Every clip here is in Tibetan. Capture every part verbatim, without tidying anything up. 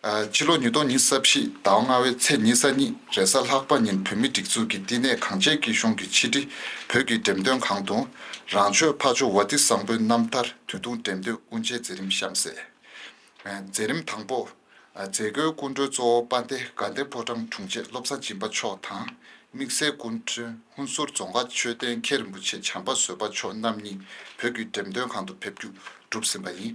ཕྱི་ལོ་ཉིས་སྟོང་ཉི་ཤུ་རྩ་བཞི་ཟླ་བ་ལྔ་པའི་ཚེས་ཉི་ཤུ་རྩ་གཉིས་རེས་གཟའ་ལྷག་པ་ཉིན་བོད་མིའི་སྒྲིག་འཛུགས་ཀྱི་བསྟི་གནས་གངས་ཅན་སྐྱིད་གཤོངས་ཀྱི་ཕྱི་དྲིལ་བོད་ཀྱི་འགྲེམས་སྟོན་ཁང་དུ། རང་ཆོས་འཕགས་མཆོག་ཝ་ཏི་བཟང་པོའི་རྣམ་ཐར་དུས་ཐུང་འགྲེམས་སྟོན་དབུ་འབྱེད་མཛད་རིམ་གཤམ་གསལ། མཛད་རིམ་དང་པོ། མཛད་སྒོའི་སྐུ་མགྲོན་གཙོ་བོ་དཔལ་ལྡན་དགའ་ལྡན་ཕོ་བྲང་དྲུང་ཆེ་བློ་བཟང་སྦྱིན་པ་མཆོག་དང་། དམིགས་བསལ་སྐུ་མགྲོན་ཧུན་སུར་རྫོང་དཀར་ཆོས་ལྡན་མཁན་རིན་པོ་ཆེ་བྱམས་པ་བཟོད་པ་མཆོག་རྣམ་གཉིས་བོད་ཀྱི་འགྲེམས་སྟོན་ཁང་དུ་ཕེབས་རྒྱུ་གྲུབ་ཟིན་པ་ཡིན།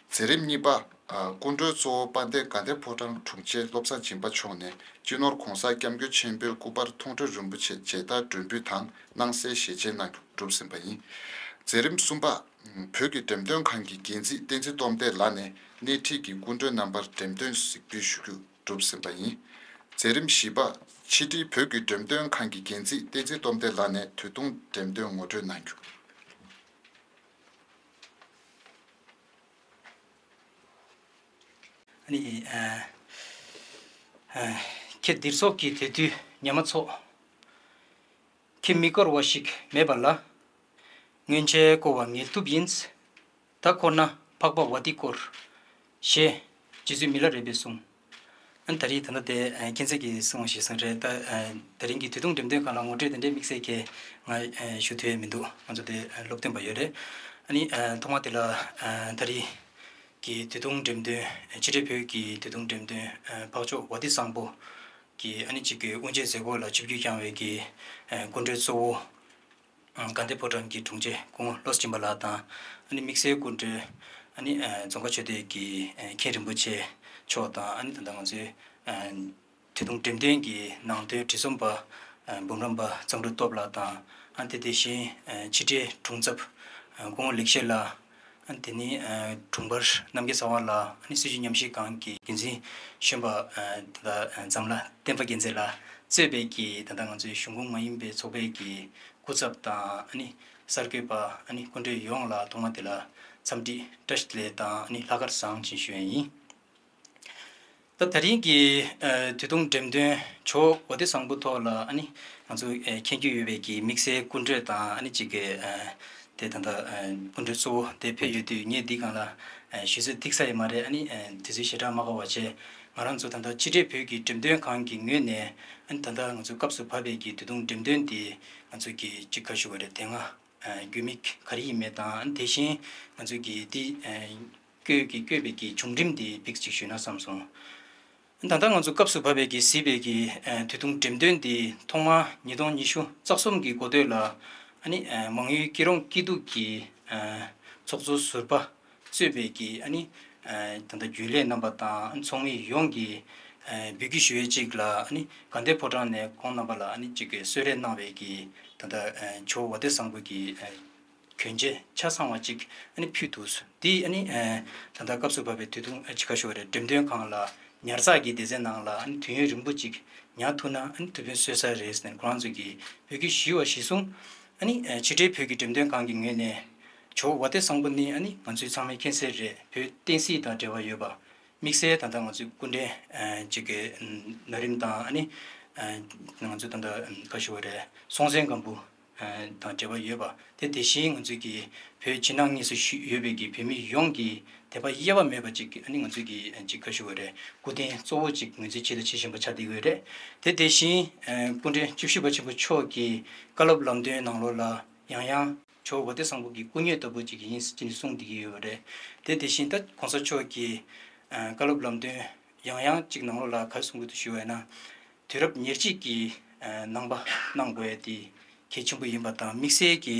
མཛད་རིམ་གཉིས་པ། སྐུ་མགྲོན་གཙོ་བོ་དཔལ་ལྡན་དགའ་ལྡན་ཕོ་བྲང་དྲུང་ཆེ་བློ་བཟང་སྦྱིན་པ་མཆོག་ནས་སྤྱི་ནོར་༧གོང་ས་༧སྐྱབས་མགོན་ཆེན་པོའི་སྐུ་པར་མཐོང་གྲོལ་རིན་པོ་ཆེ་མཇལ་དར་སྒྲོན་འབུལ་དང་སྣང་གསལ་ཞལ་ཕྱེ་གནང་རྒྱུ་གྲུབ་ཟིན་པ་ཡིན། མཛད་རིམ་གསུམ་པ། བོད་ཀྱི་འགྲེམས་སྟོན་ཁང་གི་འགན་འཛིན་བསྟན་འཛིན་སྟོབས་ལྡན་ལགས་ནས་སྣེ་ཁྲིད་ཀྱིས་སྐུ་མགྲོན་རྣམ་པར་འགྲེམས་སྟོན་གཟིགས་འབུལ་ཞུ་རྒྱུ་གྲུབ་ཟིན་པ་ཡིན། མཛད་རིམ་བཞི་པ། ཕྱི་དྲིལ་བོད་ཀྱི་འགྲེམས་སྟོན་ཁང་གི་འགན་འཛིན་བསྟན་འཛིན་སྟོབས་ལྡན་ལགས་ནས་དུས་ཐུང་འགྲེམས་སྟོན་ངོ་སྤྲོད་གནང་རྒྱུ། ཨ་ནི། ཨ། ཨ། ཁྱེད་འདིར་ཚོགས་ཀྱི་དེ་དུས་ཉ་མ་ཚོགས། ཁྱེད་མི་དཀར་བ་ཞིག་མེད་པ་ལ། སྔོན་ཆད་བསྐོར་བ་ངལ་དུབ་ཡིན། ད་འཁོར་ན་འཕགས་པ་ཝ་ཏི་བསྐོར། ཞེས་རྗེ་བཙུན་མི་ལ་རས་པས་གསུངས། ཨ་ནི་ད་རེས་ད་ལྟ་དེ་ཨ་མཁྱེན་བརྩེ་གིས་གསུངས་ཞེས་གསུངས་རེད། ད་ཨ་ད་རིང་གི་དུས་ཐུང་འགྲེམས་སྟོན་ཁང་ལ་ངོ་སྤྲོད་དེ་འདྲའི་དམིགས་བསལ་གྱི་ང་ཨ་ཞུ་ཐུབ་ཡས་མི་འདུག་ང་ཚོ་དེ་ཨ་སློབ་སྟོན་པ་ཡོད་རེད། ཨ་ནི་ཨ་ཐོག་མ་དེ་ལ་ཨ་ད་རེས་ཀྱི་དུས་ཐུང་འགྲེམས་སྟོན་ཕྱི་དྲིལ་བོད་ཀྱི་དུས་ཐུང་འགྲེམས་སྟོན་ཨ་འཕགས་མཆོག་ཝ་ཏི་བཟང་པོ་གི་ཨ་ནི་གཅིག་གི་དབུ་འབྱེད་མཛད་སྒོ་ལ་ཆིབས་བསྒྱུར་བསྐྱངས་པའི་གི་ཨ་སྐུ་མགྲོན་གཙོ་བོ། དགའ་ལྡན་ཕོ་བྲང་གི་དྲུང་ཆེ་སྐུ་ངོ་བློ་སྦྱིན་པ་ལགས་དང་། ཨ་ནི་དམིགས་བསལ་སྐུ་མགྲོན། ཨ་ནི་ཨ་རྫོང་དཀར་ཆོས་སྡེ་གི་ཨ་མཁན་རིན་པོ་ཆེ་མཆོག་དང་། ཨ་ནི་ད་ལྟ་ང་ཚོའི་ཨ་དུས་ཐུང་འགྲེམས་སྟོན་གྱི་ནང་དོན་དྲི་ཟམ་པ་ཨ་འབུམ་རམས་པ་གཙང་སྒྲོག་སྟོབས་ལགས་དང་། ཨ་ནི་དེ་དེ་བཞིན་ཨ་ཕྱི་དྲིལ་དྲུང་ཚབ་ཨ་སྐུ་ངོ་ལེགས་བཤད་ལགས། ཨ་ནི་དེ་ནི་ཨ་དྲུང་འཕར་རྣམ་རྒྱལ་ཚེ་དབང་ལགས། ཨ་ནི་སྲིད་བྱུས་ཉམས་ཞིབ་ཁང་གི་འགན་འཛིན་གཞོན་པ་ཨ་ད་ལྟ་ཨ་འཛམ་ལྷ་བསྟན་པ་རྒྱལ་མཚན་ལགས་གཙོས་པའི་གི་ད་ལྟ་ང་ཚོའི་གཞུང་ཁོངས་མ་ཡིན་པའི་ཚོགས་པའི་གི་སྐུ་ཚབ་དང་། ཨ་ནི་གསར་འགོད་པ། ཨ་ནི་སྐུ་མགྲོན་ཡོངས་ལ་ཐོག་མ་དེ་ལ་འཚམས་འདྲི་བཀྲ་ཤིས་བདེ་ལེགས་དང་། ཨ་ནི་ལྷག་དཀར་བཟང་ཞེས་ཞུ་ཡས་ཡིན། ད་དེ་རིང་གི་ཨ་དུས་ཐུང་འགྲེམས་སྟོན་ཇོ་བོ་ཝ་ཏི་བཟང་པོ་ཐོག་ལ། ཨ་ནི་ང་ཚོ་ཨ་མཁྱེན་རྒྱུ་ཡོད་པའི་གི་དམིགས་བསལ་སྐུ་མགྲོན་དང་། ཨ་ནི་གཅིག་གི་ཨ་དེ་ད་ལྟ་ཨ་སྐུ་མགྲོན་གཙོ་བོ་དེ་ཕེབས་ཡོད་དུས། ངས་འདི་སྒང་ལ་ཨ་ཞུ་ཚོད་ཐིག་ས་ཡོད་མ་རེད། ཨ་ནི་ཨ་དུས་ཚོད་ཞེ་དྲག་མ་འགོར་བ་བྱས། ང་རང་ཚོ་ད་ལྟ་ཕྱི་དྲིལ་བོད་ཀྱི་འགྲེམས་སྟོན་ཁང་གི་ངོས་ནས། ཨ་ནི་ད་ལྟ་ང་ཚོ་སྐབས་སུ་བབས་པའི་གི་དུས་ཐུང་འགྲེམས་སྟོན་འདི་ང་ཚོ་གི་གཅིག་ག་ཞུ་བ་རེད། དེ་སྔ་ཨ་རྒྱུས་མེད་ག་རེ་ཡིན་མེད་དང་། ཨ་ནི་དེ་བཞིན་ང་ཚོ་གི་འདི་ཨ་བསྐོས་ཀྱི་བསྐོས་པའི་གི་བྱུང་རིམ་འདི་ཕྱེད་ཀ་ཅིག་ཞུས་ན་བསམ་སོང་། ད་ལྟ་ང་ཚོ་སྐབས་སུ་བབས་པའི་གི་གཟིགས་པའི་གི་ཨ་དུས་ཐུང་འགྲེམས་སྟོན་འདི་ཐོག་མར་ཉིས་སྟོང་ཉི་ཤུ་རྩ་གསུམ་གི་འགོ་སྟོད་ལ། ཨ་ནི་ཨ་མང་ཡུལ་སྐྱིད་གྲོང་སྐྱིད་སྡུག་གི་ཨ་ཚོགས་གཙོ་ཟུར་པ་གཙོས་པའི་གི། ཨ་ནི་ཨ་ད་ལྟ་རྒྱུན་ལས་རྣམ་པ་དང་ཚོགས་མི་ཡོངས་ཀྱིས་ཨ་འབོད་སྐུལ་ཞུ་ཡས་གཅིག་ལ། ཨ་ནི་དགའ་ལྡན་ཕོ་བྲང་ནས་ཁོང་རྣམ་པ་ལ་ཨ་ནི་གཅིག་གི་གསོལ་རས་གནང་བའི་གི་ད་ལྟ་ཨ་ཇོ་བོ་ཝ་ཏི་བཟང་པོ་གི་ཨ་གྱོན་ཆས་ཆ་ཚང་བ་གཅིག་ཨ་ནི་ཕུལ་འདུག་འདི་ཨ་ནི་ཨ་ད་ལྟ་སྐབས་སུ་བབས་པའི་དུས་ཐུང་ཨ་ཅི་ག་ཞུ་བ་རེད། འགྲེམས་སྟོན་ཁང་ལ་ཉར་ཚགས་ཀྱི་སྡེ་ཚན་ནང་ལ་ཨ་ནི་དུས་ཡུན་རིང་པོ་ཅིག་ཉར་ཐུབ་ན། ཨ་ནི་ཐུགས་ཕན་གསོས་ས་རེད་ཟེར་ནས་ཁོ་རང་ཚོ་གིས་འབོད་སྐུལ་ཞུས་པ་གཞིར་བཟུང་། ཨ་ནི་ཨ་ཕྱི་དྲིལ་བོད་ཀྱི་འགྲེམས་སྟོན་ཁང་གི་ངོས་ནས་ཇོ་བོ་ཝ་ཏི་བཟང་པོ་ནི་ཨ་ནི་ང་ཚོའི་ཚང་མས་མཁྱེན་གསལ་རེད། བོད་བསྟན་སྲིད་དང་འབྲེལ་བ་ཡོད་པ། དམིགས་བསལ་ད་ལྟ་ང་ཚོའི་སྐུ་ཕྲེང་ཨ་གཅིག་གི་ཨ་ནོར་རིམ་དང་། ཨ་ནི་ཨ་ང་ཚོ་ད་ལྟ་ཨ་ག་ཞུ་བ་རེད། སྲོང་བཙན་སྒམ་པོ་ཨ་དང་འབྲེལ་བ་ཡོད་པ། དེ་དེ་བཞིན་ང་ཚོའི་གི་བོད་ཕྱི་ནང་གཉིས་སུ་བཞུགས་ཡོད་པའི་གི་བོད་མི་ཡོངས་ཀྱི་དད་པ་གཡེལ་བ་མེད་པ་ཅིག་ཨ་ནི་ང་ཚོའི་གི་ཨ་ཅིག་ག་ཞུ་བ་རེད། སྐུ་རྟེན་གཙོ་བོ་ཅིག་ངོས་འཛིན་བྱེད་དང་བྱེད་བཞིན་པ་ཆགས་བསྡད་ཡོད་རེད། དེ་དེ་བཞིན་ཨ་སྐུ་ཕྲེང་བཅུ་བཞི་པ་ཆེན་པོ་མཆོག་གི་བཀའ་སློབ་ལམ་སྟོན་ནང་ལོགས་ལ་ཡང་ཡང་ཇོ་བོ་ཝ་ཏི་བཟང་པོ་གི་སྐུ་དངོས་ལྟ་བུ་ཅིག་ཡིན་ཟེར་ནས་གསུངས་བསྡད་ཀྱི་ཡོད་རེད། དེ་དེ་བཞིན་ད་གོང་ས་མཆོག་གི་ཨ་བཀའ་སློབ་ལམ་སྟོན་ཡང་ཡང་ཅིག་ནང་ལོགས་ལ་ག་རེ་གསུང་གི་འདུག་ཞུ་བས་ན། དུས་རབས་ཉེར་གཅིག་གི་ཨ་ནང་པ་གནང་དགོས་ཡ་དེ་གལ་ཆེན་པོ་ཡིན་པ་དང་། དམིགས་བསལ་གྱི་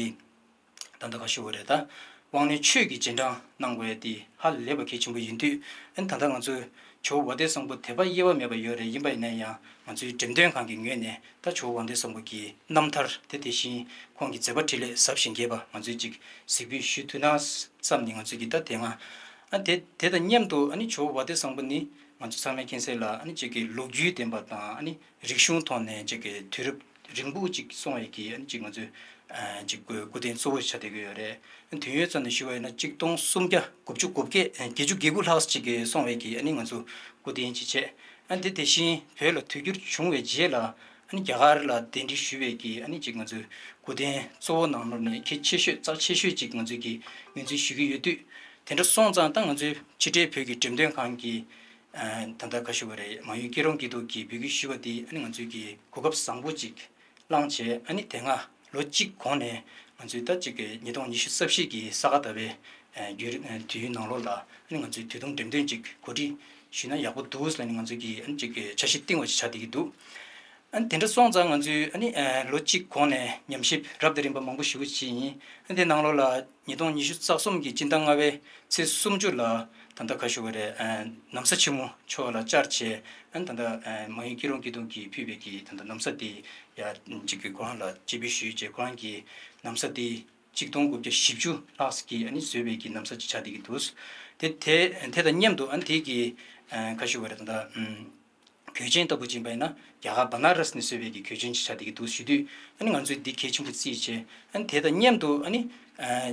ད་ལྟ་ག་ཞུ་བ་རེད། ད་དབང་རྣོན་ཆོས་ཀྱི་རྗེས་འབྲང་གནང་དགོས་ཡ་དེ་ཧ་ལས་པ་གལ་ཆེན་པོ་ཡིན་དུས། ཨ་ནི་ད་ལྟ་ང་ཚོས་ཇོ་བོ་ཝ་ཏི་བཟང་པོ་དད་པ་གཡེལ་བ་མེད་པ་ཡོད་རེད། ཡིན་པ་ཡིན་ན་ཡང་ང་ཚོའི་འགྲེམས་སྟོན་ཁང་གི་ངོས་ནས་ད་ཇོ་བོ་ཝ་ཏི་བཟང་པོ་གི་རྣམ་ཐར་དེ་དེ་བཞིན་ཁོང་གི་མཛད་པ་འཕྲིན་ལས་ཟབ་ཞིང་རྒྱས་པ་ང་ཚོས་ཅིག་གཟིགས་འབུལ་ཞུ་ཐུབ་ན་བསམ་ནས། ང་ཚོས་ཀྱི་ད་དེ་སྔ་ཨ་དེ་དེ་དང་མཉམ་དུ། ཨ་ནི་ཇོ་བོ་ཝ་ཏི་བཟང་པོ་ནི་ང་ཚོ་ཚང་མས་མཁྱེན་གསལ་ལ། ཨ་ནི་ཅིག་གི་ལོ་རྒྱུས་ལྡན་པ་དང་། ཨ་ནི་རིག་གཞུང་ཐོག་ནས་ཅིག་གི་དུས་རབས་རིང་པོ་ཅིག་སོང་བའི་གི་ཨ་ནི་ཅིག་ང་ཚོའི་ཨ་ཅིག་སྐུ་སྐུ་རྟེན་གཙོ་བོ་ཆགས་བསྡད་ཀྱི་ཡོད་རེད། དུས་ཡུན་ཙམ་ནས་ཞུ་བ་ཡིན་ན་གཅིག་སྟོང་སུམ་བརྒྱ་དགུ་བཅུ་གོ་བརྒྱད་བརྒྱད་ཅུ་གྱ་དགུ་ལྷག་ཅིག་གི་སོང་བའི་གི་ཨ་ནི་ང་ཚོ་སྐུ་རྟེན་ཅིག་བྱས། ཨ་ནི་དེ་དེ་བཞིན་བོད་ལ་དུས་འགྱུར་བྱུང་བའི་རྗེས་ལ། ཨ་ནི་རྒྱ་གར་ལ་གདན་འདྲེན་ཞུ་བའི་གི་ཨ་ནི་ཅིག་ང་ཚོའི་སྐུ་རྟེན་གཙོ་བོ་ནང་ལོགས་ནས་གལ་ཆེ་ཤོས་རྩ་ཆེ་ཤོས་ཅིག་ང་ཚོས་ཀྱི་ངོས་འཛིན་ཞུ་གི་ཡོད་དུས། དེ་འདྲ་སོང་ཙང་ད་ང་ཚོའི་ཕྱི་དྲིལ་བོད་ཀྱི་འགྲེམས་སྟོན་ཁང་གི་ ཨ་ད་ལྟ་ག་ཞུ་བ་རེད། མང་ཡུལ་སྐྱིད་རོང་སྐྱིད་སྡུག་གི་འབོད་སྐུལ་ཞུས་པ་དེ་ཨ་ནི་ང་ཚོའི་གི་གོ་སྐབས་བཟང་པོ་ཅིག་བླངས་བྱས། ཨ་ནི་དེ་སྔ་ལོ་གཅིག་གོང་ནས་ང་ཚོའི་ད་ཅིག་གི་ཉིས་སྟོང་ཉི་ཤུ་རྩ་བཞི་གི་ས་ག་ཟླ་བའི་ཨ་བརྒྱུད་རིམ་ཨ་དུས་ཡུན་ནང་ལོགས་ལ་ཨ་ནི་ང་ཚོའི་དུས་ཐུང་འགྲེམས་སྟོན་ཅིག་གོ་སྒྲིག་ཞུས་ན་ཡག་པོ་འདུག་ཟེར་ནས་ང་ཚོའི་གི་ཨ་ནི་ཅིག་གི་འཆར་གཞི་བཏིང་བ་ཞིག་ཆགས་བསྡད་ཀྱི་འདུག་ཨ་ནི་དེ་འདྲ་སོང་ཙང་ང་ཚོས་ཨ་ནི་ཨ་ལོ་གཅིག་གོང་ནས་ཉམས་ཞིབ་རབ་དང་རིམ་པ་མང་པོ་ཞེ་པོ་ཅིག་བྱས་ཡིན། ཨ་ནི་དེ་ནང་ལོགས་ལ་ཉིས་སྟོང་ཉི་ཤུ་རྩ་གསུམ་གྱི་སྤྱི་ཟླ་ལྔ་པའི་ཚེས་སུམ་ཅུ་ལ་ད་ལྟ་ག་ཞུ་བ་རེད། ཨ་ན་བཟའ་ཆེན་མོ་མཆོག་ལ་བཅར་བྱས། ཨ་ནི་ད་ལྟ་ཨ་མང་ཡུལ་སྐྱིད་རོང་སྐྱིད་སྡུག་གིས་ཕུལ་བའི་གི་ད་ལྟ་ན་བཟའ་དེ་ཡ་གཅིག་གི་ཁོ་རང་ལ་སྤྱན་འབུལ་ཞུས་བྱས། ཁོ་རང་གིས་ན་བཟའ་དེ་གཅིག་སྟོང་དགུ་བརྒྱ་བཞི་བཅུ་ལྷག་ཙམ་གྱིས་ཨ་ནི་བཟོས་པའི་གི་ན་བཟའ་ཅིག་ཆགས་བསྡད་ཀྱི་འདུག་དེ་དེ་དེ་དང་མཉམ་དུ་ཨ་ནི་དེ་གི་ཨ་ག་ཞུ་བ་རེད། ད་ལྟ་ཨམ། གོས་ཆེན་ལྟ་བུ་ཅིག་ཡིན་པ་ཡིན་ན་རྒྱ་གར་བ་ན་ར་སི་ནས་བཟོས་པའི་གི་གོས་ཆེན་ཅིག་ཆགས་བསྡད་ཀྱི་འདུག་ཞུ་དུས། ཨ་ནི་ང་ཚོས་འདི་གལ་ཆེན་པོ་བརྩིས་བྱས། ཨ་ནི་དེ་དང་མཉམ་དུ་ཨ་ནི་ཨ་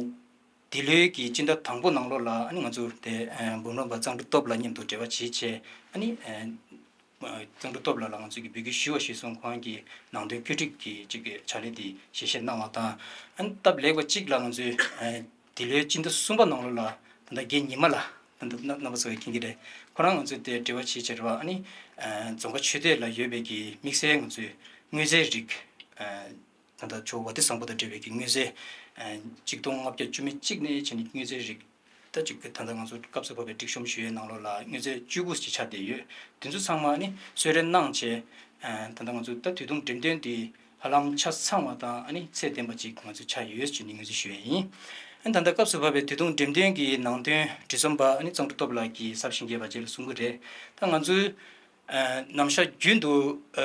འདི་ལོའི་གི་སྤྱི་ཟླ་དང་པོ་ནང་ལོགས་ལ་ཨ་ནི་ང་ཚོ་དེ་ཨ་འབུམ་རམས་པ་གཙང་སྒྲོལ་སྟོབས་ལགས་མཉམ་དུ་འབྲེལ་བ་བྱེད་བྱས། ཨ་ནི་ཨ་གཙང་སྒྲོལ་སྟོབས་ལགས་ལ་ང་ཚོས་གི་འབོད་སྐུལ་ཞུ་བ་ཞུས་སོང་། ཁོང་གིས་ནང་དོན་བཀོད་སྒྲིག་གི་ཅིག་གི་ཕྱག་ལས་དེ་ཞལ་བཞེས་གནང་བ་དང་། ཨ་ནི་སྟབས་ལེགས་པ་གཅིག་ལ་ང་ཚོས་ཨ་འདི་ལོའི་སྤྱི་ཟླ་གསུམ་པ་ནང་ལོགས་ལ་ད་ལྟ་རྒན་ཉི་མ་ལགས། ད་ལྟ་རྣམ་པ་ཚོ་མཁྱེན་གྱི་རེད། ཁོ་རང་ང་ཚོས་དེ་འབྲེལ་བ་བྱེད་བྱེད་རེད་བ། ཨ་ནི་ཨ་རྫོང་ཁ་ཆོས་སྡེ་ལ་ཡོད་པའི་གི་དམིགས་བསལ་ང་ཚོའི་དངོས་རྫས་རིགས། ཨ་ད་ལྟ་ཇོ་བོ་བ་དན་བཟང་པོ་དང་འབྲེལ་བའི་གི་དངོས་རྫས་ཨ་གཅིག་སྟོང་ལྔ་བརྒྱ་བཅུ་མེད་གཅིག་ནས་བྱས་ནས་དངོས་རྫས་རིགས། ད་ཅིག་ད་ལྟ་ང་ཚོ་སྐབས་སུ་བབས་པའི་སྒྲིག་གཤོམ་ཞུ་ཡས་ནང་ལོགས་ལ་དངོས་རྫས་བཅུ་དགུ་ཅིག་ཆགས་བསྡད་ཡོད། དེ་ཚོ་ཚང་མ་ནི་གསོལ་རས་གནང་བྱས། ཨ་ད་ལྟ་ང་ཚོ་ད་དུས་ཐུང་འགྲེམས་སྟོན་འདི་ཧ་ལམ་ཆ་ཚང་བ་དང་ཨ་ནི་ཚད་ལྡན་པ་ཅིག་ང་ཚོ་ཆགས་ཡོད་ཅེས་ནི་ངོས་འཛིན་ཞུ་ཡས་ཡིན། ཨ་ནི་ད་ལྟ་སྐབས་སུ་བབས་པའི་དུས་ཐུང་འགྲེམས་སྟོན་གྱི་ནང་དོན་འབྲི་རྩོམ་པ་ཨ་ནི་གཙང་སྒྲོལ་སྟོབས་ལགས་ཀྱིས་གཟབ་ཤིང་རྒྱས་པ་བཅས་ལ་གསུང་གི་རེད། ད་ང་ཚོའི་ཨ་ནམ་ཞག་རྒྱུན་དུ་ཨ་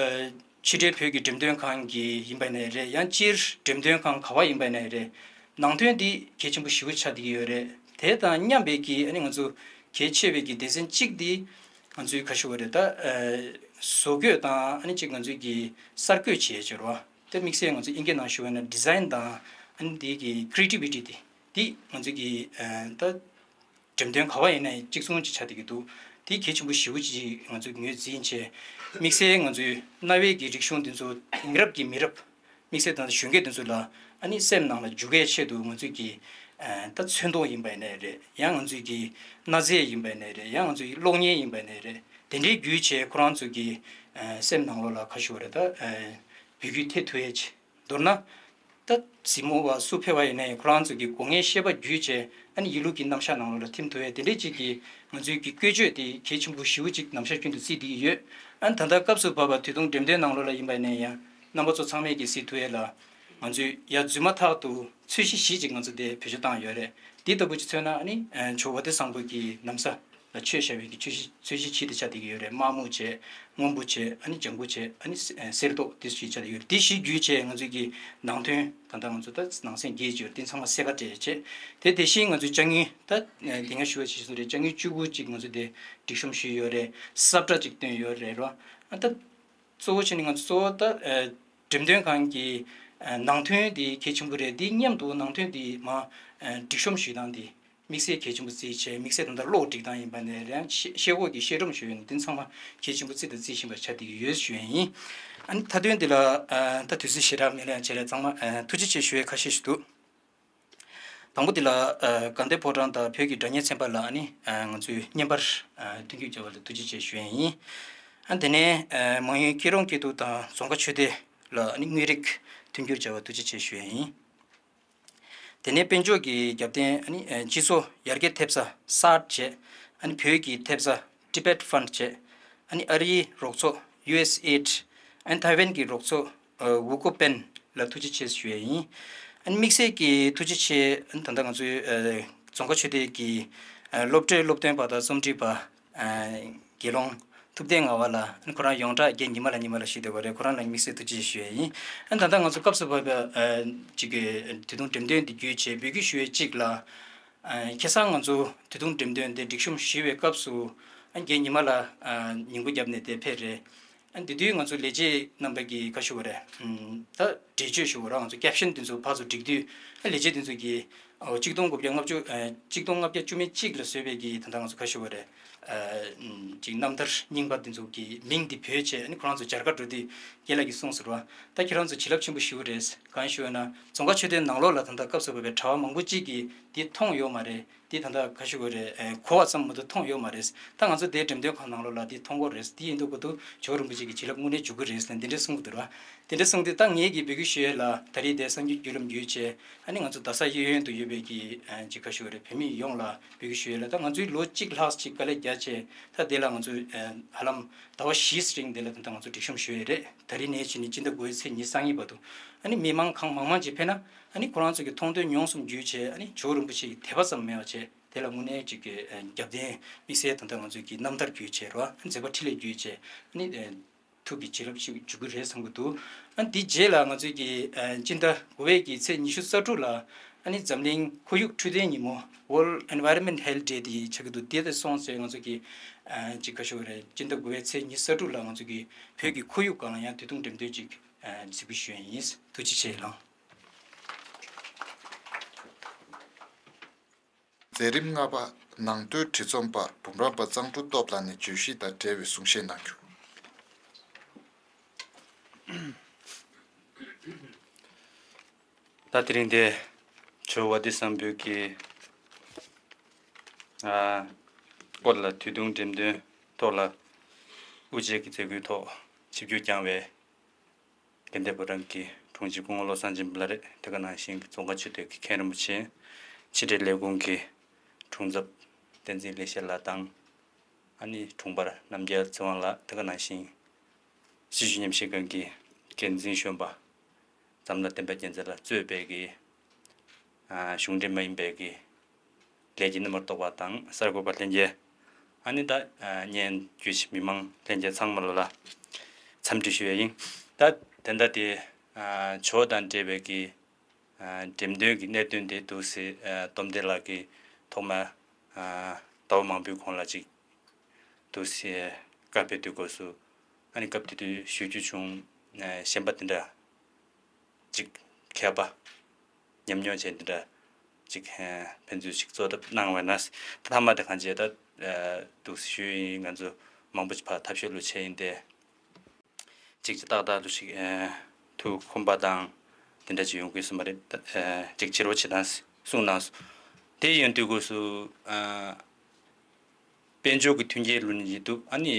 ཕྱི་འབྲེལ་བོད་ཀྱི་འགྲེམས་སྟོན་ཁང་གི་ཡིན་པ་ནས་རེད། ཡང་སྤྱིར་འགྲེམས་སྟོན་ཁང་ག་བ་ཡིན་པ་ནས་རེད། ནང་དོན་འདི་གལ་ཆེན་པོ་ཞེ་པོ་ཆགས་བསྡད་ཀྱི་ཡོད་རེད། དེ་དང་མཉམ་པའི་གི་ཨ་ནི་ང་ཚོ་གལ་ཆེ་བའི་གི་སྡེ་ཚན་གཅིག་འདི་ང་ཚོའི་ག་ཞུ་བ་རེད། ད་ཨ་བཟོ་བཀོད་དང་ཨ་ནི་གཅིག་ང་ཚོའི་གི་གསར་བཀོད་བྱེད་ཡས་ཅིག་རེད་བ། དེ་དམིགས་བསལ་ང་ཚོ་དབྱིན་སྐད་ནང་ཞུ་བ་ན་ཌི་ཛའིན་དང་ཨ་ནི་འདི་གི་ཁི་རི་ཨེ་ཊི་བི་ཊི་དེ་འདི་ང་ཚོའི་གི་ཨ་ད་འགྲེམས་སྟོན་ག་བ་ཡིན་ན་ཡང་གཅིག་མཚུངས་ཅིག་ཆགས་བསྡད་ཀྱི་འདུག་དེ་གལ་ཆེན་པོ་ཞེ་པོ་ཅིག་ང་ཚོས་ངོས་འཛིན་བྱས། དམིགས་བསལ་ང་ཚོའི་གནའ་བོའི་གི་རིག་གཞུང་འདི་ཚོ་དེང་རབས་ཀྱི་མི་རབས་དམིགས་བསལ་དང་གཞོན་སྐྱེས་འདི་ཚོ་ལ་ཨ་ནི་སེམས་ནང་ལ་འཇུག་གའི་ཆེད་དུ་ང་ཚོས་ཀྱི་ཨ་ད་ཚོན་མདོག་ཡིན་པ་ཡིན་ནའི་རེད། ཡང་ང་ཚོས་ཀྱི་གནའ་རྫས་ཡིན་པ་ཡིན་ནའི་རེད། ཡང་ང་ཚོའི་གློག་བརྙན་ཡིན་པ་ཡིན་ནའི་རེད། དེ་འདྲའི་བརྒྱུད་བྱས་ཁོ་རང་ཚོ་གི་ཨ་སེམས་ནང་ལོགས་ལ་ག་ཞུ་བ་རེད། ད་ཨ་འབོད་སྐུལ་ཐེབས་ཐུབ་ཡས་ཅིག་མདོར་ན། ད་གཟིགས་མོ་བ་སུ་ཕེབས་པ་ཡིན་ནའི་ཁོ་རང་ཚོ་གི་སྒོ་ངའི་ཤེས་པ་བརྒྱུད་བྱས་ཨ་ནི་ཡིན་ལུགས་ཀྱི་རྣམ་གཞག་ནང་ལོགས་ལ་ཐིམ་ཐུབ་ཡས་དེ་འདྲས་ཅིག་གི་ང་ཚོའི་གི་བཀོལ་སྤྱོད་དེ་གལ་ཆེན་པོ་ཞེ་པོ་ཅིག་ནམ་ཞག་རྒྱུན་དུ་བརྩིས་བསྡད་ཀྱི་ཡོད། ཨ་ནི་ད་ལྟ་སྐབས་སུ་བབས་པ་དུས་ཐུང་འགྲེམས་སྟོན་ནང་ལོགས་ལ་ཡིན་པ་ཡིན་ནའི་ཡང་རྣམ་པ་ཚོ་ཚང་མས་ཀྱི་གཟིགས་ཐུབ་ཡས་ལ་ང་ཚོས་ཡ་རྫུན་མ་ཐག་ཏུ་ཚོས་གཞི་བཞི་ཅིག་ང་ཚོ་དེ་བེད་སྤྱོད་བཏང་ཡོད་རེད། འདི་ལྟ་བུ་ཅིག་མཚོན་ན་ཨ་ནི་ཇོ་བོ་བ་དན་བཟང་པོ་གི་ན་བཟའ་ལ་མཆོད་བྱ་བའི་གི་ཚོས་གཞི་ཚོས་གཞི་བཞི་དེ་ཆགས་བསྡད་ཀྱི་ཡོད་རེད། དམར་སྨུག་བྱས། སྔོན་པོ་བྱས། ཨ་ནི་ལྗང་གུ་བྱས། ཨ་ནི་སེ་ཨ་གསེར་མདོག་དེ་ཚོ་ཞིག་ཆགས་བསྡད་ཡོད་རེད། དེ་བཞི་བརྒྱུད་བྱས་ང་ཚོས་ཀྱི་ནང་དོན་ད་ལྟ་ང་ཚོ་ད་ནང་གསེས་བརྒྱད་ཅིག་ཡོད་རེད། དེ་ཚང་མ་གསལ་ཁ་བྲལ་བྱས། དེ་དེ་བཞིན་ང་ཚོའི་ཅ་དངོས་ད་ཨ་དེ་སྔ་ཞུ་བ་ཇི་བཞིན་རེད། ཅ་དངོས་བཅུ་དགུ་ཅིག་ང་ཚོས་དེ་སྒྲིག་གཤོམ་ཞུས་ཡོད་རེད། ས་བཀྲ་ཅིག་བཏོན་ཡོད་རེད་རོ། ཨ་ད་གཙོ་བོ་བྱས་ནས་ང་ཚོ་གཙོ་བོ་ད་ཨ་འགྲེམས་སྟོན་ཁང་གི་ཨ་ནང་དོན་དེ་གལ་ཆེན་པོ་རེད། དེ་མཉམ་དུ་ནང་དོན་དེ་མ་ཨ་སྒྲིག་གཤོམ་ཞུས་སྟངས་དེ། དམིགས་བསལ་གལ་ཆེན་པོ་བརྩིས་བྱས། དམིགས་བསལ་ད་ལྟ་གློག་སྒྲིག་སྟངས་ཡིན་པ་ནས་རེད། ཤེལ་ཤེལ་སྒོ་གི་ཤེལ་སྒྲོམ་ཞུ་ཡས་དེ་ཚང་མ་གལ་ཆེན་པོ་བརྩིས་དང་བརྩི་བཞིན་པ་ཆགས་བསྡད་ཀྱི་ཡོད་ཞུ་ཡས་ཡིན། ཨ་ནི་མཐའ་དོན་འདི་ལ་ཨ་ད་དུས་ཚོད་ཞེ་དྲག་མེད་ལ་ཡང་བྱས་རེད། ཚང་མ་ཨ་ཐུགས་རྗེ་ཆེ་ཞུ་ཡས་ཁ་ཤས་ཤིག་འདུག་དང་པོ་འདི་ལ་ཨ་དགའ་ལྡན་ཕོ་བྲང་དང་བོད་ཀྱི་སྒྲ་སྙན་ཚན་པ་ལ་ཨ་ནི་ཨ་ང་ཚོས་བརྙན་པར་ཨ་མཐུན་འགྱུར་བྱས་པ་ལ་ཐུགས་རྗེ་ཆེ་ཞུ་ཡས་ཡིན། ཨ་དེ་ནས་ཨ་མང་ཡུལ་སྐྱིད་རོང་སྐྱིད་སྡུག་དང་རྫོང་ཁ་ཆོས་སྡེ་ལ་ཨ་ནི་དངོས་རིགས་མཐུན་འགྱུར་བྱས་པ་ཐུགས་རྗེ་ཆེ་ཞུ་ཡས་ཡིན། དེ་ནས་དཔལ་འབྱོར་གྱི་རྒྱབ་རྟེན་ཨ་ནི་ཨ་སྤྱི་ཚོགས་ཡར་རྒྱས་ཐེབས་ས་སཱར་བྱས། ཨ་ནི་བོད་ཀྱི་ཐེབས་ས་Tibet Fund་བྱས། ཨ་ནི་ཨ་རིའི་རོགས་ཚོགས་ཡུ་ཨེས་ཨེ་ཌི། ཨ་ནི་ཐའེ་ཝན་གྱི་རོགས་ཚོགས་ཨ་ཝུ་ཀོ་པེན་ལ་ཐུགས་རྗེ་ཆེ་ཞུ་ཡས་ཡིན། ཨ་ནི་དམིགས་བསལ་གྱི་ཐུགས་རྗེ་ཆེ་ཨ་ནི་ད་ལྟ་ང་ཚོའི་ཨ་རྫོང་ཁ་ཆོས་སྡེ་གི་ཨ་སློབ་གྲྭའི་སློབ་སྟོན་པ་དང་རྩོམ་སྒྲིག་པ། ཨ་དགེ་སློང་ཐུབ་བསྟན་ངག་དབང་ལགས། ཁོ་རང་ཡོངས་གྲགས་རྒན་ཉི་མ་ལགས་ཉི་མ་ལགས་ཞུས་བསྡད་པ་རེད། ཁོ་རང་ལ་དམིགས་བསལ་ཐུགས་རྗེ་ཆེ་ཞུ་ཡས་ཡིན། ཨ་ད་ལྟ་ང་ཚོ་སྐབས་སུ་བབས་པའི་ཨ་ཅིག་གི་དུས་ཐུང་འགྲེམས་སྟོན་འདི་བརྒྱུད་བྱས་འབོད་སྐུལ་ཞུ་ཡས་གཅིག་ལ། ཨ་ཁ་སང་ང་ཚོ་དུས་ཐུང་འགྲེམས་སྟོན་འདི་སྒྲིག་གཤོམ་ཞུས་པའི་སྐབས་སུ་ཨ་རྒན་ཉི་མ་ལགས་ཨ་ཉིན་གུང་རྒྱབ་ནས་དེ་ཕེབས་རེད། ཨ་འདི་དུས་ང་ཚོ་ལས་བྱེད་རྣམ་པ་གིས་ག་ཞུ་བ་རེད། ཨམ་ད་འགྲེལ་བརྗོད་ཞུ་བ་ར་ང་ཚོ་ཀེབ་ཤན་འདི་ཚོ་ཕར་ཚུར་སྒྲིག་དུས་ཨ་ལས་བྱེད་འདི་ཚོ་གིས་ཨོ་གཅིག་སྟོང་དགུ་བརྒྱ་ལྔ་བཅུ་ཨ་གཅིག་སྟོང་ལྔ་བརྒྱ་བཅུ་མེད་གཅིག་ལ་བཟོས་པའི་གི་ད་ལྟ་ང་ཚོ་ག་ཞུ་བ་རེད། ཅིག་རྣམ་ཐར་རྙིང་པ་འདི་ཚོ་གི་མིང་འདི་བོས་བྱས། ཨ་ནི་ཁོ་རང་ཚོ་མཇལ་ཁ་འགྲོ་དུས་རྒན་ལགས་ཀྱིས་གསུངས་སོང་ར། ད་ཁྱེད་རང་ཚོ་བྱིན་རླབས་ཆེན་པོ་ཞེ་པོ་རེད། གང་ཞུ་ན་རྫོང་དཀར་ཆོས་སྡེ་ནང་ལོགས་ལ་ད་ལྟ་སྐབས་སུ་བབས་པའི་གྲྭ་བ་མང་པོ་ཅིག་གིས་འདི་མཐོང་ཡོད་མ་རེད། འདི་ད་ལྟ་ག་ཞུ་དགོས་རེད། གོ་བ་ཙམ་མ་གཏོགས་མཐོང་ཡོད་མ་རེད། ད་ང་ཚོ་དེའི་འགྲེམས་སྟོན་ཁང་ནང་ལོགས་ལ་འདི་མཐོང་གི་རེད། འདི་ཡིན་དུས་ཁོ་ཐུག་ཇོ་བོ་རིན་པོ་ཆེ་གི་བྱིན་རླབས་དངོས་གནས་འཇུག་གི་རེད་ཟེར་འདི་འདྲ་གསུངས་འདུག་ར། དེ་འདྲ་གསུངས་དུས་ད་ངེད་ཀྱིས་འབོད་སྐུལ་ཞུ་ཡས་ལ། ད་རེས་དེ་གསར་འགྱུར་བརྒྱུད་ལམ་བརྒྱུད་བྱས། ཨ་ནི་ང་ཚོ་རྡ་ས་གཡས་གཡོན་དུ་ཡོད་པའི་གི་ཅིག་ག་ཞུ་རེད། བོད་མི་ཡོངས་ལ་འབོད་སྐུལ་ཞུ་ཡས་ལ། ད་ང་ཚོའི་ལོ་གཅིག་ལྷག་ཅིག་དཀའ་ལས་རྒྱག་བྱས། ད་དེ་ལ་ང་ཚོ་ཧ་ལམ་ཟླ་བ་བཞིའི་རིང་དེ་ལ་ད་ལྟ་ང་ཚོ་སྒྲིག་གཤོམ་ཞུ་ཡས་རེད། ད་རེས་ནས་བྱས་ནས་སྤྱི་ཟླ་དགུ་པའི་ཚེས་ཉི་ཤུ་རྩ་གཉིས་བར་དུ། ཨ་ནི་མི་མང་གང་མང་མང་ཅིག་ཕེབས་ན། ཨ་ནི་ཁོ་རང་ཚོ་གི་མཐོང་ཐོས་མྱོང་གསུམ་བརྒྱུད་བྱས། ཨ་ནི་ཇོ་བོ་རིན་པོ་ཆེ་གི་དད་པ་ཙམ་མེད་པ་བྱས། དེ་ལ་དངོས་གནས་ཅིག་གི་རྒྱབ་རྟེན་དམིགས་བསལ་ད་ལྟ་ང་ཚོ་གི་རྣམ་ཐར་བརྒྱུད་བྱས་ར། མཛད་པ་འཕྲིན་ལས་བརྒྱུད་བྱས། ཨ་ནི་ཐུགས་ཀྱི་བྱིན་རླབས་ཤིག་འཇུག་གི་རེད་བསམ་གྱི་འདུག་ཨ་ནི་དེའི་རྗེས་ལ་ང་ཚོས་ཀྱི་ཨ་སྤྱི་ཟླ་དགུ་པའི་གི་ཚེས་ཉི་ཤུ་རྩ་དྲུག་ལ། ཨ་ནི་འཛམ་གླིང་ཁོར་ཡུག་འཕྲོད་བསྟེན་ཉིན་མོ། World Environment Health Day དེ་ཆགས་ཀྱི་འདུག་དེ་དང་སོང་ཙང་ང་ཚོ་གི་ཨ་ཅིག་ག་ཞུ་དགོས་རེད། སྤྱི་ཟླ་དགུ་པའི་ཚེས་ཉི་ཤུ་རྩ་དྲུག་ལ་ང་ཚོ་གི་བོད་ཀྱི་ཁོར་ཡུག་སྒང་ལ་ཡང་དུས་ཐུང་འགྲེམས་སྟོན་ཅིག་ཨ་གཟིགས་འབུལ་ཞུ་ཡ་ཡིན། ཐུགས་རྗེ་ཆེ་གནང་། མཛད་རིམ་ལྔ་པ། ནང་དོན་བྲིས་རྩོམ་པ་འབུམ་རམས་པ་གཙང་ཕྲུག་སྟོབས་ལགས་ནས་བརྗོད་གཞི་དང་འབྲེལ་བའི་གསུང་བཤད་གནང་རྒྱུ། ད་དེ་རིང་འདིར་ཇོ་བོ་དྷི་སམ་བྷུ་གི་ཨ་སྐོར་ལ་དུས་ཐུང་འགྲེམས་སྟོན་ཐོག་ལ་དབུ་འབྱེད་ཀྱི་མཛད་སྒོའི་ཐོག་ཆིབས་བསྒྱུར་བསྐྱངས་པའི་དགེ་ལྡན་ཕོ་བྲང་གི་དྲུང་ཆེ་སྐུ་ངོ་བློ་བཟང་སྦྱིན་པ་ལགས་རེད། དེ་ག་ནང་བཞིན་གྱི་རྫོང་དཀར་ཆོས་སྡེ་གི་མཁན་རིན་པོ་ཆེ། ཕྱི་དྲིལ་ལས་ཁུངས་ཀྱི་དྲུང་ཚབ་བསྟན་འཛིན་ལེགས་བཤད་ལགས་དང་། ཨ་ནི་དྲུང་འཕར་རྣམ་རྒྱལ་ཚེ་དབང་ལགས། དེ་ག་ནང་བཞིན་སྲིད་བྱུས་ཉམས་ཞིབ་ཁང་གི་འགན་འཛིན་གཞོན་པ་འཛམ་ལྷ་བསྟན་པ་རྒྱལ་མཚན་ལགས་གཙོས་པའི་གི་ཨ་གཞུང་འབྲེལ་མ་ཡིན་པའི་གི་ལས་ཀྱི་རྣམ་པར་རྟོག་པ་དང་། གསར་འགོད་པ་ལྷན་རྒྱས། ཨ་ནི་ད་ཨ་སྙན་བརྒྱུད་མི་མང་ལྷན་རྒྱས་ཚང་མ་ལ་ལ་འཚམས་འདྲི་ཞུ་ཡ་ཡིན། ད་དེ་འདྲ་དེ་ཨ་ཇོ་བོ་དང་འབྲེལ་བའི་གི་ཨ་འགྲེམས་སྟོན་གྱི་གནད་དོན་དེ་འདུག་སེ་ཨ་སྟོབས་ལྡན་ལགས་ཀྱིས་ཐོག་མར་ཨ་ཟླ་བ་མང་པོའི་གོང་ལ་ཅིག་འདུག་སེ་བཀའ་ཕེབས་དུས་སྐབས་སུ། ཨ་ནི་སྐབས་དེ་དུས་ཞུ་རྒྱུ་བྱུང་། ཨ་གཞན་པ་དེ་འདྲ་ཅིག་མཁས་པ་ཉམས་མྱོང་ཅན་དེ་འདྲ་ཅིག་ཨ་ཕན་ཚུན་ཅིག་གཙོ་བཏབ་གནང་བས་ན། ད་མཐའ་མ་དེ་གང་བྱས་ད་ཨ་འདུག་སེ་ཞུས་ཡིན། ང་ཚོ་མང་པོ་ཅིག་ཕར་ཐབས་ཤེས་ལོ་ཆེ་ཡིན་ཏེ། ཅིག་ཅིག་ཏག་ཏག་ལོ་ཞིག་ཨ་ཐུགས་ཁོམ་པ་དང་དེ་འདྲ་ཅིག་ཡོང་གི་སོང་བ་རེད། ད་ཨ་ཅིག་བྱེད་རོགས་བྱེད་དང་གསུངས་གནང་སོང་། དེ་ཡིན་དུས་སྐབས་སུ་ཨ་དཔལ་འབྱོར་གྱི་མཐུན་རྐྱེན་ལོ་ནི་ཅིག་འདུག་ཨ་ནི་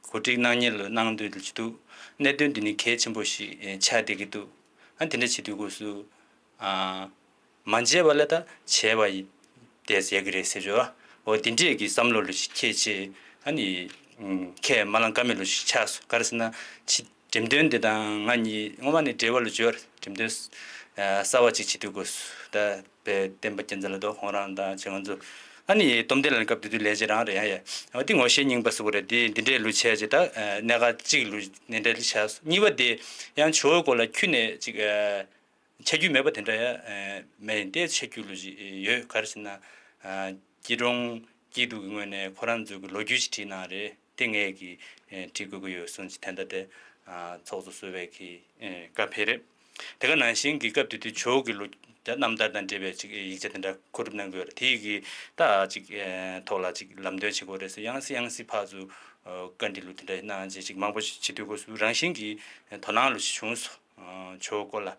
གོ་སྒྲིག་གནང་མཁན་ལོ་གནང་འདོད་ལོ་ཅིག་འདུག་གནད་དོན་འདི་ནི་གལ་ཆེན་པོ་ཞིག་ཨ་ཆགས་བསྡད་ཀྱི་འདུག་ཨ་དེ་འདྲ་བྱེད་དུས་སྐབས་སུ་ཨ་མ་བྱས་པ་ལས་ད་བྱས་པ་ཡིན་དེ་ཟེར་གི་རེད་ཟེར་བྱོས། འོ་དེ་འདྲས་ཀྱི་བསམ་བློ་ལོ་ཞིག་ཁྱེད་ཆེ། ཨ་ནི་ཨུམ་ཁས་མ་བླངས་ཀ་མེད་ལོ་ཞིག་ཆགས་སོང་། ག་རེ་ཟེར་ན་ཕྱི་འགྲེམས་སྟོན་དེ་དང་ང་གཉིས་སྔོན་མ་ནས་འབྲེལ་བ་ལོ་བྱོས། འགྲེམས་སྟོན་ཨ་གསར་བ་ཅིག་བྱེད་དུས་སྐབས་སུ་ད་དཔལ་བསྟན་པ་རྒྱལ་མཚན་ལགས་དང་ཁོང་རང་དང་བྱས་ང་ཚོ། ཨ་ནི་སྟོབས་ལྡན་ལགས་སྐབས་དེ་དུས་ལས་བྱེད་རང་རེད། ཡང་ཡ་འོ་དེ་ངོ་ཤེས་རྙིང་པ་ཟེར་དགོས་རེད། དེ་འདི་འདྲས་ལོ་བྱས་རྗེས་ད་ཨ་གནད་འགག་གཅིག་ལོ་འདི་འདྲས་ལོ་ཆགས་སོང་། གཉིས་པ་དེ་ཡང་ཇོ་བོའི་སྐོར་ལ་ཁྱོན་ནས་ཅིག་ཨ། ཆ་རྒྱུས་མེད་པ་དེ་འདྲ་ཡང་མེད། དེ་ཆ་རྒྱུས་ལོ་ཞིག་ཡོད། ག་རེ་ཟེར་ན། སྐྱིད་གྲོང་སྐྱིད་སྡུག་གི་ངོས་ནས་ཁོ་རང་ཚོའི་གི་ལོ་རྒྱུས་ཤིག་བྲིས་གནང་རེད། དེ་ངས་ཀྱི་བྲིས་དགོས་ཀྱི་ཡོད་གསུངས་ཅིག་དེ་འདྲ་དེ་ཚོགས་གཙོ་ཟུར་པས་ཀྱི་བཀའ་ཕེབས་རེད། དེ་ག་ནང་བཞིན་གྱི་སྐབས་དེ་དུས་ཇོ་བོ་གི་ལོ་རྣམ་ཐར་དང་འབྲེལ་བའི་ཅིག་ཡིག་ཆ་དེ་འདྲ་མཁོ་སྒྲུབ་གནང་གི་ཡོད་རེད། དེ་ཡི་གི་ད་ཅིག་ཐོག་ལ་ཅིག་ལམ་སྟོན་བྱེད་དགོས་རེད་ཟེར་ཡང་སེ་ཡང་སེ་ཕར་ཚུར་བཀའ་འདྲི་ལོ་དེ་འདྲ་གནང་བྱས་ཅིག་མང་པོ་ཞིག་བྱེད་དུས་སྐབས་སུ་རང་བཞིན་གྱི་དོ་སྣང་ལོ་ཞིག་བྱུང་སོང་། ཇོ་བོ་སྐོར་ལ།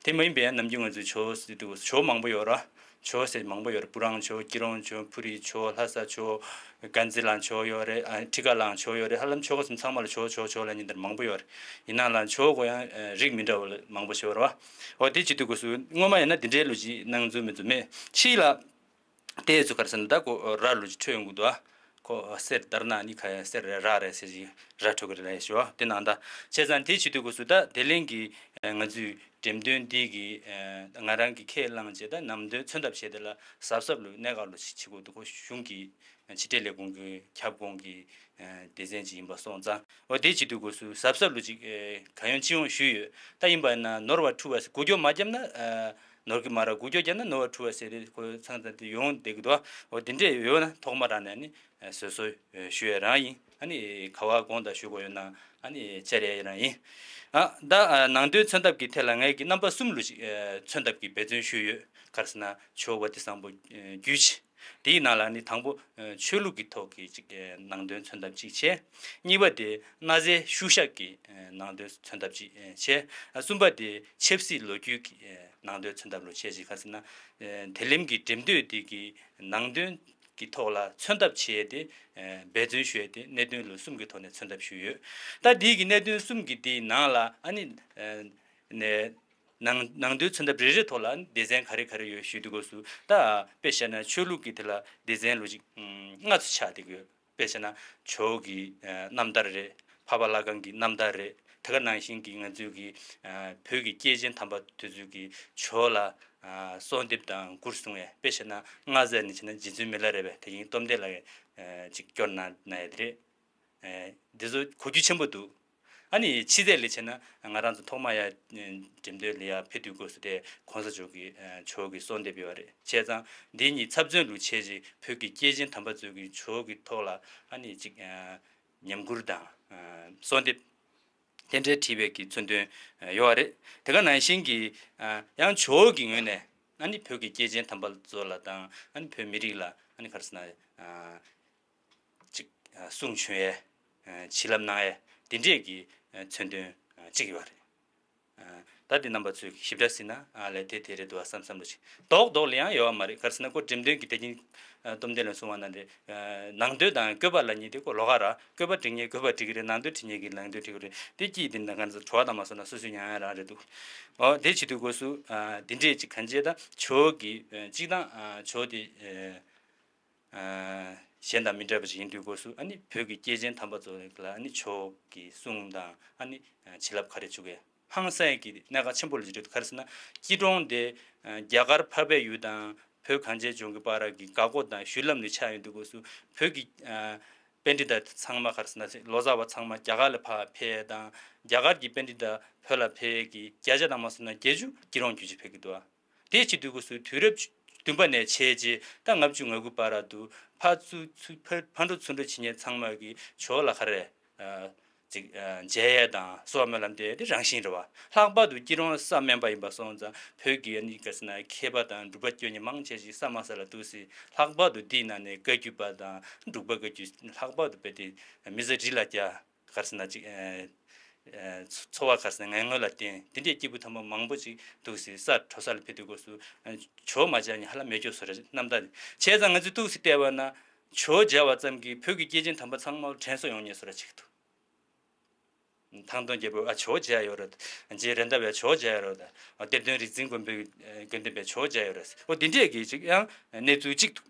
དེ་མ་ཡིན་པའི་ནམ་རྒྱུན་ང་ཚོས་ཇོ་བོ་ཟེར་དུས་ཇོ་བོ་མང་པོ་ཡོད་ར། ཇོ་བོ་ཟེར་མང་པོ་ཡོད་ར། སྤུ་རང་ཇོ་བོ། སྐྱིད་གྲོང་ཇོ་བོ། ཕུ་རི་ཇོ་བོ། ལྷ་ས་ཇོ་བོ། དཀར་མཛེས་ལའང་ཇོ་བོ་ཡོད་རེད། ཨ་ཁྲི་ཀ་ལའང་ཇོ་བོ་ཡོད་རེད། ཧ་ལམ་ཆོལ་ཁ་གསུམ་ཚང་མ་ལ་ཇོ་བོ་ཇོ་བོ་ཇོ་བོ་ལབ་མཁན་དེ་མང་པོ་ཡོད་རེད། ཡིན་ནའང་ཇོ་བོ་ཁོ་ཡང་རིགས་མི་འདྲ་བ་མང་པོ་ཞིག་ཡོད་ར་བ། འོ་དེ་བྱེད་དུས་སྐབས་སུ་སྔོན་མ་ཡིན་ན་འདི་འདྲའི་ལོ་རྒྱུས་གནང་ཚུལ་མི་ཚོ་མེད། ཕྱིས་ལ། དེ་ཚོ་ག་རེ་ཟེར་ན་ད་ཁོ་ར་ལོ་ཅིག་འཕྲོད་ཡོང་གི་འདུག་ཨ། ཁོ་གསེར་དར་ན་ནི་ཁ་ཡ་གསེར་ར་རེད་ཟེར་ཅིག་ར་འཕྲོད་ཀྱི་རེད་ལབ་ཞུ་བ་དེ་ནང་ད། བྱས་ཙང་དེ་བྱེད་དུས་སྐབས་སུ་ད་དེ་ལན་གྱི་ང་ཚོའི་འགྲེམས་སྟོན་འདི་གི་ང་རང་གི་ཁས་བླངས་བྱས་ད་ནམ་དུས་མཚོན་ཐབས་བྱས་དེ་ལ་གཟབ་གཟབ་ལོ་གནད་འགག་ལོ་ཅིག་བྱེད་དགོས་འདུག་ཁོ་གཞུང་གི་ཕྱི་དྲིལ་ལས་ཁུངས་ཀྱི་ཁྱབ་ཁོངས་ཀྱི་སྡེ་ཚན་ཅིག་ཡིན་པ་སོང་ཙང་། འོ་དེ་བྱེད་དུས་སྐབས་སུ་གཟབ་གཟབ་ལོ་ཅིག་ག་ཡོང་ཅི་ཡོང་ཞུས་ཡོད། ད་ཡིན་པ་ཡིན་ན་ནོར་བ་འཁྲུལ་བ་ཟེར་འགུལ་སྐྱོད་མ་བརྒྱབ་ན་ནོར་གི་མ་རེད། འགུལ་སྐྱོད་བརྒྱབ་ན་ནོར་བ་འཁྲུལ་བ་ཟེར་རེད། ཁོ་ཚང་ཚང་དེ་ཡོང་བསྡད་ཀྱི་འདུག་འོ་དེ་འདྲས་ཡོད་ན་ཐོག་མ་རང་ནས་ནི་བཟོད་གསོལ་ཞུ་ཡས་རང་ཡིན། ཨ་ནི་ག་བ་དགོངས་དག་ཞུ་དགོས་ཡོད་ན་ཨ་ནི་བཅར་ཡས་རང་ཡིན། ཨ་ད་ནང་དོན་མཚོན་ཐབས་ཀྱི་ཐད་ལ་ངས་ཀྱི་རྣམ་པ་གསུམ་ལོ་ཞིག་མཚོན་ཐབས་ཀྱི་འབད་བརྩོན་ཞུས་ཡོད། ག་རེ་ཟེར་ན་ཇོ་བོ་དྷི་སམ་བྷུ་བརྒྱུད་བྱས། དེའི་ནང་ལ་ནི་དང་པོ་ཆོས་ལུགས་ཀྱི་ཐོག་གི་ཅིག་ནང་དོན་མཚོན་ཐབས་ཅིག་བྱས། གཉིས་པ་དེ་གནའ་རྫས་ཤུལ་བཞག་གི་ནང་དོན་མཚོན་ཐབས་ཅིག་བྱས། གསུམ་པ་དེ་ཆབ་སྲིད་ལོ་རྒྱུས་ཀྱི་ནང་དོན་མཚོན་ཐབས་ལ་བྱས་ཅིག་ག་ཟེར་ན། དེ་ལམ་གྱི་འགྲེམས་སྟོན་དེ་གི་ནང་དོན་གྱི་ཐོག་ལ་མཚོན་ཐབས་བྱས་ཏེ། འབད་བརྩོན་ཞུས་ཏེ་གནད་དོན་ལུགས་གསུམ་གྱི་ཐོག་ནས་མཚོན་ཐབས་ཞུས་ཡོད། ད་དེའི་གི་གནད་དོན་གསུམ་གྱི་དེའི་ནང་ལ་ཨ་ནི། ནས། ནང་ནང་དོན་མཚོན་ཐབས་རེ་རེ་ཐོག་ལ་སྡེ་ཚན་ག་རེ་ག་རེ་ཡོད་ཞུ་དུས་སྐབས་སུ། ད་དཔེ་བཞག་ན་ཆོས་ལུགས་ཀྱི་དེ་ལ་སྡེ་ཚན་ལོ་ཅིག་ལྔ་ཚོ་ཆགས་བསྡད་ཀྱི་ཡོད། དཔེ་བཞག་ན་ཇོ་བོ་གི་རྣམ་ཐར་རེད། འཕགས་པ་ལྷ་ཁང་གི་རྣམ་ཐར་རེད། དེ་ག་ནང་བཞིན་གྱི་ང་ཚོའི་གི་བོད་ཀྱི་སྐྱེས་ཆེན་དམ་པ་དེ་ཚོའི་གི་ཇོ་བོ་ལ་གསོལ་འདེབས་དང་མགུར་གསུང་བའི། དཔེ་བཞག་ན་ལྔ་ཟེར་ནས་བྱས་ན་རྗེ་བཙུན་མི་ལ་རས་པས་དེ་ཡིན་སྟོབས་ལྡན་ལགས་ཀྱིས་ཅིག་སྐྱོར་གནང་གནང་ཡ་དེ་རེད། འདི་ཚོ་གོ་རྒྱུ་ཆེན་པོ་འདུག་ཨ་ནི་ཕྱི་རྫས་ལ་བྱས་ན་ང་རང་ཚོ་ཐོག་མ་ཡ་འགྲེམས་སྟོན་ལ་ཡ་ཕེབས་དུས་སྐབས་སུ་དེ་གོང་ས་མཆོག་གི་ཇོ་བོ་གི་གསོལ་འདེབས་ཡོད་རེད། བྱས་ཙང་འདི་གཉིས་ཚབ་མཚོན་ལུགས་བྱས་རྗེས་བོད་ཀྱི་སྐྱེས་ཆེན་དམ་པ་ཚོ་གི་ཇོ་བོ་གི་ཐོག་ལ་ཨ་ནི་ཅིག་ཉམས་མགུར་དང་གསོལ་འདེབས་དེ་འདྲའི་བྲིས་པའི་གི་མཚོན་དོན་ཡོད་རེད། དེ་ག་ནང་བཞིན་གྱི་ཡང་ཇོ་བོ་གི་ངོས་ནས་ཨ་ནི་བོད་ཀྱི་སྐྱེས་ཆེན་དམ་པ་ཚོ་ལ་དང་ཨ་ནི་བོད་མི་རིགས་ལ་ཨ་ནི་ག་རེ་ཟེར་ན། ཅིག་གསུང་བྱོན་ཡས། བྱིན་རླབས་གནང་ཡས། དེ་འདྲས་ཀྱི་མཚོན་དོན་གཅིག་ཡོད་རེད། ད་དེ་རྣམ་པ་ཚོས་ཞིབ་ཕྲ་གཟིགས་ན་ལས་དེ་དེ་རེད་འདུག་བསམ་བསམ་རེ་ཞིག་རྡོག་རྡོག་ལ་ཡང་ཡོད་པ་མ་རེད། ག་རེ་ཟེར་ན་ཁོ་འགྲེམས་སྟོན་གྱི་དེ་ཉིན་སྟོབས་ལྡན་ལ་གསུང་བ་ན་རེད། ནང་དོན་དང་བཀོད་པ་ལབ་མཁན་དེ་ཁོ་ལོགས་ཀ་ར། བཀོད་པ་འབྲི་མཁན་བཀོད་པ་འབྲི་གི་རེད། ནང་དོན་འབྲི་མཁན་གྱིས་ནང་དོན་འབྲི་གི་རེད། དེ་གཅིག་དེ་འདྲ་ག་རེ་ཟེར་བྲོ་བ་དང་མ་སོང་ན་སོ་སོའི་ཉམས་ཡང་རང་རེད་འདུག་འོ་དེ་བྱེད་དུས་སྐབས་སུ་དེ་འདྲས་ཅིག་གང་བྱས་ད་ཇོ་བོ་གི་གཅིག་དང་ཇོ་བོ་དེ། གཞན་དང་མི་འདྲ་བ་ཞིག་ཡིན་དུས་སྐབས་སུ་ཨ་ནི་བོད་ཀྱི་སྐྱེས་ཆེན་དམ་པ་ཚོ་ལ་ཨ་ནི་ཇོ་བོ་གི་གསུང་དང་ཨ་ནི་བྱིན་རླབས་ག་རེ་བྱུང་གི་ཧང་སངས་ཀྱི་གནད་འགག་ཆེན་པོ་ལ་བརྗོད་འདུག་ག་རེ་ཟེར་ན་སྐྱིད་གྲོང་དེ་རྒྱ་གར་འཕགས་པའི་ཡུལ་དང་བོད་གངས་ཅན་ལྗོངས་ཀྱི་བར་གྱི་འགག་སྒོ་དང་བཞུད་ལམ་ལ་ཆགས་ཡོང་དུས་སྐབས་སུ་བོད་ཀྱི་པཎྜི་ཏ་ཚང་མ་ག་རེ་ཟེར་ན་ལོ་ཙཱ་བ་ཚང་མ་རྒྱ་གར་ལ་ཕར་ཕེབས་དང་རྒྱ་གར་གྱི་པཎྜི་ཏ་བོད་ལ་ཕེབས་ཀྱི་བརྒྱ་ཆ་དང་མ་སོང་ན་བརྒྱད་ཅུ་སྐྱིད་གྲོང་བརྒྱུད་ཅིག་ཕེབས་ཀྱི་འདུག་དེ་བྱེད་དུས་སྐབས་སུ་དུས་རབས་བདུན་པ་ནས་བྱས་རྗེས་ད་ལྔ་བཅུ་ང་དགུ་བར་དུ་ཕར་ཚུར་ཚུར་ཕར་ཕར་འགྲོ་ཚུར་འགྲོ་བྱེད་མཁན་ཚང་མ་གིས་ཇོ་བོ་ལ་ག་རེ། ཅིག་མཇལ་ཡས་དང་གསོལ་བ་སྨོན་ལམ་འདེབས་ཡས་དེ་རང་བཞིན་རེད་བ། ལྷག་པར་དུ་སྐྱིད་གྲོང་ས་དམན་པ་ཡིན་པ་སོང་ཙང་བོད་ཀྱི་ཨ་ནི་ག་རེ་ཟེར་ན་མཁས་པ་དང་འབྲུག་པ་སྐྱོན་གཉིས་མང་ཆེ་ཞིག་ས་དམའ་ས་ལ་འདུག་སྲིད། ལྷག་པར་དུ་འདིའི་ནང་ནས་བཀའ་བརྒྱུད་པ་དང་འབྲུག་པ་བཀའ་བརྒྱུད་ལྷག་པར་དུ་བོད་དེ་མི་ཚེ་རི་ལ་རྒྱ། ག་རེ་ཟེར་ན་ཅིག་ཨ། ཨ། འཚོ་བ་ག་རེ་ཟེར་ན་ངན་ངོན་ལ་བརྟེན་དེ་འདྲའི་སྐྱེས་བུ་དམ་པ་མང་པོ་ཅིག་འདུག་སྲིད། ས་འཕྲོ་ས་ལ་ཕེབས་དུས་སྐབས་སུ་ཇོ་བོ་མ་མཇལ་མཁན་ཧ་ལམ་མེད་ཀྱོག་བཟོ་འདྲ་རྣམ་དག་བྱས་ཙང་ང་ཚོས་འདུག་སྲིད་བལྟས་པ་ན་ཇོ་བོ་མཇལ་བ་ཙམ་གྱིས་བོད་ཀྱི་སྐྱེས་ཆེན་དམ་པ་ཚང་མ་དྲན་གསོ་ཡོང་མཁན་བཟོ་འདྲ་ཅིག་འདུག་ཐང་སྟོང་རྒྱལ་པོས་ཨ་ཇོ་བོ་མཇལ་ཡོད་རེད། རྗེ་རེད་མདའ་བས་ཇོ་བོ་མཇལ་ཡོད་རེད། གཏེར་སྟོན་རིག་འཛིན་མགོན་པོའི་དགེ་འདུན་པས་ཇོ་བོ་མཇལ་ཡོད་རེད། འོ་དེ་འདྲས་ཀྱི་ཅིག་ཡང་གནས་ཚུལ་ཅིག་འདུག་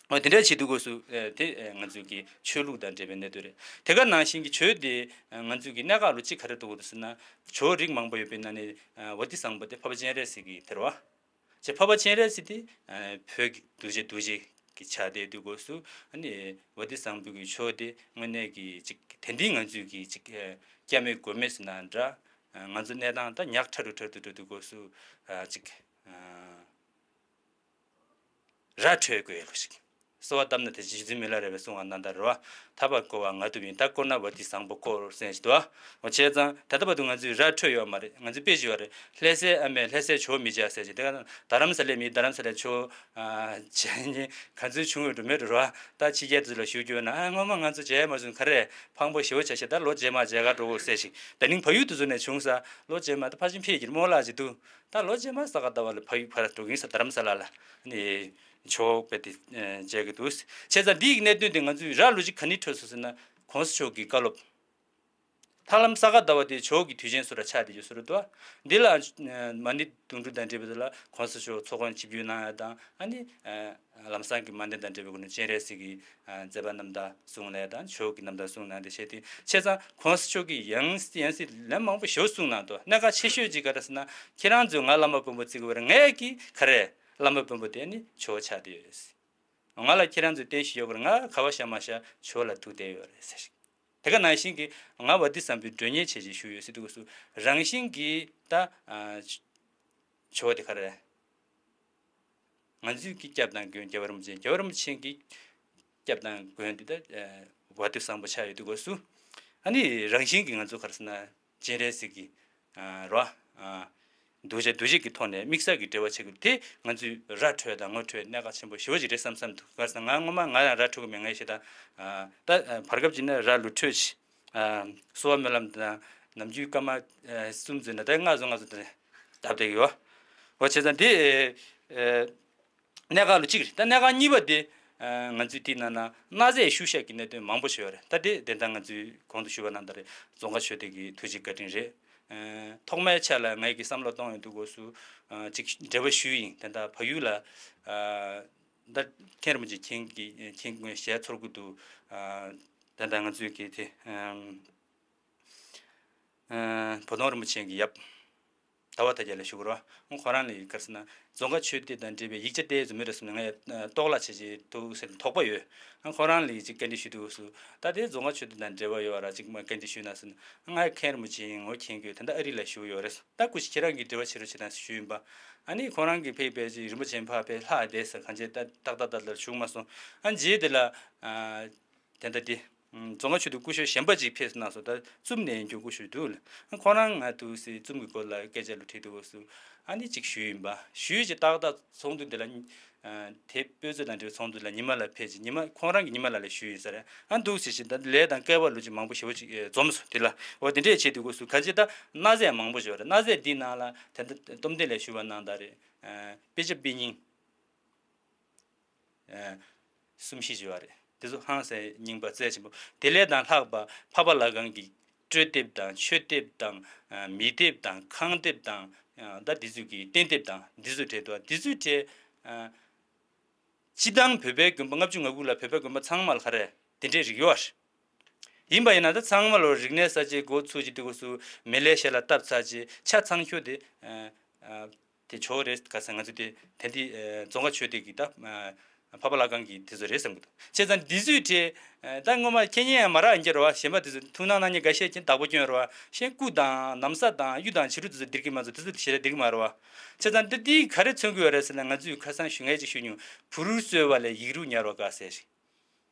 འོ་དེ་འདྲ་བྱེད་དུས་སྐབས་སུ་དེ་ང་ཚོའི་གི་ཆོས་ལུགས་དང་འབྲེལ་བའི་གནད་དོན་རེད། དེ་ག་ནང་བཞིན་གྱི་ཇོ་བོ་དེ་ང་ཚོའི་གི་གནད་འགག་ལུགས་གཅིག་ག་རེ་འདུག་ཟེར་ན་ཇོ་བོ་རིགས་མང་པོ་ཡོད་པའི་ནང་ནས་བ་ཏི་བཟང་པོ་དེ་འཕགས་པ་སྤྱན་རས་གཟིགས་ཀྱི་དེ་རེད་བ། ཅེས་འཕགས་པ་སྤྱན་རས་གཟིགས་དེ་བོད་ཀྱི་གདུལ་བྱ་གདུལ་བྱ་གི་ཆ་དེ་དུས་སྐབས་སུ་ཨ་ནི་བ་ཏི་བཟང་པོ་གི་ཇོ་བོ་དེ་དངོས་གནས་ཀྱི་ཅིག་དེ་འདི་ང་ཚོའི་གི་ཅིག་སྐྱབས་མེད་མགོན་མེད་ཟེར་ན་འདྲ། ང་ཚོ་གནས་སྟངས་ད་ཉག་ཕྲ་རུ་ཕྲ་རུ་འགྲོ་དུས་སྐབས་སུ་ཅིག་ར་འཕྲོད་དགོས་ལོ་ཞིག་གསོལ་བ་བཏབ་ན་དེ་རྗེ་བཙུན་མི་ལ་རས་པས་གསུངས་པ་ནང་ལྟར་རེད་བ། ཐར་པ་བསྐོར་བ་ང་ཐུབ་ཡིན། ད་བསྐོར་ན་བ་ཏི་བཟང་པོ་བསྐོར་ཟེར་ཞིག་འདུག་བ། འོ་བྱས་ཙང་ད་ལྟ་བར་དུ་ང་ཚོས་ར་འཕྲོད་ཡོད་མ་རེད། ང་ཚོས་དཔེ་ཞིག་ཡོད་རེད། ལྷ་སའི་ཨ་མས་ལྷ་སའི་ཇོ་བོ་མི་མཇལ་ཟེར་ཞིག་དེ་ག་རྡ་རམ་ས་ལའི་མིས་རྡ་རམ་ས་ལའི་ཇོ་བོ་མཇལ་མཁན་ག་ཚོད་བྱུང་ཡོད་འགྲོ་མེད་འགྲོ་རེད་བ། ད་ཕྱི་རྒྱལ་དུ་ལ་བཞུགས་རྒྱུ་ན་ཨ་སྔོན་མ་ང་ཚོ་མཇལ་མ་བྱུང་། ག་རེ་ཕངས་པོ་ཞེ་པོ་བྱས་ཤག་ད་ལོ་རྗེས་མ་མཇལ་ག་འགྲོ་དགོས་ཟེར་ཞིག་ད་ནིང་ཕ་ཡུལ་དུ་འཛུལ་ནས་བྱུང་ས་ལོ་རྗེས་མ་ད་ཕར་ཕྱིན་ཕེབས་ཀྱི་རེད་མོ་ལགས་ཅིག་འདུག་ད་ལོ་རྗེས་མ་ས་ག་ཟླ་བ་ལ་ཕ་ཡུལ་ཕར་འགྲོ་གི་ཡིན་ས་རྡ་རམ་ས་ལ་ལ་ནི། ཇོ་བོ་དཔེ་དེ་མཇལ་གི་འདུག་བྱས་ཙང་འདི་ཡི་གནད་དོན་དེ་ང་ཚོས་ར་ལོ་ཅིག་ག་ནས་འཕྲོད་སོང་ཟེར་ན་གོང་ས་མཆོག་གི་བཀའ་སློབ། ད་ལམ་ས་ག་ཟླ་བ་དེ་ཇོ་བོ་གི་དུས་ཆེན་བཟོ་འདྲ་ཆགས་བསྡད་ཡོད་བཟོ་འདྲ་འདུག་འདི་ལ་མ་ཎི་དུང་སྒྲུབ་དང་འབྲེལ་བའི་ལ་གོང་ས་མཆོག་ཚོགས་དཔོན་ཆིབས་བསྒྱུར་གནང་ཡ་དང་ཨ་ནི། ལམ་སང་གི་མ་ཎི་དང་འབྲེལ་བའི་སྒོ་ནས་སྤྱན་རས་གཟིགས་ཀྱི་མཛད་པ་རྣམ་དག་གསུང་ལས་དང་ཇོ་བོ་གི་རྣམ་ཐར་གསུང་གནང་དེ་བྱས་ཏེ་བྱས་ཙང་གོང་ས་མཆོག་གིས་ཡང་སྲིད་ཡང་སྲིད་ལན་མང་པོ་ཞེ་པོ་གསུངས་གནང་འདུག་གནད་འགག་ཆེ་ཤོས་ཅིག་ག་རེ་ཟེར་ན་ཁྱེད་རང་ཚོས་ང་བླ་མ་དཔོན་པོ་བརྩི་གི་ཡོད་རེད། ངས་ཀྱིས་ག་རེ་བླ་མ་དཔོན་པོ་དེ་ནི་ཇོ་བོ་ཆགས་བསྡད་ཡོད། ང་ལ་ཁྱེད་རང་ཚོས་བསྟན་བཞིན་ཡོད་དགོས་རེད། ང་ག་བ་བཞག་མ་བཞག་ཇོ་བོ་ལ་ཐུགས་གཏད་ཡོད་རེད་ཟེར། དེ་ག་ནང་བཞིན་གྱི་ང་བ་ཏི་བཟང་པོའི་མགྲོན་གཉེར་བྱས་ཅིག་ཞུས་ཡོད་ཟེར་དུས་སྐབས་སུ་རང་བཞིན་གྱིས་ད་ཇོ་བོ་དེ་ག་རེ། ང་ཚོས་ཀྱི་སྐྱབས་དང་མགོན་རྒྱལ་བ་རིན་པོ་ཆེ་རྒྱལ་བ་རིན་པོ་ཆེ་གི་སྐྱབས་དང་མགོན་དེ་ད་བ་ཏི་བཟང་པོ་ཆགས་ཡོད་དུས་སྐབས་སུ་ཨ་ནི་རང་བཞིན་གྱིས་ང་ཚོ་ག་རེ་ཟེར་ན་སྤྱན་རས་གཟིགས་ཀྱི་རོ། འདུ་བྱེད་འདུ་བྱེད་ཀྱི་ཐོག་ནས་དམིགས་བསལ་གྱི་འབྲེལ་བ་བྱེད་དགོས། དེ་ང་ཚོས་ར་འཕྲོད་དང་ངོ་འཕྲོད་གནད་འགག་ཆེན་པོ་ཞེ་པོ་ཅིག་རེད་བསམ་བསམ་འདུག་ག་རེ་ཟེར་ན་ང་སྔོན་མ་ང་ཡང་ར་འཕྲོད་ཀྱི་མེད། ངས་བཤད་ད་ད་བར་སྐབས་ཅིག་ནས་ར་ལུག་འཕྲོད་ཅིག་གསོ་བ་སྨོན་ལམ་དང་ནམ་རྒྱུན་སྐར་མ་གསུམ་ཙམ་ན་ད་ལྔ་བཟོ་ལྔ་བཟོ་དེ་བཏབ་བསྡད་ཡོད། འོ་བྱས་ཙང་དེ་གནད་འགག་ལོ་གཅིག་རེད། ད་གནད་འགག་གཉིས་པ་དེ་ང་ཚོས་དེའི་ནང་ན་གནའ་རྫས་ཤུལ་བཞག་གི་གནད་དོན་མང་པོ་ཞིག་ཡོད་རེད། ད་དེ་དེ་ལྟར་ང་ཚོས་གོང་དུ་ཞུས་པ་ནང་ལྟར་རྫོང་དཀར་ཆོས་སྡེ་གི་ཐུགས་རྗེ་བཀའ་དྲིན་རེད། ཐོག་མའི་ཆ་ལ་ངས་ཀྱི་བསམ་བློ་གཏོང་ཡོང་དུས་སྐབས་སུ་ཅིག་འབྲེལ་བ་ཞུས་ཡིན། དེ་འདྲ་བལ་ཡུལ་ལ་ད་མཁན་རིན་པོ་ཆེ་མཁྱེན་གྱི་མཁྱེན་དགོས་ཞལ་ཚོར་གྱི་འདུག་དེ་འདྲ་ང་ཚོས་ཀྱི་དེ་བོ་དོང་རིན་པོ་ཆེ་གི་ཡབ་ཟླ་བ་དར་རྒྱས་ལ་ཞུ་དགོས་རེད་བ། ཁོ་རང་ལ་ཡི་གར་ཟེར་ན་རྫོང་དཀར་ཆོས་སྡེ་དང་འབྲེལ་བའི་ཡིག་ཆ་དེ་ཚོ་མི་རེ་ཟུང་ནས་ངས་རྟོག་བརླག་བྱེད་ཀྱི་འདུག་ཟེར་དོགས་པ་ཡོད། ཁོ་རང་ལ་ཡི་ཅིག་བཀའ་འདྲི་ཞུ་དུས་སུ་ད་དེ་རྫོང་དཀར་ཆོས་སྡེ་དང་འབྲེལ་བ་ཡོད་ར་ཅིག་མ་བཀའ་འདྲི་ཞུས་ན་ཟེར་ན་ང་མཁན་རིན་པོ་ཆེ་ངོ་མཁྱེན་གྱི་ཡོད། ད་ལྟ་ཨ་རི་ལ་བཞུགས་ཡོད་རེད། ད་སྐུ་ཞིག་ཁྱེད་རང་གི་འབྲེལ་བ་བྱེད་རོགས་བྱེད་དང་ཞུས་ཡིན་པ། ཨ་ནི་ཁོ་རང་གི་ཕེབས་པའི་ཅིག་རིན་པོ་ཆེ་ཕ་ཕེབས་ལྷག་བསྡད་ཟེར་གང་བྱས་ད་ཏག་ཏག་ཏག་ཏག་བཞུགས་མ་སོང་། ཨ་རྗེས་དེ་ལ་དེ་འདྲ་དེ། རྫོང་དཀར་ཆོས་སྡེ་སྐུ་ཞབས་གཞན་པ་ཅིག་ཕེབས་གནང་སོང་། ད་ཙུམ་ནས་ཡིན་རྒྱུ་སྐུ་ཞབས་འདུག་ལ། ཁོ་རང་ང་ཐུག་སེ་ཙུམ་གྱི་སྐོར་ལ་སྐད་ཆ་ལོ་དྲིས་འདུག་སུ། ཨ་ནི་ཅིག་ཞུས་ཡིན་པ། ཞུས་ཅིག་ཏག་ཏག་ཚོགས་འདུ་འདི་ལ་དེ་དཔེ་མཛོད་དང་འབྲེལ་བའི་ཚོགས་འདུ་ལ་ཉི་མ་ལ་ཕེབས་ཅིག་ཉི་མ་ཁོང་རང་གི་ཉི་མ་ལ་ལ་ཞུས་ཡིན་ས་རེད། ཨ་འདུག་ཟེར་ཞིག་ད་ལས་དང་སྐལ་བ་ལོ་ཅིག་མང་པོ་ཞེ་པོ་ཅིག་འཛོམས་སོང་དེ་ལ། འོ་དེ་འདྲས་བྱས་དུས་སྐབས་སུ་ག་ཅི་ད་གནའ་རྫས་མང་པོ་ཞིག་ཡོད་རེད། གནའ་རྫས་འདི་ནང་ལ་དེ་འདྲ་སྟོབས་ལྡན་ལས་ཞུ་བ་གནང་ད་རེད། དཔེ་ཆ་དཔེ་རྙིང་། གསུམ་བཞི་ཅིག་ཡོད་རེད། དེ་ཚོ་ཧང་སང་རྙིང་པ་རྩ་ཆེན་པོ། དེ་ལས་དང་ལྷག་པ་འཕགས་པ་ལྷ་ཁང་གི་སྤྲོས་དེབ་དང་མཆོད་དེབ་དང་མི་དེབ་དང་ཁང་དེབ་དང་ད་འདི་ཚོ་གི་རྟེན་དེབ་དང་འདི་ཚོ་བྲིས་འདུག་འདི་ཚོ་བྲིས། སྤྱི་བཏང་བོད་པའི་དགོན་པ་ལྔ་བཅུ་ང་དགུ་ལ་བོད་པའི་དགོན་པ་ཚང་མ་ལ་ག་རེ་དེ་འདྲའི་རིགས་ཡོད་རེད། ཡིན་པ་ཡིན་ན་ད་ཚང་མ་ལོ་རིག་གནས་གསར་བརྗེ་འགོ་ཚུགས་ཀྱི་དུས་སྐབས་སུ་མེ་ལེ་ཤ་ལ་བཏབ་ཚར་རྗེས་ཆ་ཚང་ཁྱོད་དེ། དེ་ཆོག་རེད་ག་ས་ང་ཚོ་དེ་དེ་འདི་རྫོང་དཀར་ཆོས་སྡེ་གི་ད་འཕགས་པ་ལྷ་ཁང་གི་དེ་ཚོ་རེད་བསམ་གི་འདུག་བྱས་ཙང་འདི་ཚོའི་གྲས་ད་སྔོན་མ་ཁེ་ཉེ་ཡང་མ་རག་ཡིན་གྱི་རེད་བ། གཞན་པ་དེ་ཚོ་ཐུགས་སྣང་གནང་མཁན་འགའ་ཤས་ཀྱིས་བདག་པོ་སྐྱོན་རེད་བ། གཞན་སྐུ་དང་ན་བཟའ་དང་གཡུ་དང་བྱི་རུ་དེ་ཚོ་འདིར་གི་མ་ཚོ་དེ་ཚོ་ཞེ་དྲག་འདིར་གི་མ་རེད་བ། བྱས་ཙང་འདི་འདི་ག་རེ་མཚོན་གི་ཡོད་རེད་ཟེར་ན་ང་ཚོས་ཁ་སང་ཞུ་ངས་ཅིག་ཞུ་མྱོང་། བུ་རུ་གསོས་པ་ལས་ཡིག་རུ་ཉར་བ་དཀའ་ཟེར།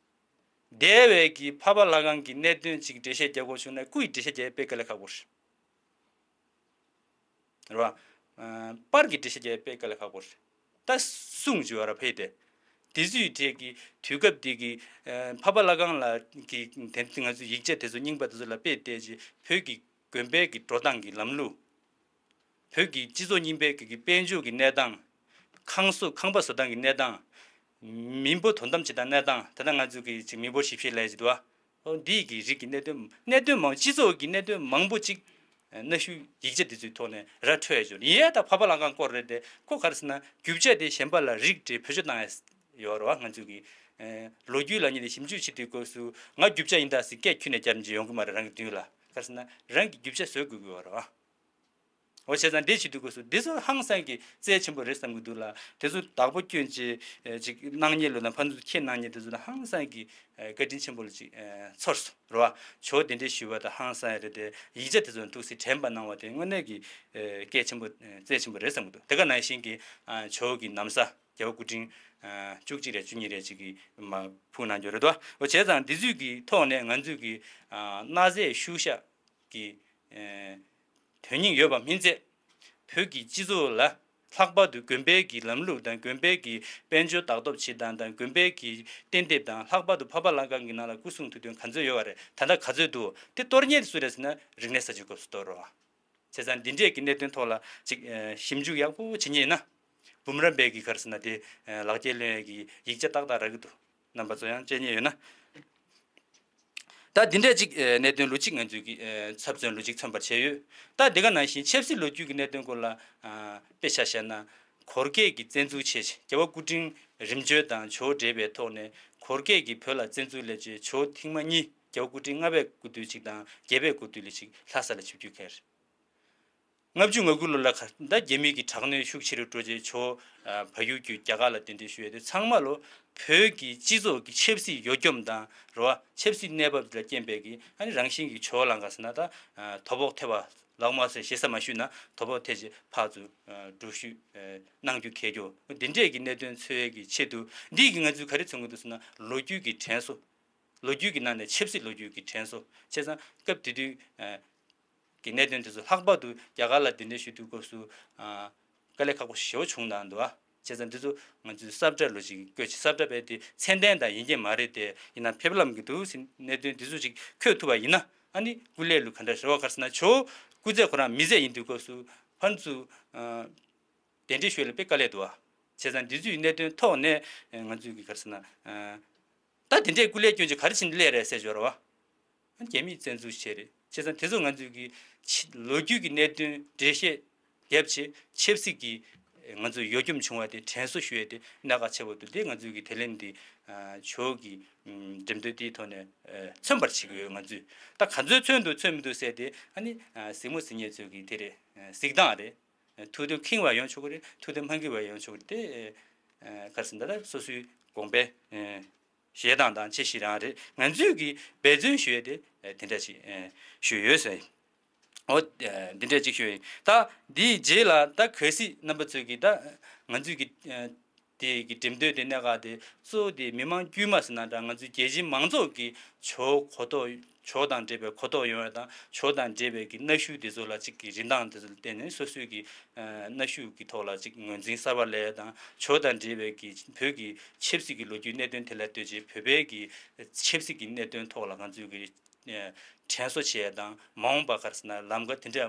འདས་པའི་གི་འཕགས་པ་ལྷ་ཁང་གི་གནད་དོན་ཅིག་འགྲེལ་བཤད་རྒྱག་དགོས་བྱུང་ན་སྐུ་ཡི་འགྲེལ་བཤད་རྒྱག་ཡ་དཔེ་དཀའ་ལས་ཁག་པོ་རེད། རེད་བ། ཨ། པར་གྱི་འགྲེལ་བཤད་རྒྱག་དཔེ་དཀའ་ལས་ཁག་པོ་རེད། ད་གསུང་བྱས་པ་ར་ཕེབས་ཏེ། དེ་ཚོའི་གྲས་ཀྱི་དུས་སྐབས་དེ་གི་ཨ། འཕགས་པ་ལྷ་ཁང་ལ་གི་དེ་ང་ཚོའི་ཡིག་ཆ་དེ་ཚོ་རྙིང་པ་དེ་ཚོ་ལ་དཔེ་བལྟས་རྗེས་བོད་ཀྱི་དགོན་པའི་གི་འགྲོ་སྟངས་ཀྱི་ལམ་ལུགས། བོད་ཀྱི་སྤྱི་ཚོགས་རྙིང་པའི་གི་གི་དཔལ་འབྱོར་གྱི་གནས་སྟངས། ཁང་བཟོ་ཁང་པ་བཟོ་སྟངས་ཀྱི་གནས་སྟངས། མི་འབོར་དོ་དམ་བྱེད་སྟངས་གནས་སྟངས། ད་ལྟ་ང་ཚོ་གི་ཅིག་མི་འབོར་ཞིབ་བཤེར་ལས་ཀྱི་འདུག་བ། ཨོ་འདི་ཡི་གི་རིགས་ཀྱི་གནད་དོན་གནད་དོན་མང་སྤྱི་ཚོགས་ཀྱི་གནད་དོན་མང་པོ་ཅིག་གནའ་ཤུལ་ཡིག་ཆ་འདི་ཚོའི་ཐོག་ནས་ར་འཕྲོད་ཡ་ཅོ་ཡིན་ཡ། ད་འཕགས་པ་ལྷ་ཁང་སྐོར་རེད་དེ་ཁོ་ག་རེ་ཟེར་ན་རྒྱུ་ཆ་དེ་གཞན་པ་ལ་རིགས་འགྲེ་བེད་སྤྱོད་བཏང་ཡ་ཡོད་རེད་བ། ང་ཚོ་གི་ལོ་རྒྱུས་ལ་ཉིད་ནས་ཞིབ་འཇུག་བྱེད་དུས་སྐབས་སུ་ང་རྒྱུ་ཆ་ཡིན་ད་ཟེར་སྐད་ཁྱོན་ནས་རྒྱབ་འཇལ་ཡོང་གི་མ་རེད། རང་གི་མདུན་ལ་ག་རེ་ཟེར་ན་རང་གི་རྒྱུ་ཆ་བཟོ་དགོས་ཀྱི་ཡོད་རེད་བ། འོ་བྱས་ཙང་འདི་བྱེད་དུས་སྐབས་སུ་འདི་ཚོ་ཧང་སང་གི་རྩལ་ཆེན་པོ་རེད་བསམ་གྱི་འདུག་ལ། དེ་ཚོ་བདག་པོ་སྐྱོན་ཅིག་ཅིག་གནང་མཁན་ལོ་ན་ཕན་ཚུན་ཁྱེད་གནང་མཁན་དེ་ཚོ་ལ་ཧང་སང་གི་བཀའ་དྲིན་ཆེན་པོ་ལ་ཅིག་ཚོར་སོང་རེད་བ། ཇོ་བོ་དེ་འདྲས་ཞུས་པ་དང་ཧང་སང་རེད་དེ་ཡིག་ཆ་དེ་ཚོ་འདུག་སེ་དྲན་པ་གནང་བ་དེ་དངོས་གནས་ཀྱི་སྐལ་ཆེན་པོ་རྩལ་ཆེན་པོ་རེད་བསམ་གྱི་འདུག་དེ་ག་ནང་བཞིན་གྱི་ཇོ་བོ་གི་ན་བཟའ་རྒྱལ་བ་སྐུ་ཕྲེང་བཅུ་གཅིག་རེད་བཅུ་གཉིས་རེད་ཅིག་གིས་མ་ཕུལ་གནང་རྒྱུ་རེད་དོ། འོ་བྱས་ཙང་འདི་ཚོའི་གི་ཐོག་ནས་ང་ཚོས་གི་གནའ་རྫས་ཤུལ་བཞག་གི་དོན་སྙིང་ཡོད་པ་མིན་ཚད། བོད་ཀྱི་སྤྱི་ཚོགས་ལ་ལྷག་པར་དུ་དགོན་པའི་གི་ལམ་ལུགས་དང་དགོན་པའི་གི་དཔལ་འབྱོར་བདག་ཐོབ་བྱེད་སྟངས་དང་དགོན་པའི་གི་རྟེན་དེབ་དང་ལྷག་པར་དུ་འཕགས་པ་ལྷ་ཁང་གི་ནང་ལ་སྐུ་གསུང་ཐུགས་རྟེན་ག་ཚོད་ཡོད་པ་རེད། ད་ལྟ་ག་ཚོད་འདུག་དེ་གཏོར་མཁན་དེ་སུ་རེད་ཟེར་ན་རིག་གནས་གསར་བརྗེའི་སྐབས་སུ་གཏོར་རོགས། བྱས་ཙང་འདི་འདྲས་ཀྱི་གནད་དོན་ཐོག་ལ་ཅིག་ཞིབ་འཇུག་ཡག་པོ་བྱེད་མཁན་ཡིན་ན། འབུམ་རམས་པའི་གི་ག་རེ་ཟེར་ན་དེ་ལག་འཁྱེར་ལོན་ཡས་ཀྱི་ཡིག་ཆ་ཏག་ཏག་རག་གི་འདུག་རྣམ་པ་ཚོ་ཡང་དཔྱད་མཁན་ཡོད་ན། ད་འདི་འདྲས་ཅིག་གནད་དོན་ལོ་གཅིག་ང་ཚོས་ཀྱི་ཚབ་མཚོན་ལོ་གཅིག་མཚོན་པར་བྱས་ཡོད། ད་འདི་ག་ནང་བཞིན་ཆབ་སྲིད་ལོ་རྒྱུས་ཀྱི་གནད་དོན་སྐོར་ལ་དཔེ་ཆ་བཞག་ན། གོར་ཁེ་གི་བཙན་འཛུལ་བྱས་རྗེས་རྒྱལ་བ་སྐུ་ཕྲེང་རིམ་བྱོན་དང་ཇོ་བོ་འབྲེལ་བའི་ཐོག་ནས་གོར་ཁེ་གིས་བོད་ལ་བཙན་འཛུལ་སླེབས་རྗེས་ཇོ་བོ་ཐེངས་མ་གཉིས་རྒྱལ་བ་སྐུ་ཕྲེང་ལྔ་པའི་སྐུ་དུས་གཅིག་དང་བརྒྱད་པའི་སྐུ་དུས་ལ་གཅིག་ལྷ་ས་ལ་ཆིབས་བསྒྱུར་མཁན་རེད། ལྔ་བཅུ་ང་དགུ་ལོ་ལ་ཁ་ད་རྒྱ་མི་གི་དྲག་གནོན་ཤུགས་ཆེ་རུ་འགྲོ་རྗེས་ཇོ་བོ་བལ་ཡུལ་བརྒྱུད་རྒྱ་གར་ལ་གདན་འདྲེན་ཞུས་ཡོད་དེ་ཚང་མ་ལོ་བོད་ཀྱི་སྤྱི་ཚོགས་ཀྱི་ཆབ་སྲིད་ཡོ་འཁྱོམ་དང་རེད་བ། ཆབ་སྲིད་གནས་བབ་ལ་རྐྱེན་པས་ཀྱི་ཨ་ནི་རང་བཞིན་གྱི་ཇོ་བོ་ལ་ག་ཟེར་ན་ད་དོ་ཕོག་ཐེབས་པ་ལག་མ་ཟེར་ཞེ་ས་མ་ཞུས་ན་དོ་ཕོག་ཐེབས་རྗེས་ཕར་ཚུར་འགྲུལ་བཞུད་གནང་རྒྱུ་གས་རྒྱུ་འདི་འདྲས་ཀྱི་གནད་དོན་འཚོལ་ཡས་ཀྱི་ཆེད་དུ་འདི་གི་ང་ཚོས་ག་རེ་མཚོན་གྱི་འདུག་ཟེར་ན་ལོ་རྒྱུས་ཀྱི་དྲན་གསོ། ལོ་རྒྱུས་ཀྱི་ནང་ནས་ཆབ་སྲིད་ལོ་རྒྱུས་ཀྱི་དྲན་གསོ་བྱས་ཙང་སྐབས་དེ་དུས། གི་གནད་དོན་དེ་ཚོ་ལྷག་པར་དུ་རྒྱ་གར་ལ་གདན་འདྲེན་ཞུ་དུས་སྐབས་སུ་དཀའ་ལས་ཁག་པོ་ཞེ་པོ་བྱུང་གནང་འདུག་ཨ། བྱས་ཙང་འདི་ཚོ་ང་ཚོས་ས་བཀྲ་ལོ་ཅིག་བཀོད་ཅིག་ས་བཀྲ་བས་དེ་མཚན་ལྡན་དང་ཡིན་གྱི་མ་རེད་དེ་ཡིན་ན་ཕེབས་ལམ་གྱི་འདུག་ཟེར་གནད་དོན་འདི་ཚོ་ཅིག་འཁོད་ཐུབ་པ་ཡིན་ན་ཨ་ནི་སྐུ་ལས་ལུགས་ག་འདྲ་ཞུ་བ་ག་རེ་ཟེར་ན་ཇོ་བོ་སྐུ་ཚེ་ཁོ་རང་མི་ཚེ་ཡིན་དུས་སྐབས་སུ་ཕར་ཚུར་གདན་འདྲེན་ཞུ་ཡ་ལ་དཔེ་དཀའ་ལས་འདུག་བ། བྱས་ཙང་འདི་ཚོའི་གནད་དོན་ཐོག་ནས་ང་ཚོས་ཀྱི་ག་རེ་ཟེར་ན། ད་དེ་འདྲའི་སྐུ་ལས་སྐྱོན་ཅིག་ག་རེ་བྱས་ནས་སླེབས་རེད་ཟེར་ཞོར་བ། རྒྱ་མིས་བཙན་འཛུལ་བྱས་རེད། བྱས་ཙང་དེ་ཚོ་ང་ཚོས་ཀྱི་ཕྱི་ལོ་རྒྱུས་ཀྱི་གནད་དོན་འགྲེལ་བཤད་བརྒྱབ་བྱས་ཆབ་སྲིད་ཀྱི་ང་ཚོས་ཡོ་འཁྱོམ་བྱུང་བ་དེ་དྲན་གསོ་ཞུ་ཡས་དེ་གནད་འགག་ཆེ་བོ་འདུག་དེ་ང་ཚོས་ཀྱི་དེ་ལན་འདི་ཇོ་བོ་གི་འགྲེམས་སྟོན་དེའི་ཐོག་ནས་མཚོན་པར་བྱེད་ཀྱི་ཡོད། ང་ཚོས་ད་ག་ཚོད་མཚོན་འདུག་མཚོན་མི་འདུག་ཟེར་དེ་ཨ་ནི་གཟིགས་མོ་གཟིགས་མཁན་ཚོས་ཀྱི་དེ་རེད། གཟིགས་སྟངས་རེད། ཐུགས་དོན་ཁེངས་པ་ཡོང་ཆོག་གི་རེད། ཐུགས་དོན་མ་ཁེངས་པ་ཡོང་ཆོག་གི་རེད་དེ། ག་རེ་ཟེར་ན་ད་སོ་སོའི་དགོངས་པའི་བཞེས་སྟངས་དང་ཅི་ཞིག་རང་རེད། ང་ཚོས་ཀྱི་འབད་བརྩོན་ཞུ་ཡས་དེ་དེ་འདྲ་ཞིག་ཞུས་ཡོད་ཟེར། འོ་འདི་འདྲ་ཅིག་ཞུས་ཡིན། ད་འདིའི་རྗེས་ལ་ད་གལ་སྲིད་རྣམ་པ་ཚོས་ཀྱི་ད་ང་ཚོས་ཀྱི་དེ་གི་འགྲེམས་སྟོན་དེ་གནད་འགག་དེ་གཙོ་བོ་དེ་མི་མང་དཀྱུས་མ་ཟེར་ན་འདྲ་ང་ཚོའི་རྒྱལ་སྤྱིའི་མང་ཚོགས་ཀྱི་ཇོ་བོ་གོ་རྟོགས་ཇོ་བོ་དང་འབྲེལ་བའི་གོ་རྟོགས་ཡོང་བ་དང་ཇོ་བོ་དང་འབྲེལ་བའི་གི་གནའ་ཤུལ་དེ་ཚོ་ལ་ཅིག་གི་རིན་ཐང་དེ་ཚོ་ལ་བརྟེན་ནས་སོ་སོའི་གི་གནའ་ཤུལ་གི་ཐོག་ལ་ཅིག་ངོས་འཛིན་གསར་པ་སླེབས་དང་ཇོ་བོ་དང་འབྲེལ་བའི་གི་བོད་ཀྱི་ཆབ་སྲིད་ཀྱི་ལོ་རྒྱུས་གནད་དོན་དེ་ལ་ལྟོས་བྱས་བོད་པའི་གི་ཆབ་སྲིད་ཀྱི་གནད་དོན་ཐོག་ལ་ང་ཚོའི་གི་དྲན་གསོ་བྱས་དང་མ་འོངས་པ་ག་རེ་ཟེར་ན་ལམ་ཁ་དེ་འདྲ་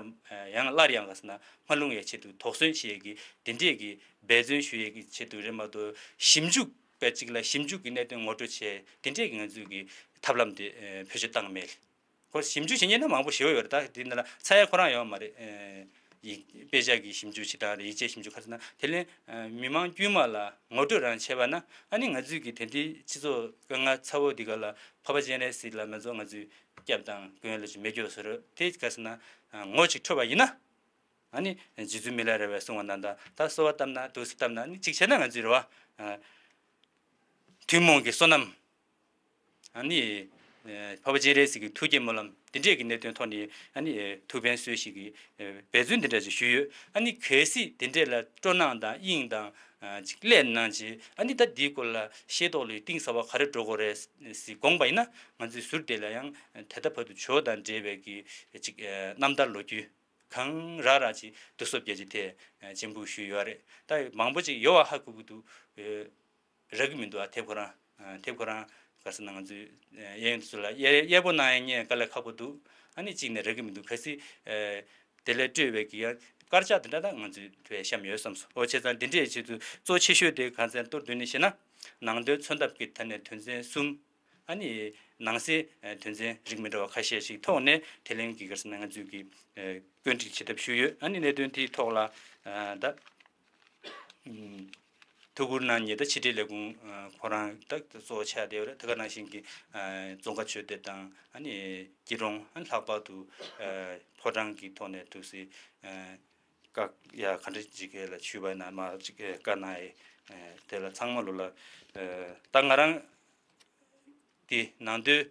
ཡང་སླར་ཡང་ག་རེ་ཟེར་ན་མ་ལྷུང་ཡའི་ཆེད་དུ་དོགས་ཟོན་བྱེད་ཡས་ཀྱི་དེ་འདྲས་ཀྱི་འབད་བརྩོན་ཞུ་ཡས་ཀྱི་ཆེད་དུ་རེད་མ་གཏོགས་ཞིབ་འཇུག་པ་གཅིག་ལ་ཞིབ་འཇུག་གི་གནད་དོན་ངོ་སྤྲོད་བྱས་དེ་འདྲས་ཀྱི་ང་ཚོས་ཀྱི་ཐབས་ལམ་དེ་བེད་སྤྱོད་བཏང་མེད། ཁོ་ཞིབ་འཇུག་བྱེད་མཁན་ནི་མང་པོ་ཞེ་པོ་ཡོད་རེད། ད་དེ་འདི་ལ་ཚ་ཡ་ཁོ་རང་ཡོད་མ་རེད། ཡིག་དཔེ་ཆ་གི་ཞིབ་འཇུག་བྱེད་སྟངས་རེད། ཡིག་ཆའི་ཞིབ་འཇུག་ག་རེ་ཟེར་ན་དེ་ལས་མི་མང་དཀྱུས་མ་ལ་ངོ་སྤྲོད་རང་བྱས་པ་ན་ཨ་ནི་ང་ཚོས་ཀྱི་དེ་འདྲའི་སྤྱི་ཚོགས་དཀའ་ངལ་ཚ་བོ་འདི་ག་ལ་འཕགས་པ་སྤྱན་རས་གཟིགས་ལ་མ་ཚོགས་ང་ཚོས་སྐྱབས་དང་མགོན་ལ་ཅིག་མེ་སྒྱོགས་བཟོ་རོགས་དེ་ག་ཟེར་ན་ངོ་ཅིག་འཕྲོད་པ་ཡིན་ན་ཨ་ནི་རྗེ་བཙུན་མི་ལ་རས་པས་གསུངས་པ་ནང་ལྟར་ད་གསོལ་བ་བཏབ་ན་འདུག་སེ་བཏབ་ན་ཨ་ནི་གཅིག་བྱས་ན་ང་ཚོས་རེད་བ། ཐུན་མོང་གི་བསོད་ནམས། ཨ་ནི། འཕགས་པ་སྤྱན་རས་གཟིགས་ཀྱི་ཐུགས་བསྐྱེད་སྨོན་ལམ་འདི་འདྲས་ཀྱི་གནད་དོན་ཐོག་ནས་ཨ་ནི་ཐུགས་ཕན་གསོས་ཤིག་གི་འབད་བརྩོན་འདི་འདྲ་ཞིག་ཞུས་ཡོད། ཨ་ནི་གལ་སྲིད་འདི་འདྲས་ལ་སྤྲོ་སྣང་དང་དབྱིངས་དང་ཅིག་སླེབས་གནང་རྗེས་ཨ་ནི་ད་འདིའི་སྐོར་ལ་ཤེས་རྟོགས་ལ་གཏིང་ཟབ་པ་ག་རེ་འགྲོ་དགོས་རེད་ཟེར་དགོངས་པ་ཡིན་ན་ང་ཚོའི་ཟུར་དེ་ལ་ཡང་ད་ལྟ་བར་དུ་ཇོ་བོ་དང་འབྲེལ་བའི་གི་ཅིག་རྣམ་ཐར་ལོ་རྒྱུས་གང་རག་རག་ཅིག་བསྡུ་གསོག་བརྒྱབ་ཅིག་དེ་སྤྱན་འབུལ་ཞུས་ཡོད་རེད། ད་མང་པོ་ཅིག་ཡོད་པ་ཧ་གོ་གི་འདུག་རག་གི་མི་འདུག་ཨ་དེབ་ཁོ་རང་། དེབ་ཁོ་རང་ག་ཟེར་ན་ང་ཚོའི་གཡས་གཡོན་དེ་ཚོ་ལ་གཡས་གཡས་པོ་གནང་ཡ་ཉན་དཀའ་ལས་ཁག་པོ་འདུག་ཨ་ནི་གཅིག་ནས་རག་གི་མི་འདུག་གལ་སྲིད་དེ་ལས་སྤྲོད་པའི་གི་ཡང་དཀར་ཆག་དེ་འདྲ་ད་ང་ཚོས་དེ་བཤམས་ཡོད་བསམ་སོང་། འོ་བྱས་ཙང་འདི་འདྲའི་ཆེད་དུ་གཙོ་ཆེ་ཤོས་དེ་གང་ཟེར་མདོར་བསྡུས་ནས་བཤད་ན་ནང་དོན་མཚོན་ཐབས་ཀྱི་ཐད་ནས་དོན་ཚན་གསུམ། ཨ་ནི་ནང་གསེས་དོན་ཚན་རིགས་མི་འདྲ་བ་ཁ་ཤས་ཤིག་ཐོག་ནས་དེ་ལན་གྱི་ག་ཟེར་ན་ང་ཚོས་ཀྱི་བཀོད་སྒྲིག་བྱེད་ཐབས་ཞུས་ཡོད། ཨ་ནི་གནད་དོན་དེའི་ཐོག་ལ་ད། ཐུགས་ཁུར་གནང་མཁན་ད་ཕྱི་དྲིལ་ལས་ཁུངས་ཁོ་རང་ད་གཙོ་བོ་ཆགས་བསྡད་ཡོད་རེད། དེ་ག་ནང་བཞིན་གྱི་ཙོང་ཁ་ཆོས་སྡེ་དང་ཨ་ནི་སྐྱིད་གྲོང་ཨ་ནི་ལྷག་པར་དུ་ཕོ་བྲང་གི་ཐོག་ནས་ཐུགས་སྲས་བཀའ་ཡ་ག་འདྲ་ཅིག་ལ་ཞུས་པ་ན་མ་ཅིག་བཀའ་གནང་ཡས་དེ་ལ་ཚང་མ་ལོ་ལ་ད་ང་རང་དེ་ནང་དོན།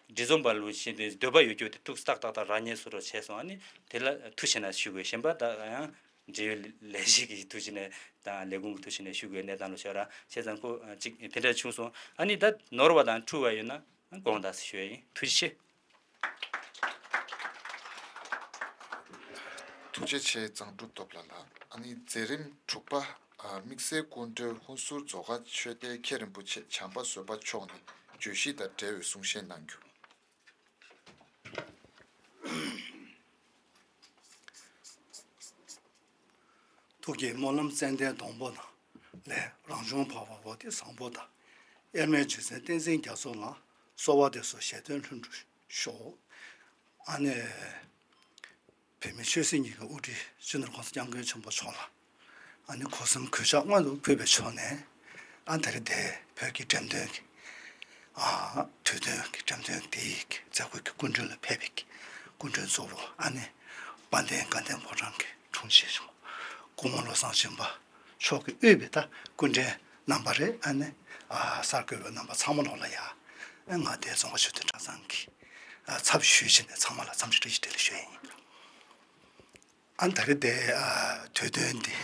འབྲི་རྩོམ་པ་ལོ་ཆེན་པོའི་འདོད་པ་ཡོད་རྒྱུ་དེ་ཐུགས་ཏག་ཏག་ཏག་རག་ཉེན་བཟོ་འདྲ་བྱས་སོང་། ཨ་ནི་དེ་ལ་ཐུགས་ཆེ་ན་ཞུ་དགོས། གཞན་པ་ད་ཡང་འབྲེལ་ཡོད་ལས་གཞི་གི་ཐུགས་ཆེ་ནས་དང་ལས་ཁུངས་ཀྱི་ཐུགས་ཆེ་ནས་ཞུ་དགོས་གནས་སྟངས་ལ་ཤོར་ར་བྱས་ཙང་ཁོ་ཅིག་དེ་འདྲ་བྱུང་སོང་། ཨ་ནི་ད་ནོར་བ་དང་འཁྲུལ་བ་ཡོད་ན་དགོངས་དག་ཞུ་ཡ་ཡིན། ཐུགས་རྗེ་ཆེ། ཐུགས་རྗེ་ཆེ། མཛངས་སྒྲུབ་སྟོབས་ལགས་ལགས། ཨ་ནི་མཛད་རིམ་དྲུག་པ། དམིགས་བསལ་སྐུ་མགྲོན་ཧུན་སུར་རྫོང་དཀར་ཆོས་སྡེའི་མཁན་རིན་པོ་ཆེ་བྱམས་པ་བཟོད་པ་མཆོག་ནས་བརྗོད་གཞི་དང་འབྲེལ་བའི་གསུང་བཤད་གནང་རྒྱུ། ཐུགས་ཀྱི་སྨོན་ལམ་ཙན་དན་སྡོང་པོ་དང་། ལས་རང་བྱུང་འཕགས་པ་པོ་ཏི་བཟང་པོ་དང་། དབྱེར་མེད་རྗེ་བཙུན་བསྟན་འཛིན་རྒྱ་མཚོ་ལ། གསོལ་བ་འདེབས་སོ་ཞལ་འདོན་ལྷུན་གྲུབ་ཤོག་ཨ་ནི། བོད་མི་ཆོས་སྲིད་གཉིས་ཀྱི་དབུ་ཁྲིད་སྤྱི་ནོར་༸གོང་ས་༸སྐྱབས་མགོན་ཆེན་པོ་མཆོག་ལ། ཨ་ནི་སྒོ་གསུམ་གུས་ཕྱག་སྔོན་དུ་ཕུལ་བའི་ཕྱོགས་ནས། ཨ་ད་རེས་དེ་བོད་ཀྱི་འགྲེམས་སྟོན་གྱི། ཨ་དུས་སྟོན་གྱི་འགྲེམས་སྟོན་དེའི་མཛད་སྒོའི་སྐུ་མགྲོན་ལ་ཕེབས་པའི་སྐུ་མགྲོན་གཙོ་བོ་ཨ་ནི་དཔལ་ལྡན་དགའ་ལྡན་ཕོ་བྲང་གི་དྲུང་ཆེ་ཆུང་སྐུ་ངོ་བློ་བཟང་སྦྱིན་པ་མཆོག་གིས་དབུས་པའི་ད་སྐུ་མགྲོན་རྣམ་པ་རེད། ཨ་ནི་ཨ་གསར་འགོད་པ་རྣམ་པ་ཚང་མ་ལོག་ལ་ཡ། ཨ་ང་དེ་རྫོང་དཀར་ཆོས་སྡེ་གྲྭ་ཚང་གི་ཨ་ཚབ་ཞུས་བྱས་ནས་ཚང་མ་ལ་འཚམས་འདྲི་བཀྲ་ཤིས་བདེ་ལེགས་ཞུ་ཡ་ཡིན། ཨ་ད་རེས་དེ་ཨ་དུས་སྟོན་འདི་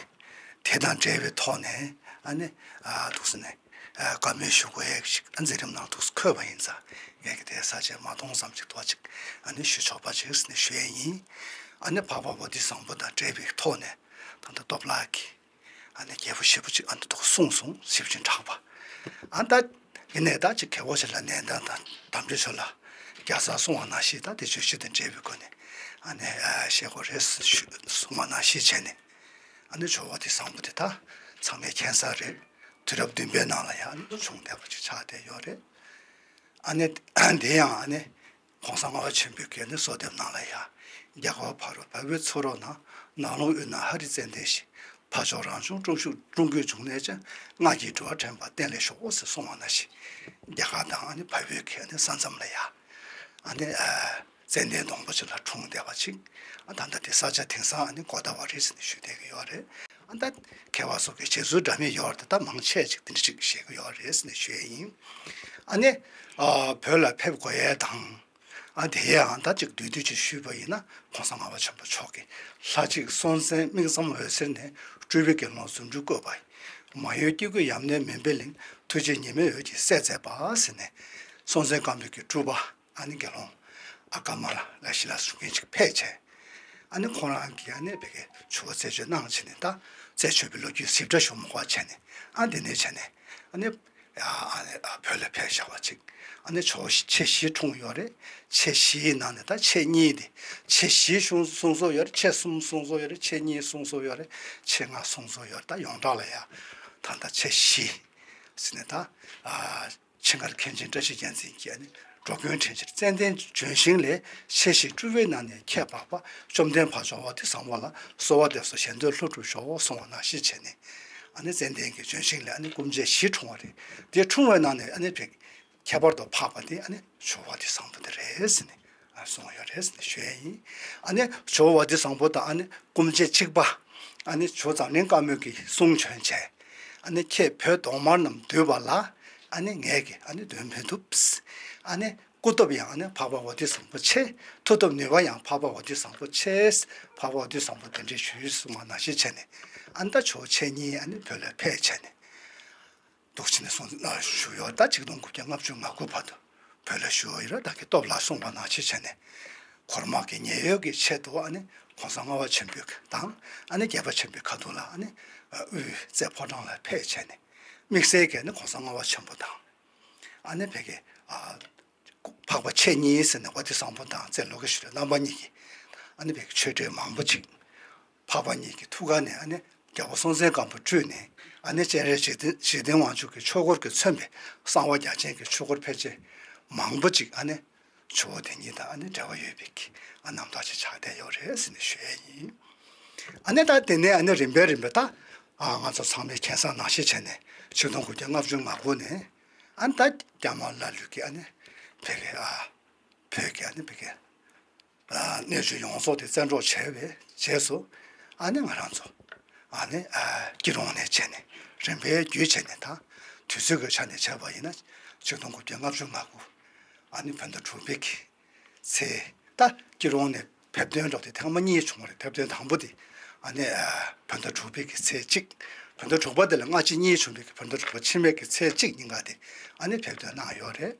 དེ་དང་འབྲེལ་བའི་ཐོག་ནས་ཨ་ནི་ཨ་འདུག་སེ་ནས་ བཀའ་མོལ་ཞུ་དགོས་ཡས་ཞིག་མཛད་རིམ་ནང་དུ་འཁོད་པ་ཡིན་ཙང་ངས་ཀྱི་དེ་ས་བཅད་མ་གཏོང་ཙམ་ཅིག་ཏོག་ཅིག་ཨ་ནི་ཞུ་ཆོག་པ་ཅིག་ནས་ཞུ་ཡས་ཡིན། ཨ་ནི་འཕགས་པ་པོ་ཏི་བཟང་པོ་དང་འབྲེལ་བའི་ཐོག་ནས་ད་ལྟ་སྟོབས་ལགས་ཀྱིས་ཨ་ནི་རྒྱལ་པོ་ཞེ་པོ་ཅིག་ཨ་ནི་ཐོག་གསུངས་སོང་ཞེ་པོ་ཅིག་གྲགས་པ། ཨ་ད་ཡིན་ནའི་ད་ཅིག་རྒྱལ་པོ་ཞིག་ལ་ནན་ཏན་དང་དམ་ཆོས་ཆོས་ལ་རྒྱལ་སར་གསུང་བ་ནང་བཞིན་ད་དེ་བརྗོད་གཞི་དང་འབྲེལ་བའི་སྒོ་ནས་ཨ་ནི་བཤད་དགོས་རེད་གསུང་བ་ནང་བཞིན་བྱས་ནས། ཨ་ནི་ཇོ་བོ་ཏི་བཟང་པོ་དེ་ད་ཚང་མས་མཁྱེན་གསལ་རེད། དུས་རབས་བདུན་པའི་ནང་ལ་ཡང་ཨ་ནི་བྱུང་བསྡད་པ་ཅིག་ཆགས་བསྡད་ཡོད་རེད། ཨ་ནི་དེ་ཡང་ཨ་ནི་༸གོང་ས་ལྔ་པ་ཆེན་པོའི་གི་ཨ་ནི་གསོལ་འདེབས་ནང་ལ་ཡང་རྒྱ་གར་ཕ་རོལ་བལ་པོའི་ཚུ་རོལ་ན། ནགས་ཀླུང་དབུས་ན་ཧ་རི་ཙནྡན་ཞེས། ཕ་ཕྱོགས་རང་བྱུང་ཀྲུང་ཀྲུང་གོའི་འབྱུང་གནས་ཅན། སྔགས་ཀྱི་སྤྲུལ་བ་འདྲེན་པ་བསྟན་ལ་ཤོག་ཟེར་གསུངས་པ་ནང་བཞིན་རྒྱ་གར་དང་ཨ་ནི་བལ་པོའི་གི་ཨ་ནི་ས་མཚམས་ལ་ཡང་ཨ་ནི་ཙནྡན་སྡོང་པོ་ཅིག་ལ་འཁྲུངས་བསྡད་པ་ཅིག་ཨ་ད་ལྟ་དེ་ས་ཆ་དེང་སང་ཨ་ནི་གོ་ད་བ་རི་ཟེར་ནས་ཞུས་བསྡད་ཀྱི་ཡོད་རེད། ཨ་ད་མཁས་པ་ཚོ་གི་བྱེད་ཚུལ་འདྲ་མིན་ཡོད་རེད། ད་མང་ཆེ་ཅིག་དེ་འདྲ་ཅིག་བཤད་ཀྱི་ཡོད་རེད་ཟེར་ནས་ཞུ་ཡས་ཡིན། ཨ་ནི་བོད་ལ་ཕེབས་དགོས་ཡས་དང་། ཨ་དེ་ཡང་ད་ཅིག་བསྡུས་བསྡུས་ཅིག་ཞུས་པ་ཡིན་ན་༸གོང་ས་ལྔ་པ་ཆེན་པོ་མཆོག་གིས་ལྷ་གཅིག་སྲོང་བཙན་དམིགས་བརྩམས་འོད་ཟེར་ནས། སྤྲུལ་པའི་དགེ་སློང་རྫུ་འཕྲུལ་བཀོད་པ་ཡིས། མ་གཡོས་སྐྱེ་དགུའི་ཡམས་ནད་མུན་པའི་གླིང་། ཐུགས་རྗེའི་ཉི་མའི་འོད་ཀྱིས་སད་མཛད་པ་ཟེར་ནས་སྲོང་བཙན་སྒམ་པོའི་གི་སྤྲུལ་པ་ཨ་ནི་དགེ་སློང་ཨ་ཀ་མ་ལ་ལ་ཞི་ལ་ཟེར་མཁན་ཅིག་ཕེབས་བྱས། ཨ་ནི་ཁོང་རང་གིས་ཨ་ནི་བོད་ཀྱི་ཆོས་པ་རྩད་གཅོད་གནང་བྱས་ནས་ད་རྩད་ཆོད་པའི་ལོ་རྒྱུས་ཞིབ་ཕྲ་ཞུ་མ་དགོས་བྱས་ནས་ཨ་འདི་ནས་བྱས་ནས་ཨ་ནི། ཨ་ནི་བོད་ལ་ཕེབས་བཞག་པ་ཅིག་ཨ་ནི་ཇོ་བོ་མཆེད་བཞི་འཁྲུངས་ཡོད་རེད། མཆེད་བཞིའི་ནང་ནས་ད་མཆེད་གཉིས་དེ། མཆེད་བཞི་གསུང་གསུང་སྲོལ་ཡོད་རེད། མཆེད་གསུམ་གསུང་སྲོལ་ཡོད་རེད། མཆེད་གཉིས་གསུང་སྲོལ་ཡོད་རེད། མཆེད་ལྔ་གསུང་སྲོལ་ཡོད་རེད། ད་ཡོངས་གྲགས་ལ་ཡ་ད་ལྟ་མཆེད་བཞི་ཟེར་ནས་ད་ཨ་ཆེན་མཁར་མཁན་ཆེན་བཀྲ་ཤིས་རྒྱལ་མཚན་གྱིས་ཨ་ནི་འགྲོ་མགོན་དྲིན་ཆེན་ཙནྡན་ལྗོན་ཤིང་ལས། མཆེད་བཞི་སྤྲུལ་པའི་ནང་ནས་ཁྱད་འཕགས་པ། བཅོམ་ལྡན་འཕགས་མཆོག་པོ་ཏི་བཟང་པོ་ལ། གསོལ་བ་འདེབས་སོ་གཞན་དོན་ལྷུན་གྲུབ་ཤོག་གསུངས་པ་ནང་བཞིན་བྱས་ནས་ཨ་ནི་ཙནྡན་གྱི་ལྗོན་ཤིང་ལས་ཨ་ནི་སྐུ་མཆེད་བཞི་འཁྲུངས་པ་རེད། དེ་འཁྲུངས་པའི་ནང་ནས་ཨ་ནི་བོད་ཁྱད་པར་དུ་འཕགས་པ་དེ་ཨ་ནི་ཇོ་བོ་ཏི་བཟང་པོ་དེ་རེད་ཟེར་ནས་གསུངས་ཡོད་རེད་ཟེར་ནས་ཞུ་ཡས་ཡིན། ཨ་ནི་ཇོ་བོ་ཏི་བཟང་པོ་དང་ཨ་ནི་སྐུ་མཆེད་གཅིག་པ་ཨ་ནི་ཇོ་འཛམ་གླིང་དཀར་མོས་ཀྱིས་གསུང་བྱོན་བྱས། ཨ་ནི་ཁྱེད་བོད་གདོང་དམར་རྣམས་འདུལ་བ་ལ། ཨ་ནི་ངས་ཀྱིས་ཨ་ནི་འདོན་མི་ཐུབ། ཨ་ནི་སྐུ་སྟོབས་ཡང་ཨ་ནི་འཕགས་པ་པོ་ཏི་བཟང་པོ་ཆེ། མཐུ་སྟོབས་ནུས་པ་ཡང་འཕགས་པ་པོ་ཏི་བཟང་པོ་ཆེ། འཕགས་པ་པོ་ཏི་བཟང་པོ་གདན་འདྲེན་ཞུས་གསུངས་པ་ནང་བཞིན་བྱས་ནས་ཨ་ནི་ད་ཇོ་བོ་མཆེད་གཉིས་ཨ་ནི་བོད་ལ་ཕེབས་བྱས་ནས། འདུག་བྱས་ནས་གསུངས་ན་བཞུགས་ཡོད། ད་ཆིག་སྟོང་དགུ་བརྒྱ་ལྔ་བཅུ་ང་དགུ་བར་དུ་བོད་ལ་བཞུགས་ཡོད་རེད། ད་གི་སྟོབས་ལ་གསུངས་པ་ནང་བཞིན་བྱས་ནས་གོར་མ་གི་ཉེན་གཡོལ་གྱི་ཆེད་དུ་ཨ་ནི་༸གོང་ས་ལྔ་པ་ཆེན་པོའི་དང་ཨ་ནི་རྒྱལ་པོ་ཆེན་པོའི་ཁ་ཐུག་ལ་ཨ་ནི་དབུས་རྩེ་ཕོ་བྲང་ལ་ཕེབས་བྱས་ནས་དམིགས་བསལ་གྱི་ཨ་ནི་༸གོང་ས་ལྔ་པ་ཆེན་པོ་དང་ཨ་ནི་བོད་ཀྱི་འཕགས་པ་མཆེད་གཉིས་ཟེར་ནས་པོ་ཏི་བཟང་པོ་དང་རྩེ་ལོ་ཀེ་ཤྭ་ར་རྣམ་པ་གཉིས་ཀྱིས་ཨ་ནི་བོད་ཀྱི་ཆོས་སྒྲོན་མང་པོ་ཅིག་འཕགས་པ་གཉིས་ཀྱི་ཐུགས་ཀ་ནས་ཨ་ནི་རྒྱལ་པོ་སྲོང་བཙན་སྒམ་པོ་སྤྲུལ་ནས་ཨ་ནི་སྤྱན་རས་གཟིགས་དབང་ཕྱུག་གི་ཆོས་འཁོར་གྱིས་མཚོན་པའི་གསང་བ་རྒྱ་ཆེན་གྱི་ཆོས་འཁོར་ཕལ་ཆེར་མང་པོ་ཅིག་ཨ་ནི་ཇོ་བོ་དེ་ཉིད་དང་ཨ་ནི་འབྲེལ་བ་ཡོད་པའི་གི་ཨ་རྣམ་ཐར་ཅིག་ཆགས་བསྡད་ཡོད་རེད་ཟེར་ནས་ཞུ་ཡས་ཡིན། ཨ་ནི་ད་དེ་ནས་ཨ་ནི་རིམ་པས་རིམ་པས་ད་ཨ་ང་ཚོ་ཚང་མས་མཁྱེན་གསལ་ནང་བཞིན་བྱས་ནས་ཆིག་སྟོང་དགུ་བརྒྱ་ལྔ་བཅུ་ང་དགུ་ནས་ཨ་ནི་ད་རྒྱ་དམར་ལ་ལུས་ཀྱི་ཨ་ནི་བོད་ཀྱི་ཨ་བོད་ཀྱི་ཨ་ནི་བོད་ཀྱི་གནས་ཚུལ་ཡོངས་རྫོགས་དེ་བཙན་འཕྲོག་བྱས་པའི་རྗེས་སུ་ཨ་ནི་ང་རང་ཚོ་ཨ་ནི་སྐྱིད་གྲོང་ནས་བྱས་ནས་རིམ་པས་བརྒྱུད་བྱས་ནས་ད་དུས་ཚོད་ཀྱི་ཆ་ནས་བྱས་པ་ཡིན་ན་ཆིག་སྟོང་དགུ་བརྒྱ་ལྔ་བཅུ་ང་དགུ་ཨ་ནི་བོད་ཟླ་དྲུག་པའི་གི་ཚེ་ད་སྐྱིད་གྲོང་ནས་ཕེབས་ཐོན་འགྲོ་དེ་ཐེངས་མ་གཉིས་བྱུང་བ་རེད། ཕེབས་ཐོན་དང་པོ་དེ་ཨ་ནི་བོད་ཟླ་དྲུག་པའི་གི་ཚེས་གཅིག་བོད་ཟླ་དྲུག་པ་དེ་ལ་སྔ་ཕྱི་གཉིས་བྱུང་བའི་གི་བོད་ཟླ་དྲུག་པ་ཕྱི་མའི་གི་ཚེས་གཅིག་ཉིན་ཀ་དེ་ཨ་ནི་ཕེབས་ཐོན་གནང་ཡོད་རེད།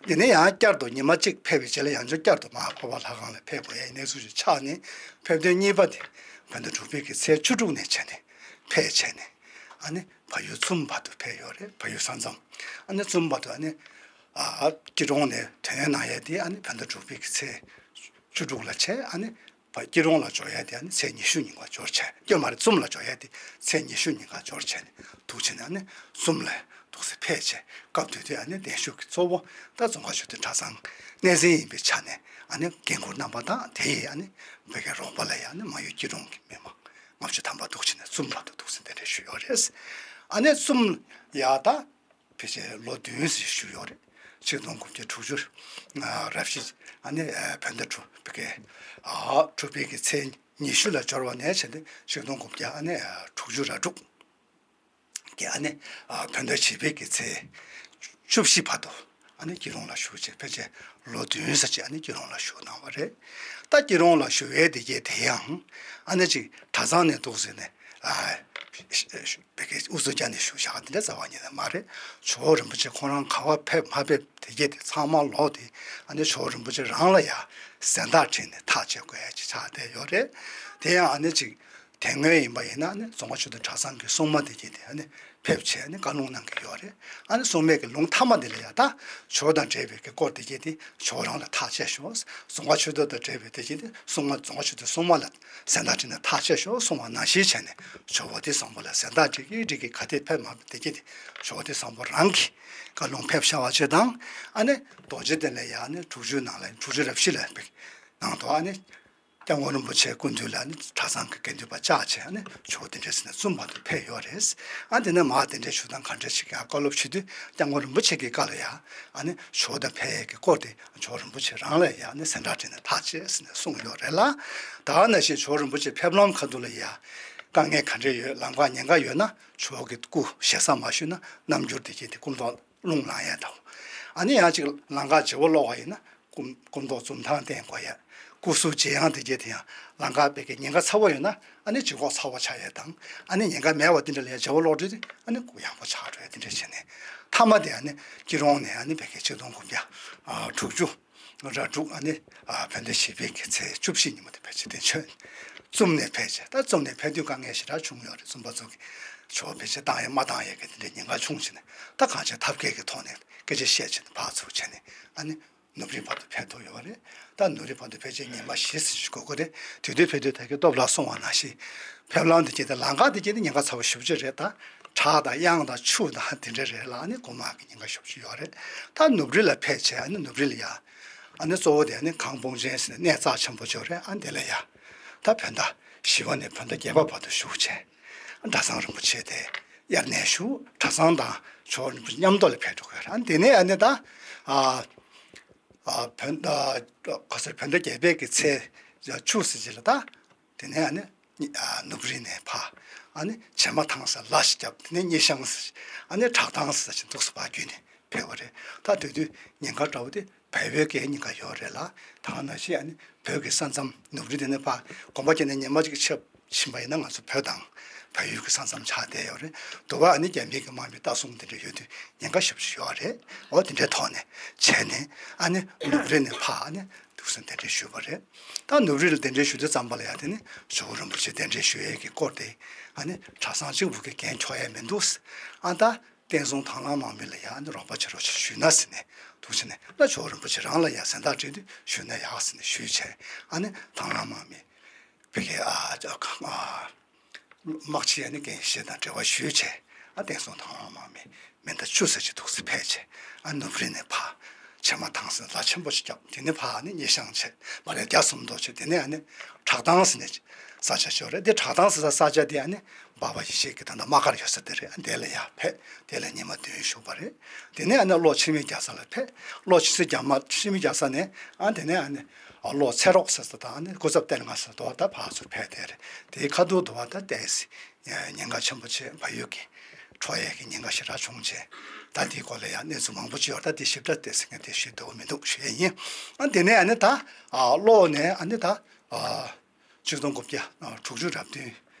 དེ་ནས་ཡང་བསྐྱར་དུ་ཉི་མ་གཅིག་ཕེབས་པའི་རྗེས་ལ་ཡང་བསྐྱར་དུ་མར་འཕགས་པ་ལྷ་ཁང་ལ་ཕེབས་དགོས་ཡའི་གནས་ཚུལ་ཞིག་ཆགས་ནས་ཕེབས་ཐོན་གཉིས་པ་དེ་བོད་ཟླ་དྲུག་པའི་གི་ཚེས་བཅུ་དྲུག་ནས་བྱས་ནས་ཕེབས་བྱས་ནས་ཨ་ནི་བལ་ཡུལ་ཙུམ་བར་དུ་ཕེབས་ཡོད་རེད། བལ་ཡུལ་ས་མཚམས་ཨ་ནི་ཙུམ་བར་དུ་ཨ་ནི་ཨ་སྐྱིད་གྲོང་ནས་ཐོན་གནང་ཡས་དེ་ཨ་ནི་བོད་ཟླ་དྲུག་པའི་གི་ཚེས་བཅུ་དྲུག་ལ་བྱས། ཨ་ནི་བ་སྐྱིད་གྲོང་ལ་འབྱོར་ཡ་དེ་ཨ་ནི་ཚེས་ཉི་ཤུ་ཉིན་ག་འབྱོར་བྱས། སྐྱོ་མ་རེད། ཙུམ་ལ་འབྱོར་ཡ་དེ་ཚེས་ཉི་ཤུ་ཉིན་ག་འབྱོར་བྱས་ནས་འདུག་བྱས་ནས་ཨ་ནི་ཙུམ་ལ་འདུག་སེ་ཕེབས་བྱས། སྐབས་དེ་དུས་ཨ་ནི་གདན་ཞུ་གི་གཙོ་བོ་ད་ཙོང་ཁ་ཆོས་ལྡན་གྲྭ་ཚང་གནས་ཚན་ཡིན་པའི་ཆ་ནས་ཨ་ནི་འགན་འཁུར་གནང་པ་དང་། དེ་ཡི་ཨ་ནི་བོད་ཀྱི་རོགས་པ་ལ་ཡ་ཨ་ནི་མ་ཡུལ་སྐྱིད་གྲོང་གི་མི་མང་ལྔ་བཅུ་ཐམ་པ་འདུག་བྱས་ནས་ཙུམ་ལ་དུ་འདུག་སེ་གདན་འདྲེན་ཞུས་ཡོད་རེད། ཨ་ནི་ཙུམ་ཡ་ད། ཕལ་ཆེར་ལོ་བདུན་ཙམ་བཞུགས་ཡོད་རེད། ཆིག་སྟོང་དགུ་བརྒྱ་དྲུག་ཅུ་རེ་བཞི། ཨ་ནི་བོད་ཟླ་དྲུག་པའི་གི་ཨ་དྲུག་པའི་གི་ཚེས་ཉི་ཤུ་ལ་འབྱོར་བ་ནས་བྱས་ཏེ་ཆིག་སྟོང་དགུ་བརྒྱ་ཨ་ནི་དྲུག་ཅུ་རེ་དྲུག་གི་ཨ་ནི་བོད་ཟླ་བཞི་པའི་གི་ཚེས་བཅུ་བཞི་བར་དུ་ཨ་ནི་སྐྱིད་གྲོང་ལ་བཞུགས་བྱས། ཕལ་ཆེར་ལོ་བདུན་ཙམ་ཅིག་ཨ་ནི་སྐྱིད་གྲོང་ལ་བཞུགས་གནང་བ་རེད། ད་སྐྱིད་གྲོང་ལ་བཞུགས་ཡས་དེ་གས་དེ་ཡང་ཨ་ནི་ཅིག་གྲྭ་ཚང་ནས་འདུག་ཟེར་ནས་ཨ་ བོད་སྐད་ཨུ་ཚུགས་རྒྱག་ནས་བཞུགས་བཞག་དེ་འདྲ་རྩ་བ་ཉིད་ནས་མ་རེད། ཇོ་བོ་རིན་པོ་ཆེ་ཁོང་རང་ག་པར་ཕེབས་མ་ཕེབས་དེ་གྱད་དེ་ཚང་མ་ལོག་དེ་ཨ་ནི་ཇོ་བོ་རིན་པོ་ཆེ་རང་ལ་ཡ་ཟན་བརྟག་བྱས་ནས་ཐག་བཅད་དགོས་ཡ་ཅིག་ཆགས་བསྡད་ཡོད་རེད། དེ་ཡང་ཨ་ནི་ཅིག་དེ་སྔོན་ཡིན་པ་ཡིན་ན་ཨ་ནི་རྫོང་དཀར་ཆོས་རྡོར་གྲྭ་ཚང་གི་སྲུང་མ་དེ་གྱད་དེ་ཨ་ནི་ཕེབས་བྱས་ཨ་ནི་བཀའ་ལུང་གནང་གི་ཡོད་རེད། ཨ་ནི་སྲུང་མའི་གི་ལུང་མཐའ་མ་དེ་ལ་ཡ་ད་ཇོ་བོ་དང་འབྲེལ་བའི་གི་སྐོར་དེ་གྱད་དེ་ཇོ་བོ་རང་ལ་ཐག་བཅད་ཤོག་རྫོང་དཀར་ཆོས་རྡོར་དང་འབྲེལ་བའི་དེ་གྱད་དེ་སྲུང་མ་རྫོང་དཀར་ཆོས་རྡོར་སྲུང་མ་ལ་ཟན་བརྟག་བྱས་ནས་ཐག་བཅད་ཤོག་གསུང་བ་ནང་བཞིན་བྱས་ནས་ཇོ་བོ་དེ་བཟང་པོ་ལ་ཟན་བརྟག་བྱེད་ཀྱི་རིགས་ཀྱི་ག་དེ་ཕེབས་མ་ཕེབས་དེ་གྱད་དེ་ཇོ་བོ་དེ་བཟང་པོ་རང་གི་བཀའ་ལུང་ཕེབས་ཤར་བ་ཅིག་དང་། ཨ་ནི་རྡོ་རྗེ་གདན་ལ་ཡ་ཨ་ནི་དྲུག་ཅུའི་ནང་ལ་དྲུག་ཅུ་རབ་བཞི་ལ་ཕེབས་ནང་དུ་ཨ་ནི་སྐྱབས་མགོན་རིན་པོ་ཆེ་སྐུ་མདུན་ལ་ཨ་ནི་གྲྭ་ཚང་གི་དགེ་འདུན་པ་བཅར་བྱས་ཨ་ནི་ཇོ་བོ་དེ་འདྲ་ཟེར་ནས་བཙུན་པ་དུ་ཕེབས་ཡོད་རེད། ཨ་དེ་ནས་མར་གདན་འདྲེན་ཞུ་སྟངས་ག་འདྲ་ཞིག་ཡང་བཀའ་སློབ་ཞུ་དུས་སྐྱབས་མགོན་རིན་པོ་ཆེ་གི་བཀའ་ལ་ཡ་ཨ་ནི་ཇོ་བོ་དང་ཕེབས་ཡས་ཀྱི་སྐོར་དེ་ཇོ་བོ་རིན་པོ་ཆེ་རང་ལ་ཡ་ཨ་ནི་ཟན་བརྟག་བྱས་ནས་ཐག་བཅད་ཟེར་ནས་གསུངས་ཡོད་རེད་ལ། ད་ནང་བཞིན་ཇོ་བོ་རིན་པོ་ཆེ་ཕེབས་ལམ་ཁ་ཐུག་ལ་ཡ་དཀའ་ངལ་ག་འདྲ་ཡོད་ལམ་ཁ་ཉེན་ཁ་ཡོད་ན་ཇོ་བོ་གི་སྐུ་ཞེ་ས་མ་ཞུས་ན་རྣམ་འགྱུར་དེ་གྱད་དེ་སྐུ་མདོག་རླུང་ལངས་ཡས་དང་། ཨ་ནི་ཡང་ཅིག་ལམ་ཁ་བརྗེ་བོ་སློག་པ་ཡིན་ན་སྐུ་སྐུ་མདོག་འཛུམ་མདངས་བསྟན་དགོས་ཡས། སྐུ་གཟུགས་ལྗིད་ཡངས་དེ་གྱད་དེ་ཡང་ལམ་ཁ་བོད་སྐད་ཉེན་ཁ་ཚ་བོ་ཡོད་ན་ཨ་ནི་ལྗིད་ཁོག་ཚ་བོ་ཆགས་ཡས་དང་། ཨ་ནི་ཉེན་ཁ་མེད་པ་དེ་འདྲ་ལ་ཡང་བརྗེ་བོ་སློག་དུས་དེ་ཨ་ནི་སྐུ་ཡངས་པོ་ཆགས་འགྲོ་ཡས་དེ་འདྲ་བྱས་ནས་མཐའ་མ་དེ་ཨ་ནི་སྐྱིད་གྲོང་ནས་ཨ་ནི་བོད་སྐད་ཆིག་སྟོང་དགུ་བརྒྱ་དྲུག་ཅུ་ར་དྲུག་ཨ་ནི་བོད་ཟླ་བཞི་པའི་གི་ཚེས་བཅུ་བཞི་ཉིན་མོ་དེ་ཕལ་ཆེར་དེ་ཆོད། བཙུམ་ནས་ཕེབས་བྱས་ད་བཙུམ་ནས་ཕེབས་དུས་དཀའ་ངལ་ཞེ་དྲག་བྱུང་ཡོད་རེད། བཙུན་པ་ཚོ་གིས་ཇོ་བོ་ཕལ་ཆེར་བཏང་ཡས་མ་བཏང་ཡས་ཀྱི་དེ་འདྲའི་ཉེན་ཁ་བྱུང་བྱས་ནས་ད་གང་ཆེ་ཐབས་མཁས་ཀྱི་ཐོག་ནས་སྐད་ཆ་བཤད་བྱས་ནས་ཕར་ཚུར་བྱས་ནས་ཨ་ནི་ནུབ་རི་བར་དུ་ཕེབས་ཐུབ་ཡོད་རེད། ད་ནུབ་རི་བར་དུ་ཕལ་ཆེར་ཉི་མ་བཞི་ཙམ་ཞིག་འགོར་གི་རེད། དེ་དུས་ཕེབས་དུས་ད་གིན་སྟོབས་ལགས་གསུངས་པ་ནང་བཞིན་ཕེབས་ལམ་དེ་གྱད་དེ་ལམ་ཁ་དེ་གྱད་དེ་ཉེན་ཁ་ཚ་བོ་ཞེ་པོ་ཅིག་རེད། ད་བྲག་དང་གཡང་དང་ཆུ་དང་དེ་འདྲ་རེད་ལ་ཨ་ནི་སྒོ་མང་གི་ཉེན་ཁ་ཞེ་པོ་ཅིག་ཡོད་རེད། ད་ནུབ་རི་ལ་ཕེབས་བྱས་ཨ་ནི་ནུབ་རི་ལ་ཡ་ཨ་ནི་གཙོ་བོ་དེ་ཨ་ནི་གངས་སྤུངས་ཆེན་ཟེར་ནས་གནས་རྩ་ཆེན་པོ་ཅིག་ཡོད་རེད། ཨ་ནི་དེ་ལ་ཡ་ད་བོད་ཟླ་བཞི་པ་ནས་བོད་ཟླ་བརྒྱད་པ་བར་དུ་བཞུགས་བྱས་གྲྭ་ཚང་རིན་པོ་ཆེ་དེ་དབྱར་གནས་བཞུགས། གྲྭ་ཚང་དང་ཇོ་བོ་རིན་པོ་ཆེ་མཉམ་དུ་ལ་ཕེབས་འགྲོ་གི་ཡོད་རེད། ཨ་ནི་དེ་ནས་ཨ་ནི་ད་ཨ་ཨ་བོད་ཟླ་ག་ཚོད་བོད་ཟླ་བརྒྱད་པའི་གི་ཚེས་བཅུ་ཟེར་ཅིག་ལ་ད་དེ་ནས་ཨ་ནི་ཨ་ནུབ་རི་ནས་ཕར་ཨ་ནི་བྱེ་མ་ཐང་ཟེར་ལ་ཞིག་བརྒྱབ། དེ་ནས་སྙེ་ཤང་ཟེར་ཨ་ནི་བྲག་ཐང་ཟེར་ཅིག་འདུག་སེ་ཕར་བརྒྱུད་ནས་ཕེབས་པ་རེད། ད་དེ་དུས་ཉེན་ཁ་འདྲ་བོ་དེ་བལ་བོད་ཀྱི་ཉེན་ཁ་ཡོད་རེད་ལ། ད་ག་ནང་བཞིན་ཨ་ནི་བོད་ཀྱི་ས་མཚམས་ནུབ་རི་དེ་ནས་ཕར་གོམ་པ་བརྒྱབ་ནས་ཉི་མ་གཅིག་ཆབ་ཕྱིན་པ་ཡིན་ན་ང་ཚོ་བོད་དང་བལ་ཡུལ་གྱི་ས་མཚམས་ཆགས་བསྡད་ཡོད་རེད། འདུག་པ་ཨ་ནི་རྒྱ་མི་གི་དམག་མི་ལྟ་སྲུང་དེ་འདྲ་ཡོད་དུས་ཉེན་ཁ་ཞེ་པོ་ཅིག་ཡོད་རེད། འོ་དེ་འདྲའི་ཐོག་ནས་བྱས་ནས་ཨ་ནི་ནུབ་རི་ནས་ཕར་ཨ་ནི་འདུག་སེ་གདན་འདྲེན་ཞུས་པ་རེད། ད་ནུབ་རི་ལ་གདན་འདྲེན་ཞུ་དུས་ཙམ་པ་ལ་ཡ་དེ་ནི་ཇོ་བོ་རིན་པོ་ཆེ་གདན་འདྲེན་ཞུ་ཡས་ཀྱི་སྐོར་དེ་ཨ་ནི་གྲྭ་ཚང་གཅིག་པུ་གིས་འགན་འཁྱོག་ཡས་མི་འདུག་ཨ་ད་བསྟན་སྲུང་དང་བླངས་དམག་མི་ལ་ཡ་ཨ་ནི་རོགས་པ་བྱེད་རོགས་བྱེད་ཞུས་ན་ཟེར་ནས་འདུག་བྱས་ནས་ད་ཇོ་བོ་རིན་པོ་ཆེ་རང་ལ་ཡ་ཟན་བརྟག་སྤྲད་དུས་ཞུས་ན་ཡག་ཟེར་ནས་ཞུས་བྱས་ཨ་ནི་དང་བླངས་དམག་མི་བོད་ཀྱི་ཨ་ཨ་དམག་སྤྱི་ཨ་ནི་འགན་བཞེས་དང་འབྲེལ་བ་ཞུས་བྱས་ཨ་བསྟན་སྲུང་དང་བླངས་དམག་མི་མེ་མདའ་བཅུ་ཙམ་ཅིག་འདུག་སེ་ཕེབས་བྱས་ཨ་ནུབ་རི་ནས་ཕར་བྱེ་མ་ཐང་ཟེར་ལ་ཆེན་པོ་ཞིག་བརྒྱབ། དེ་ནས་ཕར་ཨ་ནི་སྙེ་ཤང་བྱས་མ་རེད་རྒྱ་སུམ་མདོ་བྱས། དེ་ནས་ཨ་ནི་བྲག་ཐང་ཟེར་ནས་ས་ཆ་ཅིག་ཡོད་རེད། དེ་བྲག་ཐང་ཟེར་ས་ས་ཆ་དེ་ཨ་ནི་འབའ་པ་ཡེ་ཤེས་ཀྱི་ད་ལྟ་དམག་སྒར་ཡོད་ས་དེ་རེད། ཨ་དེ་ལ་ཡར་ཕེབས། དེ་ལ་ཉི་མ་བདུན་བཞུགས་པ་རེད། དེ་ནས་ཨ་ནི་གློ་འཆི་མེད་རྒྱལ་ས་ལ་ཕེབས། གློ་འཆི་མེད་རྒྱལ་མ་འཆི་མེད་རྒྱལ་ས་ནས་ཨ་དེ་ནས་ཨ་ནི་ཨ་གློ་ཚེ་རོགས་ཟེར་ས་དང་ཨ་ནི་སྐུ་ཚབ་ལྟེ་ལྔ་ཟེར་དུ་བ་ད་ཕར་ཚུར་ཕེབས་དེ་རེད། དེའི་ཁ་ཐུག་དུ་བ་ད་ཏོག་ཙམ་ཉེན་ཁ་ཆེན་པོ་བྱས། བལ་ཡུལ་གྱི་འཕྲོག་ཡས་ཀྱི་ཉེན་ཁ་ཞེ་དྲག་བྱུང་བྱས། ད་དེའི་སྐོར་ལ་ཡང་གནས་ཚུལ་མང་པོ་ཅིག་ཡོད་རེད། ད་དེ་ཞིབ་ཕྲ་ཏོག་ཙམ་ངས་དེ་ཞུ་འདོད་མི་འདུག་ཞུ་ཡས་ཡིན། ཨ་དེ་ནས་ཨ་ནི་ད་ཨ་གློ་ནས་ཨ་ནི་ད་ཨ་ཆིག་སྟོང་དགུ་བརྒྱ་དྲུག་ཅུ་རེ་བདུན་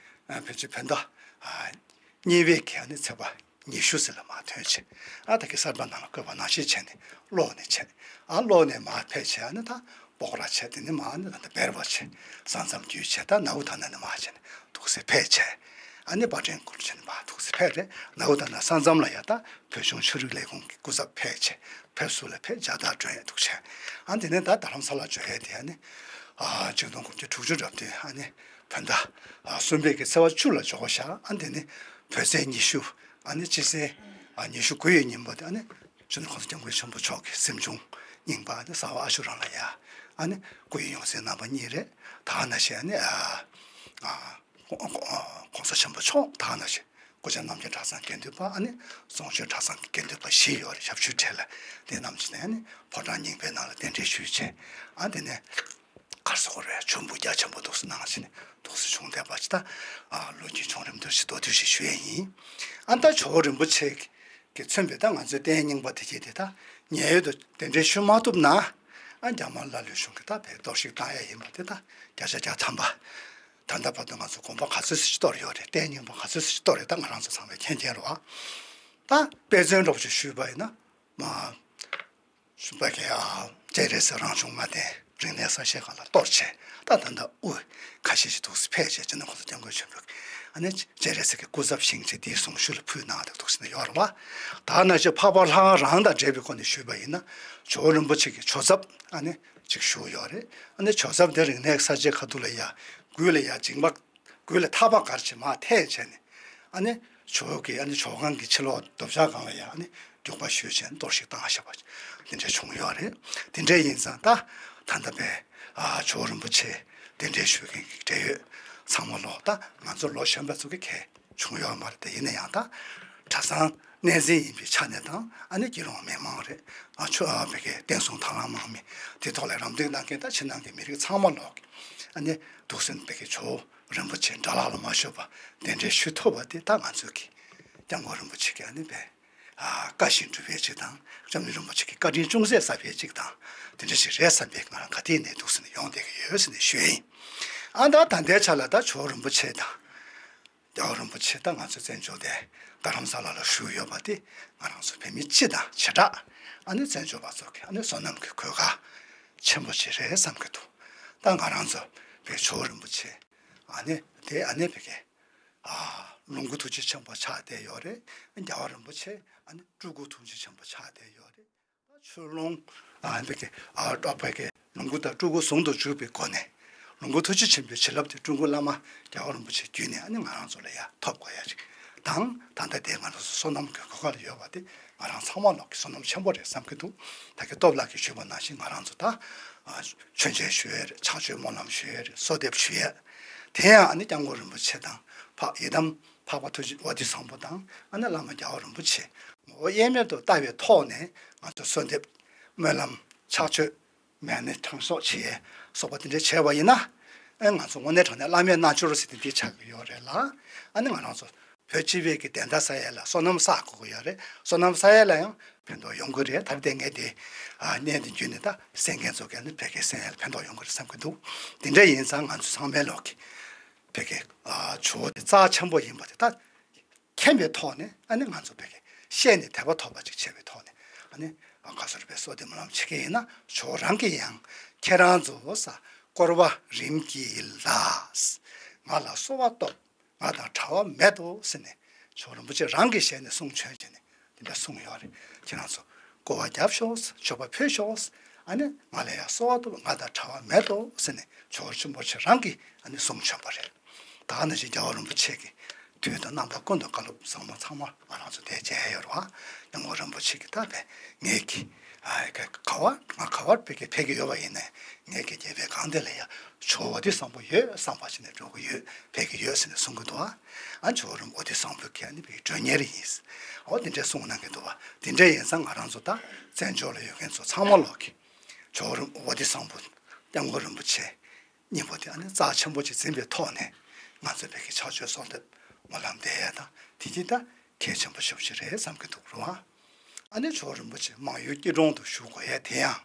ཨ་ཕལ་ཆེར་བོད་ཟླ་ཨ་གཉིས་པའི་གི་ཨ་ནི་ཚེས་པ་ཉི་ཤུ་ཟེར་ལ་མར་ཐོན་བྱས། ཨ་ད་གི་གསར་པ་ནང་ལ་བཀོད་པ་ནང་བཞིན་བྱས་ནས་གློ་ནས་བྱས། ཨ་གློ་ནས་མར་ཕེབས་བྱས་ཨ་ནི་ད་སྤོག་ར་བྱས། དེ་ནས་མར་ཨ་ནི་ད་ད་བེར་བ་བྱས། ས་མཚམས་བརྒྱུད་བྱས་ད་ནའུ་ད་ན་ནས་མར་བྱས་ནས་འདུག་སེ་ཕེབས་བྱས། ཨ་ནི་པར་སྐྲུན་སྐོར་བྱས་ནས་མར་འདུག་སེ་ཕེབས་རེད། ནའུ་ད་ན་ས་མཚམས་ལ་ཡ་ད་བོད་གཞུང་ཆོས་རིག་ལས་ཁུངས་ཀྱི་སྐུ་ཚབ་ཕེབས་བྱས། ཕེབས་བསུ་ལ་ཕེབས་མཇལ་དར་སྒྲོན་ཡས་འདུག་བྱས། ཨ་དེ་ནས་ད་རྡ་རམ་ས་ལ་འབྱོར་ཡས་དེ་ཨ་ནི་ཨ་ཆིག་སྟོང་དགུ་བརྒྱ་དྲུག་ཅུ་རེ་བདུན་ཨ་ནི་བོད་ཟླ་ཨ་གསུམ་པའི་གི་ཚེས་པ་བཅུ་ལ་འབྱོར་བ་ཤག་ཨ་དེ་ནི་བོད་ཚེས་ཉི་ཤུ་ཨ་ནི་སྤྱི་ཚེས་ཨ་ཉི་ཤུ་དགུ་ཡི་ཉིན་མོ་དེ་ཨ་ནི་སྤྱི་ནོར་༸གོང་ས་༸སྐྱབས་མགོན་ཆེན་པོ་མཆོག་གི་གཟིམ་ཆུང་རྙིང་པ་ཨ་ནི་གསར་པ་ཨ་ཤོ་ར་ལ་ཡ་ཨ་ནི་སྐུ་ཡི་ཡང་སྲིད་རྣམ་པ་གཉིས་རེད། ད་ག་ནང་བཞིན་ཨ་ནི་ཨ་ཨ་༸གོང་༸གོང་ས་ཆེན་པོ་མཆོག་ད་ག་ནང་བཞིན་སྐུ་བཅར་རྣམ་རྒྱལ་གྲྭ་ཚང་དགེ་འདུན་པ་ཨ་ནི་ཙོང་ཆུ་གྲྭ་ཚང་གི་དགེ་འདུན་པ་བཞི་ཡོད་རེད། ཞབས་ཞུ་གྲས་ལ་དེ་རྣམས་ཀྱིས་ནས་ཨ་ནི་ཕོ་བྲང་རྙིང་པའི་ནང་ལ་གདན་འདྲེན་ཞུས་བྱས། ཨ་དེ་ནས་གར་སོགས་རེ་ཆུ་འབུ་རྒྱ་ཆེན་པོ་འདུག་སེ་གནང་བྱས་ནས་འདུག་སེ་བྱུང་བསྡད་པ་ཅིག་ད་ཨ་ལོ་རྒྱུས་བྱུང་རིམ་དུ་ཞིག་མདོར་བསྡུས་ཤིག་ཞུ་ཡས་ཡིན། ཨ་ད་ཇོ་བོ་རིན་པོ་ཆེ་གིས་མཚོན་པའི་ད་ང་ཚོའི་རྟེན་རྙིང་པ་དེ་གྱད་དེ་ད་ཉེ་ཡོད་དུ་གདན་འདྲེན་ཞུ་མ་ཐུབ་ན་ཨ་རྒྱ་དམར་ལ་ལུས་གཞུང་གིས་ད་བས་གཏོར་བཤིག་བཏང་ཡས་ཡིན་པ་དེ་ད་བརྒྱ་ཆ་བརྒྱ་ཐམ་པ། ད་ལྟ་བར་དུ་ང་ཚོ་དགོན་པ་ག་ཚོད་ཅིག་གཏོར་ཡོད་རེད། རྟེན་རྙིང་པ་ག་ཚོད་ཅིག་གཏོར་རེད། ད་ང་རང་ཚོ་ཚང་མས་མཁྱེན་མཁྱེན་རེད་བ། ད་དཔེ་མཚོན་འདྲ་པོ་ཅིག་ཞུས་པ་ཡིན་ན་མ། ཞུས་པ་གི་ཨ། སྤྱན་རས་གཟིགས་རང་བྱུང་ལྔ་ལྡན་རིག་གནས་གསར་བཞེངས་སྒང་ལ་གཏོར་བྱས། ད་ད་ལྟ་དབུ་ཁ་ཤས་ཤིག་འདུག་སེ་ཕེབས་བྱས། སྤྱི་ནོར་གོང་ས་སྐྱབས་མགོན་ཆེན་པོས་ཨ་ནི་སྤྱན་རས་གཟིགས་ཀྱི་སྐུ་ཚབ་བཞེངས་བྱས་དེའི་གཟུངས་གཞུག་ལ་ཕུལ་གནང་འདུག་སེ་ནས་ཡོད་རེད་བ། ད་ནང་བཞིན་འཕགས་པ་ལྷ་ཁང་རང་དང་འབྲེལ་བའི་སྒོ་ནས་ཞུས་པ་ཡིན་ན། ཇོ་བོ་རིན་པོ་ཆེ་གི་ཇོ་ཚབ་ཨ་ནི་ཅིག་བཞུགས་ཡོད་རེད། ཨ་ནི་ཇོ་ཚབ་དེ་རིག་གནས་གསར་བརྗེའི་ཁ་ཐུག་ལ་ཡ་མགུལ་ལ་ཡ་འཇིགས་པ། མགུལ་ལ་ཐག་པ་འགའ་ཅིག་མར་འཐེན་བྱས་ནས། ཨ་ནི་ཇོ་བོ་གི་ཨ་ནི་ཇོ་ཁང་གི་ཕྱི་ལོགས་རྡོ་བཅག་སྒང་ལ་ཡ་ཨ་ནི་རྒྱུག་པ་གཞུས་བྱས་ནས་གཏོར་བཤིག་བཏང་བཞག་པ་དེ་འདྲ་བྱུང་ཡོད་རེད། དེ་འདྲ་ཡིན་ཙང་ད་ད་ལྟ་བའི་ཨ་ཇོ་བོ་རིན་པོ་ཆེ་གདན་འདྲེན་ཞུ་མཁན་གྱི་འབྲེལ་ཡོད་ཚང་མ་ལོག་ད་ང་ཚོ་ལོ་གཞོན་པ་ཚོ་གི་གལ་བྱུང་ཡོད་མ་རེད། དེ་ཡིན་ན་ཡང་ད་གྲྭ་ཚང་གནས་འཛིན་ཡིན་པའི་ཆ་ནས་དང་། ཨ་ནི་སྐྱིད་གྲོང་མི་མང་རེད། ཨ་ཆོས་ཨ་བོད་ཀྱི་བསྟན་སྲུང་དང་བླངས་དམག་མི་དེ་ཐོག་ལ་རམ་འདེགས་གནང་མཁན་ད་ཕྱི་ནང་གི་མི་རིགས་ཚང་མ་ལོག་གི་ཨ་ནི་འདུག་སེ་བོད་ཀྱི་ཇོ་བོ་རིན་པོ་ཆེ་དགྲ་ལྷ་ལ་མ་ཞུགས་པ་གདན་འདྲེན་ཞུ་ཐུབ་པ་དེ་ད་ང་ཚོ་གི་སྐྱབས་མགོན་རིན་པོ་ཆེ་གི་ཨ་ནི་བས་ཨ་བཀའ་བཞིན་སྒྲུབ་པའི་གཅིག་དང་། སྐྱབས་མགོན་རིན་པོ་ཆེ་གི་བཀའ་དྲིན་ཅུང་ཟད་གསབ་པའི་གཅིག་དང་། དེ་འདྲ་ཞིག་རེད་བསམ་པའི་ང་རང་ག་དུས་ནས་འདུག་སེ་ནས་ཡོང་བསྡད་ཀྱི་ཡོད་ཟེར་ནས་ཞུ་ཡིན། ཨ་ད་ད་ལྟའི་ཆ་ལ་ད་ཇོ་བོ་རིན་པོ་ཆེ་དང་། རྒྱལ་བ་རིན་པོ་ཆེ་ད་ང་ཚོ་བཙན་བྱོལ་དེ་རྡ་རམ་ས་ལ་ལ་བཞུགས་ཡོད་པ་དེ་ང་རང་ཚོ་བོད་མི་སྤྱི་དང་བྱེ་བྲག་ཨ་ནི་བཙན་བྱོལ་བ་ཚོ་གི་ཨ་ནི་བསོད་ནམས་ཀྱི་གོ་སྐབས་ཆེན་པོ་ཅིག་རེད་བསམ་གྱི་འདུག་ད་ང་རང་ཚོ་བོད་ཇོ་བོ་རིན་པོ་ཆེ་ཨ་ནི་དེ་ཨ་ནི་བོད་ཀྱི་ཨ་ལོངས་སྐུ་ཐུགས་རྗེ་ཆེན་པོ་ཆགས་བསྡད་ཡོད་རེད། རྒྱལ་བ་རིན་པོ་ཆེ་ཨ་ནི་སྤྲུལ་སྐུ་ཐུགས་རྗེ་ཆེན་པོ་ཆགས་བསྡད་ཡོད་རེད། ཆོས་ལུང་ཨ་འདི་གི་ཨ་བོད་ཀྱི་ལོངས་སྐུ་དང་སྤྲུལ་སྐུ་ཟུང་དུ་འཇུག་པའི་སྒོ་ནས། ལོངས་སྐུ་ཐུགས་རྗེ་ཆེན་པོའི་བྱིན་རླབས་དེ་སྤྲུལ་སྐུ་བླ་མ་རྒྱལ་བ་རིན་པོ་ཆེ་བརྒྱུད་ནས་ཨ་ནི་ང་རང་ཚོ་ལ་ཡ་ཐོབ་དགོས་ཡ་ཅིག་དང་། ད་ལྟ་དེ་ང་རང་ཚོ་བསོད་ནམས་ཀྱི་གོ་སྐབས་ལ་ཡོད་པ་དེ་ང་རང་ཚང་མ་ལོག་གི་བསོད་ནམས་ཆེན་པོ་རེད་བསམ་གྱི་འདུག་ད་གི་སྟོབས་ལགས་ཀྱིས་ཞུས་པ་ནང་བཞིན་ང་རང་ཚོ་ད་ཨ་མཆོད་མཇལ་ཞུ་ཡས་རེད། ཕྱག་མཆོད་སྨོན་ལམ་ཞུ་ཡས་རེད། གསོལ་འདེབས་ཞུ་ཡས། དེ་ཡང་ཨ་ནི་སྐྱབས་མགོན་རིན་པོ་ཆེ་དང་། འཕགས་ཡི་དམ་འཕགས་པ་ཐུགས་རྗེ་ཝ་ཏི་བཟང་པོ་དང་། ཨ་ནི་བླ་མ་རྒྱལ་བ་རིན་པོ་ཆེ་ངོ་བོ་དབྱེར་མེད་དུ་བལྟ་བའི་ཐོག་ནས་ང་ཚོ་གསོལ་འདེབས་སྨོན་ལམ་ཕྱག་མཆོད་མེ་ནི་དྲང་སྲོག་བྱེད་ཡས་སོགས་པ་དེ་འདྲ་བྱས་པ་ཡིན་ན། ཨེ་ང་ཚོ་དངོས་གནས་དྲང་གནས་བླ་མའི་རྣལ་འབྱོར་ཟེར་དེ་འདི་ཆགས་ཀྱི་ཡོད་རེད་ལ། ཨ་ནི་ང་རང་ཚོ་བོད་སྤྱི་པའི་གི་བདེན་མཐའ་གསལ་ཡས་ལ་བསོད་ནམས་བསགས་དགོས་ཀྱི་ཡོད་རེད། བསོད་ནམས་བསགས་ཡས་ལ་ཡང་ཕན་ཐོགས་ཡོང་གི་རེད། ད་དེ་ངས་དེ་ཨ་གནས་འདི་བརྒྱུད་ནས་ད་གསན་མཁན་ཚོ་གས་ནི་བོད་སྐད་གསན་ཡས་ལ་ཕན་ཐོགས་ཡོང་གི་རེད་བསམ་གྱི་འདུག་དེ་འདྲ་ཡིན་ཙང་ང་ཚོ་ཚང་མའི་ལོག་གི་བོད་སྐད་ཨ་ཇོ་བོ་དེ་རྩ་ཆེན་པོ་ཡིན་པ་དེ་ད་མཁྱེན་པའི་ཐོག་ནས། ཨ་ནི་ང་ཚོ་བོད་སྐད་བཤད་ནས་དད་པ་ཐོབ་པ་ཅིག་བྱས་པའི་ཐོག་ནས། ཨ་ནི་ཁ་སོར་བའི་གསོལ་འདེབས་སྨོན་ལམ་བྱེད་ཀྱི་ཡིན་ན། ཇོ་བོ་རང་གིས་ཡང་ཁྱེད་རང་ཚོ་ས་བསྐོར་བ་རིམ་གྱིས་ལ་ང་ལ་གསོལ་བ་བཏབ། ང་དང་བྲལ་བ་མེད་དོ་ཟེར་ནས་ཇོ་བོ་རིན་པོ་ཆེ་རང་གི་ཞལ་ནས་གསུང་བྱོན་བྱས་ནས་དེ་འདྲ་གསུངས་ཡོད་རེད། ཁྱེད་རང་ཚོ་སྐོར་བ་རྒྱབ་ཤོག། མཆོད་པ་ཕུལ་ཤོག། ཨ་ནི་ང་ལ་ཡང་གསོལ་བ་བཏབ། ང་དང་བྲལ་བ་མེད་དོ་ཟེར་ནས་ཇོ་བོ་རིན་པོ་ཆེ་རང་གིས་ཨ་ནི་གསུང་བྱོན་པ་རེད། ད་ག་ནང་བཞིན་རྒྱལ་བ་རིན་པོ་ཆེ་གི་དུས་དང་རྣམ་པ་ཀུན་ཏུ་བཀའ་སློབ་བཟང་པོ་ཚང་མ་ང་རང་ཚོ་དེ་མཇལ་ཡོད་རེད་བ། སྐྱབས་མགོན་རིན་པོ་ཆེ་གི་ད་བས་ངེད་ཀྱི་ཨ་ག་ག་བར་ང་ག་བར་བོད་སྐད་ཕེབས་ཀྱི་ཡོད་པ་ཡིན་ནའི། ངེད་ཀྱི་རྒྱལ་བའི་སྒང་དེ་ལ་ཡ་ཇོ་བོ་ཝ་ཏི་བཟང་པོ་ཡོད་བསམ་པ་ཞིག་ནས་འགྲོ་གི་ཡོད། ཕེབས་ཀྱི་ཡོད་ཟེར་ནས་གསུང་གི་འདུག་ཨ། ཨ་ཇོ་བོ་རིན་པོ་ཝ་ཏི་བཟང་པོ་གི་ཨ་ནི་བོད་ཀྱི་མགྲོན་གཉེར་ཡིན། འོ་དེ་འདྲས་གསུང་གནང་གི་འདུག་བ། དེ་འདྲས་ཡིན་ཙང་ང་རང་ཚོ་ད་བཙན་བྱོལ་ལ་ཡོད་མཁན་ཚོ་ཚང་མ་ལོག་གི་ཇོ་བོ་རིན་པོ་ཝ་ཏི་བཟང་པོ་སྐྱབས་མགོན་རིན་པོ་ཆེ་གཉིས་པོ་དེ་ཨ་ནི་རྩ་ཆེན་པོ་ཅིག་འཛིན་པའི་ཐོག་ནས་ང་ཚོ་བོད་ཀྱི་ཕྱག་མཆོད་གསོལ་འདེབས་སྨོན་ལམ་འདེབས་ཡས་དང་དེ་གྱིས་ད་གལ་ཆེན་པོ་ཞེ་པོ་ཅིག་རེད་བསམ་གྱི་འདུག་རུང་། ཨ་ནི་ཇོ་བོ་རིན་པོ་ཆེ་མང་ཡུལ་སྐྱིད་གྲོང་དུ་བཞུགས་དགོས་ཡས་དེ་ཡང་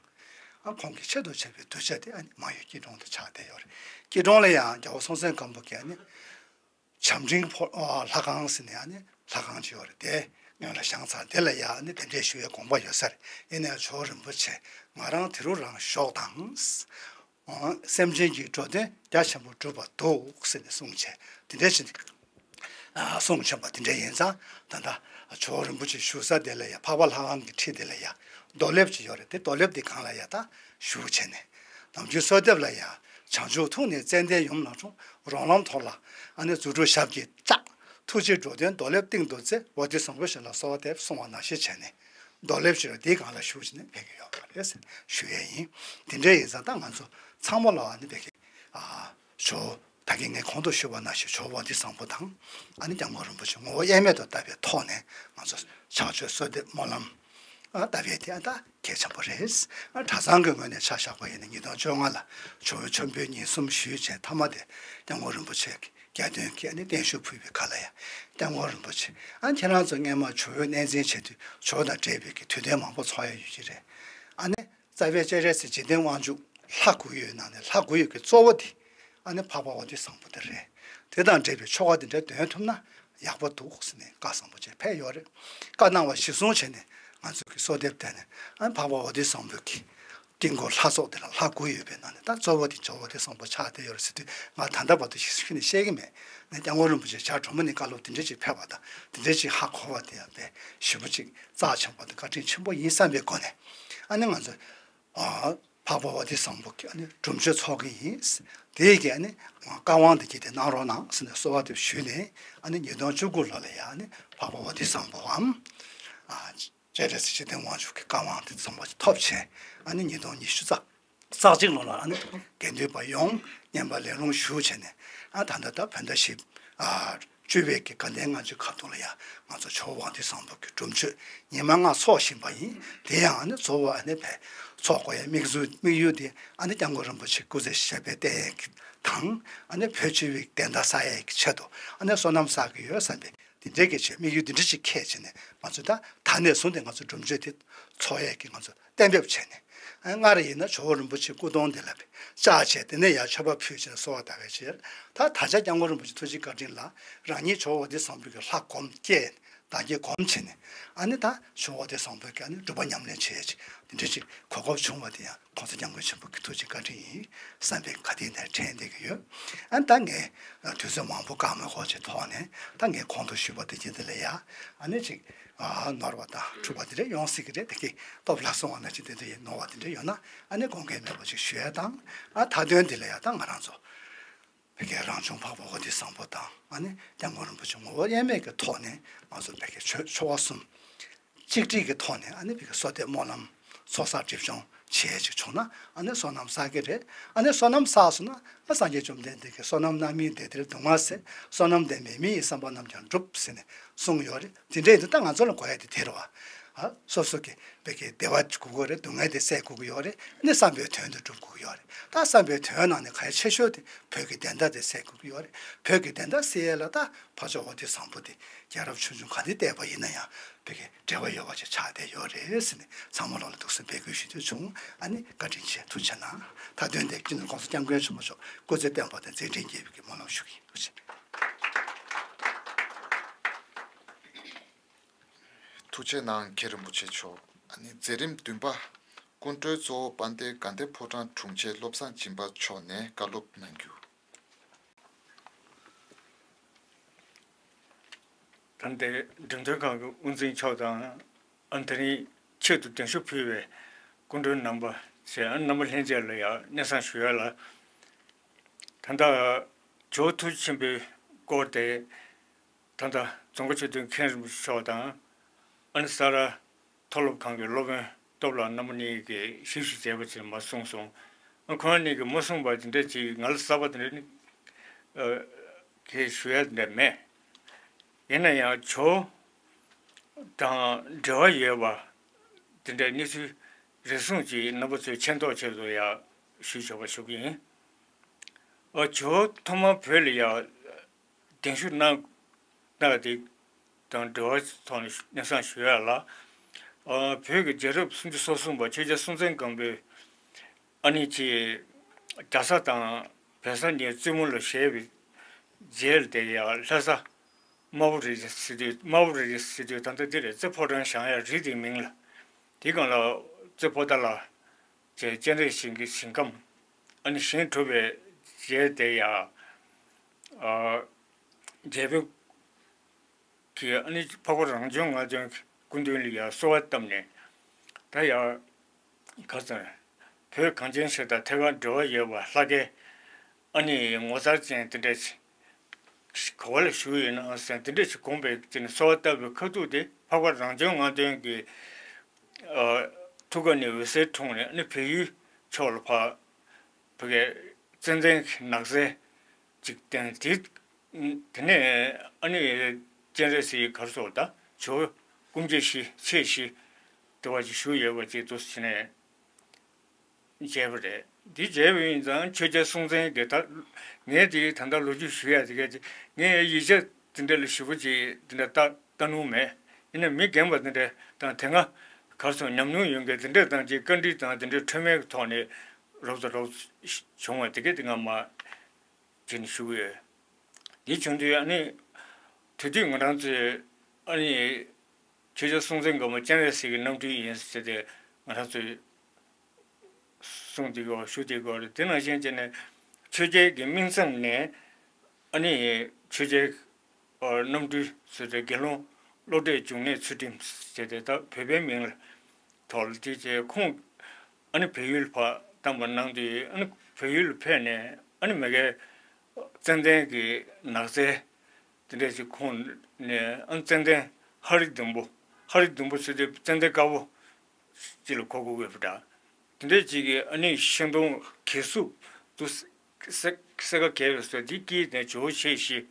ཨ་ཁོང་གི་ཆེད་དུ་བྱས་པའི་གདུལ་བྱ་དེ་ཨ་ནི་མང་ཡུལ་སྐྱིད་གྲོང་དུ་ཆགས་བསྡད་ཡོད་རེད། སྐྱིད་གྲོང་ལ་ཡང་རྒྱལ་བ་སྲོང་བཙན་སྒམ་པོ་གིས་ཨ་ནི་བྱམས་སྤྲིན་ཕོ་ཨ་ལྷ་ཁང་ཟེར་ནས་ཨ་ནི་ལྷ་ཁང་ཅིག་ཡོད་རེད། དེ་སྔོན་ལ་བཞེངས་ཚར། དེ་ལ་ཡང་ཨ་ནི་གདན་འདྲེན་ཞུ་བའི་དགོངས་པ་ཡོད་ས་རེད། ཡིན་ནའི་ཇོ་བོ་རིན་པོ་ཆེ་ང་རང་དེ་རུ་རང་ཞོགས་དང་། འོ་སེམས་ཅན་གྱི་འགྲོ་དོན་རྒྱ་ཆེན་པོ་སྒྲུབ་པར་འདུག་ཟེར་ནས་གསུངས་བྱས། དེ་འདྲ་བྱས་ནས་ཨ་གསུང་བྱོན་པ་དེ་འདྲ་ཡིན་ཙང་། ད་ལྟ་ཇོ་བོ་རིན་པོ་ཆེ་བཞུགས་ས་དེ་ལ་ཡ་འཕགས་པ་ལྷ་ཁང་གི་འཁྲིས་དེ་ལ་ཡ་རྡོ་ལེབ་ཅིག་ཡོད་རེད། དེ་རྡོ་ལེབ་དེ་སྒང་ལ་ཡ་ད་བཞུགས་བྱས་ནས། ནམ་རྒྱུན་གསོལ་འདེབས་ལ་ཡ་བྱང་ཆུབ་ཐུགས་ནི་ཙན་དན་ཡུམ་ལ་འཁྲུངས། རོང་ལམ་ཐོག་ལ་ཨ་ནི་རྫུ་འཕྲུལ་ཞབས་ཀྱིས་བཅགས། ཐུགས་རྗེའི་འགྲོ་དོན་རྡོ་ལེབ་སྟེང་དུ་མཛད། ཝ་ཏི་བཟང་པོའི་ཞལ་ལ་གསོལ་བ་འདེབས་གསུང་བ་ནང་བཞིན་བྱས་ནས། རྡོ་ལེབ་ཅིག་ཡོད་རེད། དེའི་སྒང་ལ་བཞུགས་བྱས་ནས་ཕེབས་ཀྱི་ཡོད་པ་རེད་ཟེར་ཞུ་ཡས་ཡིན། དེ་འདྲ་ཡིན་ཙང་ད་ང་ཚོ་ཚང་མ་ལོག་ཨ་ནི་བོད་ཀྱི་ཨ་ཇོ་བོ་ད་གིན་ངས་གོང་དུ་ཞུས་པ་ནང་བཞིན་ཇོ་བོ་ཝ་ཏི་བཟང་པོ་དང་ཨ་ནི་སྐྱབས་མགོན་རིན་པོ་ཆེ་ངོ་བོ་དབྱེར་མེད་དུ་བལྟ་བའི་ཐོག་ནས་ང་ཚོ་ཕྱག་མཆོད་གསོལ་འདེབས་སྨོན་ལམ་ཨ་བཏབ་ཡས་དེ་ཨ་ད་གལ་ཆེན་པོ་རེད། ཨ་གྲྭ་ཚང་གི་ངོས་ནས་ཆ་བཞག་པ་ཡིན་ན་ཉིས་སྟོང་བཅོ་ལྔ་ལ་ཇོ་བོའི་མཆོད་འབུལ་ཉིན་གསུམ་ཞུས་བྱས་མཐའ་མ་དེ་སྐྱབས་མགོན་རིན་པོ་ཆེ་གི་རྒྱ་སྟོན་གྱིས་ཨ་ནི་བརྟན་བཞུགས་ཕུལ་བའི་ཁ་ལ་ཡ། སྐྱབས་མགོན་རིན་པོ་ཆེ། ཨ་ཁྱེད་རང་ཚོ་སྔས་མ་ཇོ་བོའི་གནས་འཛིན་བྱེད་དུས་ཇོ་བོ་དང་འབྲེལ་བའི་གི་དུས་སྟོན་མང་པོ་ཚོགས་ཡ་ཡོད་ཀྱི་རེད། ཨ་ནི་རྩ་བའི་སྤྱན་རས་གཟིགས་འཇིག་རྟེན་དབང་ཕྱུག་ལྷ་དགུ་ཡོད་ནང་ནས་ལྷ་དགུ་ཡོད་ཀྱི་གཙོ་བོ་དེ། ཨ་ནི་འཕགས་པ་འོ་དོད་བཟང་པོ་དེ་རེད། དེ་དང་འབྲེལ་བའི་ཆོ་ག་དེ་འདྲ་འདོན་ཐུབ་ན་ཡག་པོ་འདུག་ཟེར་ནས་བཀའ་བཟང་པོ་ཅིག་ཕེབས་ཡོད་རེད། བཀའ་གནང་བ་གཞིར་བཟུང་བྱས་ནས་ང་ཚོ་གི་གསོལ་འདེབས་དེ་ནས་ཨ་ནི་འཕགས་པ་འོ་དོད་བཟང་པོ་གི་དཀྱིལ་འཁོར་ལྷ་ཚོགས་དེ་ལ་ལྷ་དགུ་ཡོད་པའི་ནང་ནས་ད་གཙོ་བོ་དེ་ཇོ་བོ་འོ་དོད་བཟང་པོ་ཆགས་བསྡད་ཡོད་རེད་ཟེར་དུས། ང་ད་ལྟ་བར་དུ་ཞིག་ཞིག་ནས་བཤད་ཀྱི་མེད། ནས་སྐྱབས་མགོན་རིན་པོ་ཆེ་བྱ་གྲོ་མོ་ནས་བཀའ་སློབ་དེ་འདྲ་ཅིག་ཕེབས་པ་དང་དེ་འདྲ་ཅིག་ཧ་གོ་བ་དེ་ཡང་དཔེ་ཞེ་པོ་ཅིག་རྩ་ཆེན་པོ་དང་བཀའ་དྲིན་ཆེན་པོ་ཡིན་བསམ་པའི་སྒོ་ནས། ཨ་ནི་ང་ཚོ་ཨ་འཕགས་པ་འོ་དོད་བཟང་པོ་གི་ཨ་ནི་སྒྲུབ་མཆོད་ཚོགས་ཀྱི་ཡིན། དེ་གི་ཨ་ནི་བཀའ་དབང་དེ་གྱིས་དེ་གནང་རོགས་གནང་ཟེར་ནས་གསོལ་བ་དེ་ཞུས་ནས། ཨ་ནི་ཉིས་སྟོང་བཅུ་དགུ་ལོ་ལ་ཡང་ཨ་ནི་འཕགས་པ་འོ་དོད་བཟང་པོའམ་ཨ་སྤྱན་རས་གཟིགས་ཆོས་ལྡན་དབང་ཕྱུག་གི་བཀའ་དབང་དེ་ཚང་མ་ཐོབ་བྱས། ཨ་ནི་ཉིས་སྟོང་ཉི་ཤུ་རྩ་རྩ་གཅིག་ལོ་ལ་ཨ་ནི་དགེ་འདུན་པ་ཡོངས་བསྙེན་པ་ལས་སློང་ཞུ་བྱས་ནས། ཨ་ད་ལྟ་ད་བོད་ཟླ་བཞི་ཨ་བཅུ་པའི་གི་དགའ་ལྡན་ལྔ་མཆོད་ཁ་ཐུག་ལ་ཡང་ང་ཚོ་ཇོ་བོ་དབང་འདུས་བཟང་པོ་གི་སྒྲུབ་མཆོད་ཉི་མ་ལྔ་ཚོགས་བཞིན་པ་ཡིན། དེ་ཡང་ཨ་ནི་གཙོ་བོ་ཨ་ནི་བས་ཚོགས་དགོས་ཡའི་དམིགས་ཡུལ་དམིགས་ཡུལ་དེ་ཨ་ནི་སྐྱབས་མགོན་རིན་པོ་ཆེ་སྐུ་ཚེ་ཞབས་པད་བརྟན་ཡས་ཀྱི་དང་། ཨ་ནི་བོད་སྤྱི་བའི་བདེན་མཐའ་གསལ་ཡས་ཀྱི་ཆེད་དུ་ཨ་ནི་བསོད་ནམས་བསགས་ཀྱི་ཡོད་བསམ་པའི་དེ་འདྲའི་གི་ཆེད་དམིགས་ཡུལ་འདི་འདྲ་ཅིག་འཁྱེར་བྱས་ནས། ང་ཚོས་ད་ད་ནས་བཟུང་སྟེ་ང་ཚོ་སྒྲུབ་མཆོད་དེ་ཚོགས་ཡས་ཀྱི་ང་ཚོ་གཏན་འབེབས་བྱས་ནས། ཨ་སྔར་ཡིན་ན་ཇོ་བོ་རིན་པོ་ཆེའི་སྐུ་གདུང་དེ་ལ་བཅར་བྱས། དེ་ནས་ཡར་མཆོད་པ་ཕུལ་བྱས་ནས་གསོལ་བ་བཏབ་པའི་ཕྱིར། ད་ད་ཆ་སྐྱབས་མགོན་རིན་པོ་ཆེ་ཐུགས་རྗེ་བཀའ་དྲིན་ལ་རང་ཉིད་ཇོ་བོ་འདི་བཟང་པོའི་གི་ལྷ་སྒོམ་སྐྱེས། བདག་བསྐྱེད་སྒོམ་བྱས་ནས། ཨ་ནི་ད་ཇོ་བོ་འདི་བཟང་པོའི་གི་ཨ་ནི་སྒྲུབ་པ་ཉམས་ལེན་བྱེད་ཡས་ཅིག་དེ་འདྲ་ཅིག་གོ་སྐབས་བྱུང་བ་དེ་ཡང་༸གོང་ས་༸སྐྱབས་མགོན་ཆེན་པོ་གི་ཐུགས་རྗེ་བཀའ་དྲིན་ཡིན་བསམ་པའི་ག་དེ་ནས་དྲན་བསྡད་ཀྱི་ཡོད། ཨ་ནི་ད་ངས་དུས་ཚོད་མང་པོ་བཀག་མ་དགོས་ཀྱི་ཐོག་ནས། ད་ངས་གོང་དུ་ཞུས་པ་དེ་བཞིན་དེ་ལ་ཡ་ཨ་ནི་ཅིག་ཨ་ནོར་བ་དང་འཁྲུལ་བ་དེ་འདྲ་ཡོང་སྲིད་ཀྱི་རེད། དེ་གི་སྟོབས་ལ་སོང་བ་ན་ཅིག་དེ་འདྲ་ཡིན་ནོར་བ་དེ་འདྲ་ཡོད་ན། ཨ་ནི་དགོངས་འགལ་མེད་པ་ཅིག་ཞུ་ཡ་དང་། ཨ་མཐའ་དོན་དེ་ལ་ཡ་ད་ང་རང་ཚོ་བོད་ཀྱི་རང་བྱུང་འཕགས་པ་འོ་དོད་བཟང་པོ་དང་། ཨ་ནི་༸སྐྱབས་མགོན་རིན་པོ་ཆེ་ངོ་བོ་དབྱེར་མེད་ཀྱི་ཐོག་ནས་ང་ཚོ་བོད་ཀྱི་ཆོས་ཆོལ་ཁ་གསུམ་གཅིག་སྒྲིལ་གྱི་ཐོག་ནས། ཨ་ནི་བོད་ཀྱི་གསོལ་འདེབས་སྨོན་ལམ་ཚོགས་བསགས་སྒྲིབ་སྦྱོང་བྱེད་ཡས་ཅིག་བྱུང་ན། ཨ་ནི་བསོད་ནམས་བསགས་ཀྱི་རེད། ཨ་ནི་བསོད་ནམས་བསགས་སོང་ན། ཨ་སངས་རྒྱས་བཅོམ་ལྡན་འདས་ཀྱིས་བསོད་ནམས་རྣམ་སྨིན་བདེ་སྟེར་སྡུག་བསྔལ་སེལ། བསོད་ནམས་ལྡན་པས་མི་ཡི་བསམ་པ་རྣམས་ཀྱང་འགྲུབ་ཟེར་ནས་གསུངས་ཡོད་རེད། དེ་འདྲ་ཡིན་དུས་ད་ང་ཚོ་ལ་དགོས་ཡ་དེ་དེ་རེད་བ། ཨ་སོ་སོ་གི་བོད་ཀྱི་བདེ་བ་དགོས་ཀྱི་ཡོད་རེད། སྡུག་བསྔལ་དེ་སེལ་དགོས་ཀྱི་ཡོད་རེད། ཨ་ནི་བསམ་པའི་དོན་དེ་འགྲུབ་དགོས་ཀྱི་ཡོད་རེད། ད་བསམ་པའི་དོན་ནང་ནས་གལ་ཆེ་ཤོས་དེ་བོད་ཀྱི་བདེན་མཐའ་དེ་སེལ་དགོས་ཀྱི་ཡོད་རེད། བོད་ཀྱི་བདེན་མཐའ་སེལ་ཡས་ལ་ད་འཕགས་མཆོག་འོ་དོད་བཟང་པོ་དེ་རྒྱལ་རབས་ཆུང་ཆུང་ག་དེ་བལྟས་པ་ཡིན་ན་ཡང་བོད་ཀྱི་འབྲེལ་བ་ཡོད་པ་ཅིག་ཆགས་བསྡད་ཡོད་རེད་ཟེར་ནས་ཚང་མ་ལོག་ལ་འདུག་སེ་འབོད་སྐུལ་ཞུ་འདོད་བྱུང་། ཨ་ནི་བཀའ་དྲིན་ཆེ། ཐུགས་རྗེ་གནང་། མཐའ་དོན་དེ་སྤྱི་ནོར་༸གོང་ས་༸སྐྱབས་མགོན་ཆེན་པོ་མཆོག་སྐུ་ཚེ་བརྟན་པ་དང་མཛད་འཕྲིན་རྒྱས་པའི་གི་སྨོན་ལམ་ཞུ་གི་ཡིན། ཐུགས་རྗེ་ཆེ། ཐུགས་རྗེ་གནང་མཁན་རིན་པོ་ཆེ་མཆོག་ཨ་ནི་མཛད་རིམ་བདུན་པ། སྐུ་མགྲོན་གཙོ་བོ་དཔལ་ལྡན་དགའ་ལྡན་ཕོ་བྲང་དྲུང་ཆེ་བློ་བཟང་སྦྱིན་པ་མཆོག་ནས་བཀའ་སློབ་གནང་རྒྱུ། ད་ལྟའི་འགྲེམས་སྟོན་ཁང་གི་དབུ་འཛིན་མཆོག་དང་། ཨ་དེ་རིང་ཆེད་དུ་གདན་ཞུ་ཕུལ་བའི་སྐུ་མགྲོན་རྣམ་པ་བཅས། ཨ་རྣམ་པ་ལྷན་རྒྱས་ལ་ཡང་སྙན་སེང་ཞུ་ཡ་ལ། ད་ལྟ་ཇོ་བོ་ཐུགས་རྗེ་ཆེན་པོའི་སྐོར་དེ་ད་ལྟ་རྫོང་དཀར་ཆོས་སྡེ་མཁན་རིན་པོ་ཆེ་མཆོག་དང་། ཨ་ནི་ས་རཱ་མཐོ་སློབ་ཁང་གི་སློབ་དཔོན་སྟོབས་ལགས་རྣམ་པ་གཉིས་ཀྱིས་ཞིབ་ཞིབ་མཛད་པ་ཅིག་མ་གསུངས་སོང་། ཨ་ཁོང་གཉིས་ཀྱིས་མ་གསུངས་པ་དེ་འདྲ་ཅིག་ང་ལ་གསར་པ་དེ་འདྲ་ནི་ཨ་གས་ཞུ་ཡ་དེ་འདྲ་མེད། ཡིན་ན་ཡང་ཇོ་བོ་དང་འབྲེལ་བ་ཡོད་པ་དེ་འདྲའི་གནས་ཚུལ་རེ་ཟུང་ཅིག་རྣམ་པ་ཚོའི་མཁྱེན་རྟོགས་ཆེད་དུ་ཡང་ཞུ་ཆོག་པ་ཞུ་གི་ཡིན། ཨ་ཇོ་བོ་ཐོག་མར་བོད་ལ་ཡང་གདན་ཞུ་གནང་གནང་དེ་དང་འབྲེལ་བའི་ཐོག་ནས་སྙན་སེང་ཞུ་ཡ་ལ། ཨ་བོད་ཀྱི་རྒྱལ་རབས་སུམ་ཅུ་སོ་གསུམ་པ་ཆོས་རྒྱལ་སྲོང་བཙན་སྒམ་པོས་ཨ་ནི་ཅིག་རྒྱ་བཟའ་དང་བལ་བཟའ་གཉིས་བཙུན་མོ་ལ་བཞེས་པའི་རྗེས་ལ་དེ་ཡང་ལྷ་ས་དམར་པོ་རི་ཟེར་དུས། དམར་པོ་རི་ཟེར་དུས་ད་ལྟ་འདི་རེད། རྩེ་ཕོ་བྲང་བཞེངས་ཡ་རི་དེའི་མིང་ལ། དེའི་སྒང་ལ་རྩེ་ཕོ་རྟ་ལ་ཅེས་སྤྱན་རས་གཟིགས་ཀྱི་ཞིང་ཁམས། ཨ་ནི་ཞིང་གྲུབ་པའི་རྗེས་དེ་ཡང་ཨ་རྒྱལ་པོ་གིས་ཨ་ནི་འཕགས་པ་རང་བྱུང་ལྔ་སྟོན་གྱི་སྐུ་མདུན་ལ་ཡང་གསོལ་བ་བཏབ་ནས། ད་ཡང་ག་ཚོད་བོད་གངས་ཅན་ཞིང་དང་ཐད་ཀར་འབྲེལ་བ་ཡོད་པ་ལྷ་སྐལ་ཨ་ནི་ངོ་མཚར་ཅན་དེ་འདྲ་ཞིག་ག་བ་ལ་བཞུགས་ཡོད་ན་ཟེར། དེ་འདྲ་ཞིག་དགོངས་པའི་ཅིག་ནས་གསོལ་བ་བཏབ་པའི་ཁ་ཐུག་དེ་འཕགས་པ་རང་བྱུང་ལྔ་སྟོན་གྱི་ཨ་ཐུགས་ཀ་ནས་འོད་ཟེར་འཁྲུངས་ནས། ཨ་ནི་བལ་ཡུལ་ཕྱོགས་ལ་ཕར་བོད་ཀྱི་ཙན་དན་གྱི་ནགས་ཚལ་ཅིག་བསྟན། དེ་དེ་ནས་ཨ་ནི་སྤྱན་རས་གཟིགས་གར་སོང་ད་ཇོ་བོ་སྐུ་མཆེད་བཞི་མཆེད་བཞི་དེ་བ་ཅིག་བཞུགས་ཡོད་པ་ཅིག་འདུག་ཟེར་ནས་མཇལ་བ་རེད། འདི་མཇལ་བ་ཡིན་ཙང་ཆོས་རྒྱལ་སྲོང་བཙན་གྱི་ད་ངས་དེ་ད་ལྟ་ལོ་རྒྱུས་ཞུ་ཡ་དེ་ག་ཅིག་ངས་ཡིག་ཆ་དེ་འདྲ་ལ་ཞིབ་པོ་ཅིག་དེ་འདྲ་ལྟ་ལྟ་མྱོང་མེད། ཡིན་ན་མི་རྒན་པ་དེ་འདྲ་དང་དེ་སྔ་གར་སོང་ཉམས་མྱོང་ཡོད་མཁན་དེ་འདྲ་དང་ཅིག་བཀའ་འདྲི་དང་དེ་འདྲའི་འཕྲོས་མོལ་གྱི་ཐོག་ནས་རོབ་ཙམ་རོབ་ཙམ་བྱུང་བ་དེ་ག་དེ་ང་མ་ བྱས་ནས་ཞུ་གི་ཡོད། འདི་བྱུང་དུས་ཨ་ནི་དེ་དུས་ང་རང་ཚོས་ཨ་ནི་ཆོས་རྒྱལ་སྲོང་བཙན་སྒམ་པོ་སྤྱན་རས་གཟིགས་ཀྱི་རྣམ་སྤྲུལ་ཡིན་ཟེར་ཏེ་ང་རང་ཚོས་གསུངས་བསྡད་ཡོད། ཞུ་བསྡད་ཡོད་རེད། དེ་ནང་བཞིན་བྱས་ནས་ཆོས་རྒྱལ་གྱི་སྨིན་མཚམས་ནས་ཨ་ནི་ཆོས་རྒྱལ་རྣམ་སྤྲུལ་ཟེར་ཏེ་དགེ་སློང་བློ་གྲོས་འབྱུང་གནས་ཚུལ་ཁྲིམས་ཟེར་ཏེ་ད་བོད་པའི་མིང་ལ་ཐོག་ལ་དེ་བྱས་ཁོང་ཨ་ནི་བལ་ཡུལ་ཕར་བཏང་པ་གནང་དུས་ཨ་ནི་བལ་ཡུལ་ཕེབས་ནས་ཨ་ནི་མ་གིའི་ཙན་དན་གྱི་ནགས་ཚལ་དེ་འདྲ་ཞིག་ཁོང་ནས་ཨ་ནི་ཙན་དན་ཧ་རི་ལྡུམ་བུ། ཧ་རི་ལྡུམ་བུ་ཟེར་དུས་ཙན་དན་དཀར་པོ་ཅིག་ལ་གོ་དགོས་ཀྱི་ཡོད་པ་འདྲ། དེ་འདྲ་ཅིག་གིས་ཨ་ནི་ཤིང་སྡོང་གས་སྲུབས་དུ་སེ་སེ་ཀ་གས་པའི་སོ་དེ་དཀྱིལ་ནས་ཇོ་བོ་ཆེ་བཞི་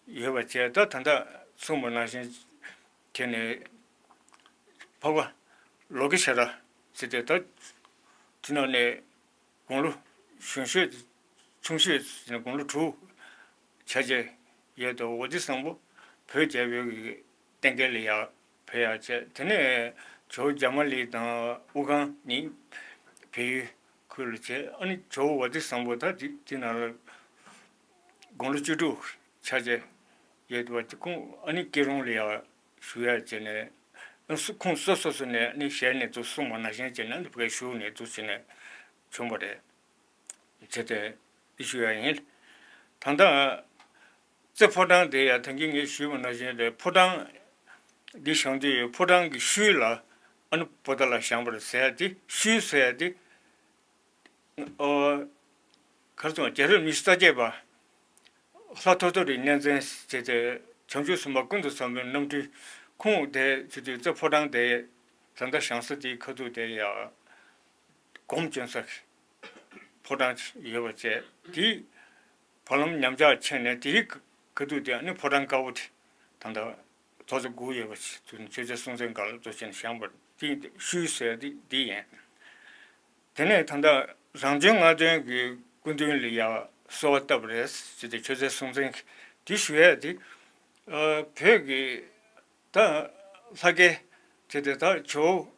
ཡོད་པ་བྱས། ད་ད་ལྟ་གསུངས་པ་ནང་བཞིན་དེ་ནས་འཕགས་པ་ལོ་ཀེ་ཤྭ་ར་ཟེར་ཏེ་ད་དེ་ནང་ནས་དགུང་ལོ་གཞོན་ཤོས་ཆུང་ཤོས་ཟེར་ནས་དགུང་ལོ་དྲུག་ཆ་བྱས་ཡོད་དོ། ཝ་ཏི་བཟང་པོ་བོད་རྒྱལ་པོའི་གི་བསྟེན་མཁན་ལ་ཡར་ཕེབས་ཡག་བྱས། དེ་ནས་ཇོ་བོ་རྒྱ་མ་ལི་དང་དབུ་དཀར་གཉིས་བལ་ཡུལ་ཁུལ་ལ་བྱས། ཨ་ནི་ཇོ་བོ་ཝ་ཏི་བཟང་པོ་ད་དེ་དེ་ནང་ལ་དགུང་ལོ་བཅུ་དྲུག་ཆ་བྱས་ཡོད་པ་དེ་ཁོང་ཨ་ནི་སྐྱིད་གྲོང་ལ་ཡར་བཞུགས་ཡག་བྱས་ནས་ཨ་སུ་ཁོང་སོ་སོ་སོ་ནས་ཨ་ནི་ཞལ་ནས་དུ་གསུངས་པ་ནང་བཞིན་བྱས་ནས་ཨ་ནི་བོད་སྐད་ཞུགས་ནས་དུ་བྱས་ནས་བྱུང་བ་རེད། བྱས་ཏེ་འདི་ཞུ་ཡག་ཡིན། ད་ལྟ་རྩེ་ཕོ་བྲང་དེ་ཡང་ད་གིན་ངས་ཞུས་པ་ནང་བཞིན་རེད། ཕོ་བྲང་འདི་བཞེངས་དུས་ཕོ་བྲང་གི་ཤུལ་ལ་ཨ་ནི་པོ་ཏཱ་ལ་བཞེངས་པ་རེད་ཟེར་ཡག་དེ། ཤུལ་ཟེར་ཡག་དེ་ཨོ་གར་སོང་རྒྱལ་རབས་ཉི་ཤུ་རྩ་བརྒྱད་པ་ལྷ་ཐོ་ཐོ་རིའི་གནས་མཇལ་བྱས་ཏེ་བྱང་ཆུབ་སེམས་དཔའ་ཀུན་ཏུ་བཟང་པོའི་རྣམ་སྤྲུལ་ཁོང་དེ་བྱེད་དུས་རྩེ་ཕོ་བྲང་དེ་ད་ལྟ་བཞེངས་ས་དེའི་ཁ་ཐུག་དེ་ཡང་སྒོམ་བྱོན་ས་ཕོ་བྲང་ཡོད་པ་བྱས། དེའི་བར་ལམ་ཉམས་ཆག་ཕྱིན་ནས་དེའི་ཁ་ཐུག་དེ་ཨ་ནི་ཕོ་བྲང་དཀར་པོ་དེ་ད་ལྟ་ཐོག་བརྩེགས་དགུ་ཡོད་པ་ཞིག་ཏུ་ཆོས་རྒྱལ་སྲོང་བཙན་སྒམ་པོ་ལ་གཙོ་བྱས་ནས་བཞེངས་པ་དེ་ཤུལ་ཟེར་དེ་དེ་ཡིན། དེ་ནས་ད་ལྟ་རང་བྱོན་ལྔ་སྟོན་གྱི་སྐུ་མདུན་ལ་ཡང་གསོལ་བ་བཏབ་པ་རེད་ཟེར་ཏེ་ཆོས་རྒྱལ་སྲོང་བཙན་གྱིས་དེ་ཞུ་ཡག་དེ། ཨ་བོད་ཀྱི་ད་ལྷ་སྐལ་བྱས་ཏེ་ད་ཇོ་བོ་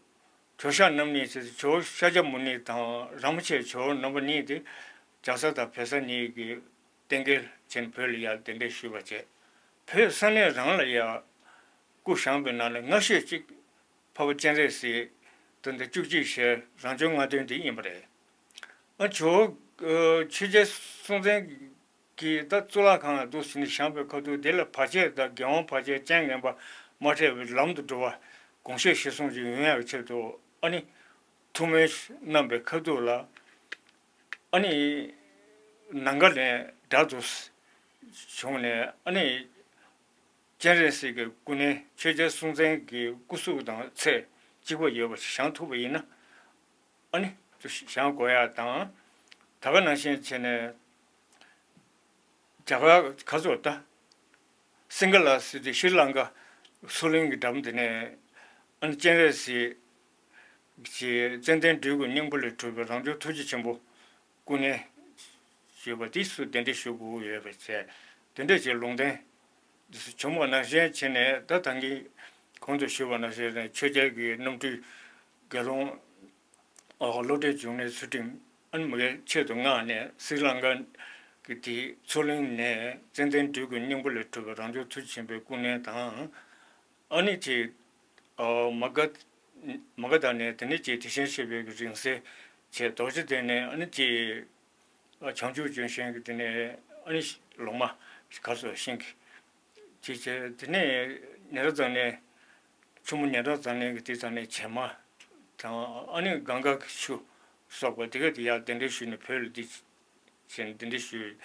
ཇོ་ཤཱཀ་རྣམ་གཉིས་བྱས་ཏེ་ཇོ་བོ་ཤཱཀྱ་མུ་ནེ་དང་རིན་པོ་ཆེ་ཇོ་བོ་རྣམ་པ་གཉིས་དེ་རྒྱ་བཟའ་དང་བལ་བཟའ་གཉིས་ཀྱི་རྟེན་སྐལ་བྱས་ནས་བོད་ལ་ཡང་གདན་འདྲེན་ཞུས་པ་བྱས། བོད་ས་གནས་རང་ལ་ཡང་སྐུ་བཞེངས་པའི་ནང་ལ་སྔ་ཤོས་གཅིག་འཕགས་པ་སྤྱན་རས་གཟིགས་དོན་དུ་བཅུ་གཅིག་ཞལ་རང་བྱོན་ལྔ་སྟོན་དེ་ཡིན་པ་རེད། ཨ་ཇོ་བོ་ཆོས་རྒྱལ་སྲོང་བཙན་གྱིས་ད་གཙུག་ལག་ཁང་ལ་འདུག་ཟེར་ནས་བཞེངས་པའི་ཁ་ཐུག་དེ་ལ་བར་ཆད་དང་རྒྱལ་དབང་བར་ཆད་རྐྱེན་ངན་པ་མ་འཕྲད་པའི་ལམ་དུ་འགྲོ་བ་དགོངས་བཞེད་གཞིར་བཟུང་ཅིག་ཡོང་ཡག་གི་ཆེད་དུ་ཨ་ནི་ཐུགས་སྨོན་གནང་པའི་ཁ་ཐུག་ལ་ཨ་ནི་ནམ་མཁའ་ལས་སྒྲ་དུ་བྱུང་ནས་ཨ་ནི་སྤྱན་རས་གཟིགས་ཀྱི་སྐུ་བརྙན་ཆོས་རྒྱལ་སྲོང་བཙན་གྱི་སྐུ་གཟུགས་དང་ཚད་གཅིག་པ་ཡོད་པ་ཞིག་བཞེངས་ཐུབ་པ་ཡིན་ན་ཨ་ནི་བཞེངས་དགོས་ཡག་དང་། ད་ག་ནང་བཞིན་བྱས་ནས་རྒྱ་གར་ག་ཚོད་ད་སིང་ག་ལ་ཟེར་ཏེ་ཤྲི་ལང་ཀ་མཚོ་གླིང་གི་འགྲམ་དེ་ནས་ཨ་ནི་སྤྱན་རས་གཟིགས་ཀྱི་ཙན་དན་འབྲུ་གི་སྙིང་པོ་ལས་གྲུབ་པའི་རང་བྱུང་ཐུགས་རྗེ་ཆེན་པོ་སྐུ་བརྙན་ཞུས་པ་དེ་སུ་གདན་འདྲེན་ཞུ་དགོས་ཡོད་པ་བྱས། དེ་འདྲ་ཅིག་ལུང་བསྟན་འདི་ཚོ་བྱུང་བ་ནང་བཞིན་བྱས་ནས་ད་ད་གིན་གོང་དུ་ཞུས་པ་ནང་བཞིན་ཆོས་རྒྱལ་གྱི་རྣམ་སྤྲུལ་དགེ་སློང་ཨོ་བློ་གྲོས་འབྱུང་གནས་ཚུལ་ཁྲིམས་ཨ་ནི་མ་གིའི་ཆེད་དུ་མངགས་ནས་སི་རི་ལང་ཀ་གི་དེའི་མཚོ་གླིང་ནས་ཙན་དན་འབྲུ་གི་སྙིང་པོ་ལས་གྲུབ་པའི་རང་བྱུང་ཐུགས་རྗེ་ཆེན་པོའི་སྐུ་བརྙན་དང་། ཨ་ནི་ཅིག་ཨོ་མ་ག་མ་ག་དྷ་ནས་དེ་ནས་ཅིག་དེ་བཞིན་གཤེགས་པའི་རིང་བསྲེལ་བྱས། རྡོ་རྗེ་གདན་ནས་ཨ་ནི་ཅིག་བྱང་ཆུབ་ལྗོན་ཤིང་གི་དེ་ནས་ཨ་ནི་ལོ་མ་གར་སོགས་ཤིང་གི་ཅིག་བྱས། དེ་ནས་ཉེ་རབས་ཙམ་ནས་ཆུ་མོ་ཉེ་རབས་ཙམ་ནས་ཀྱི་དེ་ཙམ་ནས་བྱེ་མ་དང་ཨ་ནི་གངྒཱ་གི་ཆུ་སོགས་པ་དེ་ག་དེ་ཡར་གདན་འདྲེན་ཞུས་ནས་བོད་ལ་འདི་བྱས་ནས་གདན་འདྲེན་ཞུས།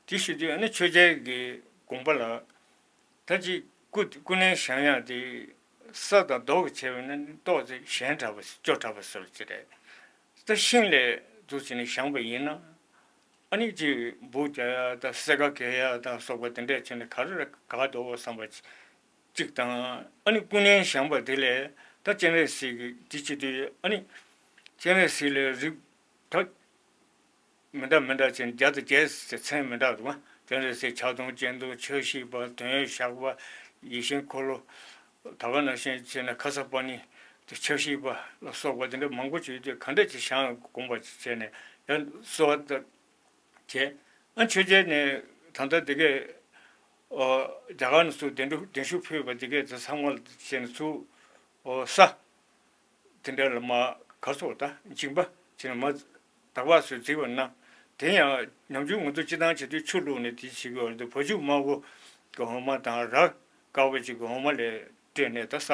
དེ་ཞུ་དུས་ཨ་ནི་ཆོས་རྒྱལ་གྱི་དགོངས་པ་ལ་ད་ཅིག་སྐུ་སྐུ་བརྙན་བཞེངས་ཡག་དེ་ས་དང་རྡོ་གིས་བྱས་པ་ན་ཏོག་ཙམ་ཞན་དྲགས་པ་སྐྱོ་དྲགས་པ་བཟོ་ཅིག་རེད། ད་ཤིང་ལས་འདུག་བྱས་ནས་བཞེངས་པ་ཡིན་ན། ཨ་ནི་ཅིག་འབུ་རྒྱག་ཡག་དང་སེར་ཁ་གས་ཡག་དང་སོགས་པ་དེ་འདྲས་བྱས་ནས་ག་རེ་རེད་ག་འདུག་བསམ་པ་ཅིག་དང་། ཨ་ནི་སྐུ་བརྙན་བཞེངས་པ་དེ་ལས་ད་སྤྱན་རས་གཟིགས་ཀྱི་དེ་བྱེད་དུས་ཨ་ནི་སྤྱན་རས་གཟིགས་ལས་རིགས་ད་མི་འདྲ་མི་འདྲ་བྱས་ནས་བརྒྱ་དང་བརྒྱད་ཟེར་མཚན་མི་འདྲ་འདུག་བ། སྤྱན་རས་གཟིགས་ཕྱག་སྟོང་སྤྱན་སྟོང་ཕྱག་བཞི་པ་དོན་ཡོད་ཞགས་པ་ཡིད་བཞིན་འཁོར་ལོ། ད་ག་ནང་བཞིན་བྱས་ན་ཁ་སར་པ་ཎི་དེ་ཕྱག་བཞི་པ་ལ་སོགས་པ་དེ་འདྲ་མང་པོ་བྱས་དུས་ག་འདྲ་ཅིག་བཞེངས་དགོངས་པ་བྱས་ནས་ཡང་གསོལ་བ་བཏབ་བྱས། ཨ་ཆོས་རྒྱལ་ནས་ད་ལྟ་དེ་གས་ཨོ་རྒྱ་གར་ནས་ཚུར་གདན་དྲུག་གདན་ཞུ་ཕུལ་བ་དེ་གས་དེ་ཚང་མ་བྱས་ནས་ཚུར་ཨོ་ས་དེ་འདྲ་ལ་མ་གར་སོགས་ད་སྦྱིན་པ་བྱས་ནས་མ་དག་པ་ཚོས་བརྩིས་པ་ན། དེ་ཡང་ནམ་རྒྱུན་ང་ཚོ་སྤྱི་བཏང་བྱེད་དུས་ཆུ་བླུགས་ནས་དེ་བྱེད་ཀྱི་ཡོད་རེད། བ་ཕྱུགས་དམར་པོ་གི་འོ་མ་དང་ར་དཀར་པོ་ཅིག་གི་འོ་མ་ལས་སྤྲས་ནས་ད་ས་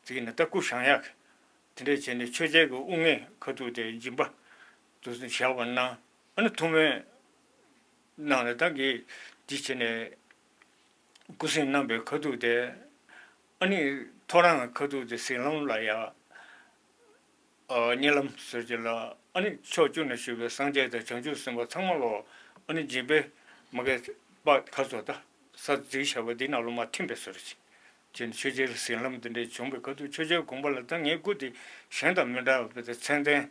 བརྩིས་ནས་ད་སྐུ་བཞེངས་ཡག་དེ་འདྲས་བྱས་ནས་ཆོས་རྒྱལ་གྱི་དབུ་སྔས་ཁ་ཐུག་དེ་སྦྱིན་པ་དུ་བཞག་པ་ན། ཨ་ནི་ཐུགས་སྨོན་གནང་ནས་ད་གིས་འདི་བྱས་ནས་སྐུ་གཟིམ་གནང་པའི་ཁ་ཐུག་དེ། ཨ་ནི་ཐོ་རངས་ཁ་ཐུག་དེ་ཟིལ་ལམ་ལ་ཡ་ཨ་གཉིད་ལམ་ཟེར་གྱི་ལ། ཨ་ནི་ཕྱོགས་བཅུ་ན་བཞུགས་པའི་སངས་རྒྱས་དང་བྱང་ཆུབ་སེམས་དཔའ་ཚང་མ་ལོ། ཨ་ནི་སྦྱིན་པའི་མ་གས་པ་ཁ་ཚོ་ད་ས་འཛིན་བྱ་བ་འདི་ནང་ལོ་མ་ཐིམ་པའི་ཟེར་གྱི། ཅེས་ཆོས་རྒྱལ་ཟིལ་ལམ་འདི་འདྲའི་བྱུང་བའི་ཁ་ཐུག་ཆོས་རྒྱལ་དགོངས་པ་ལ་ད་ངའི་སྐུ་དེ་གཞན་དང་མི་འདྲ་བའི་མཚན་ལྡན་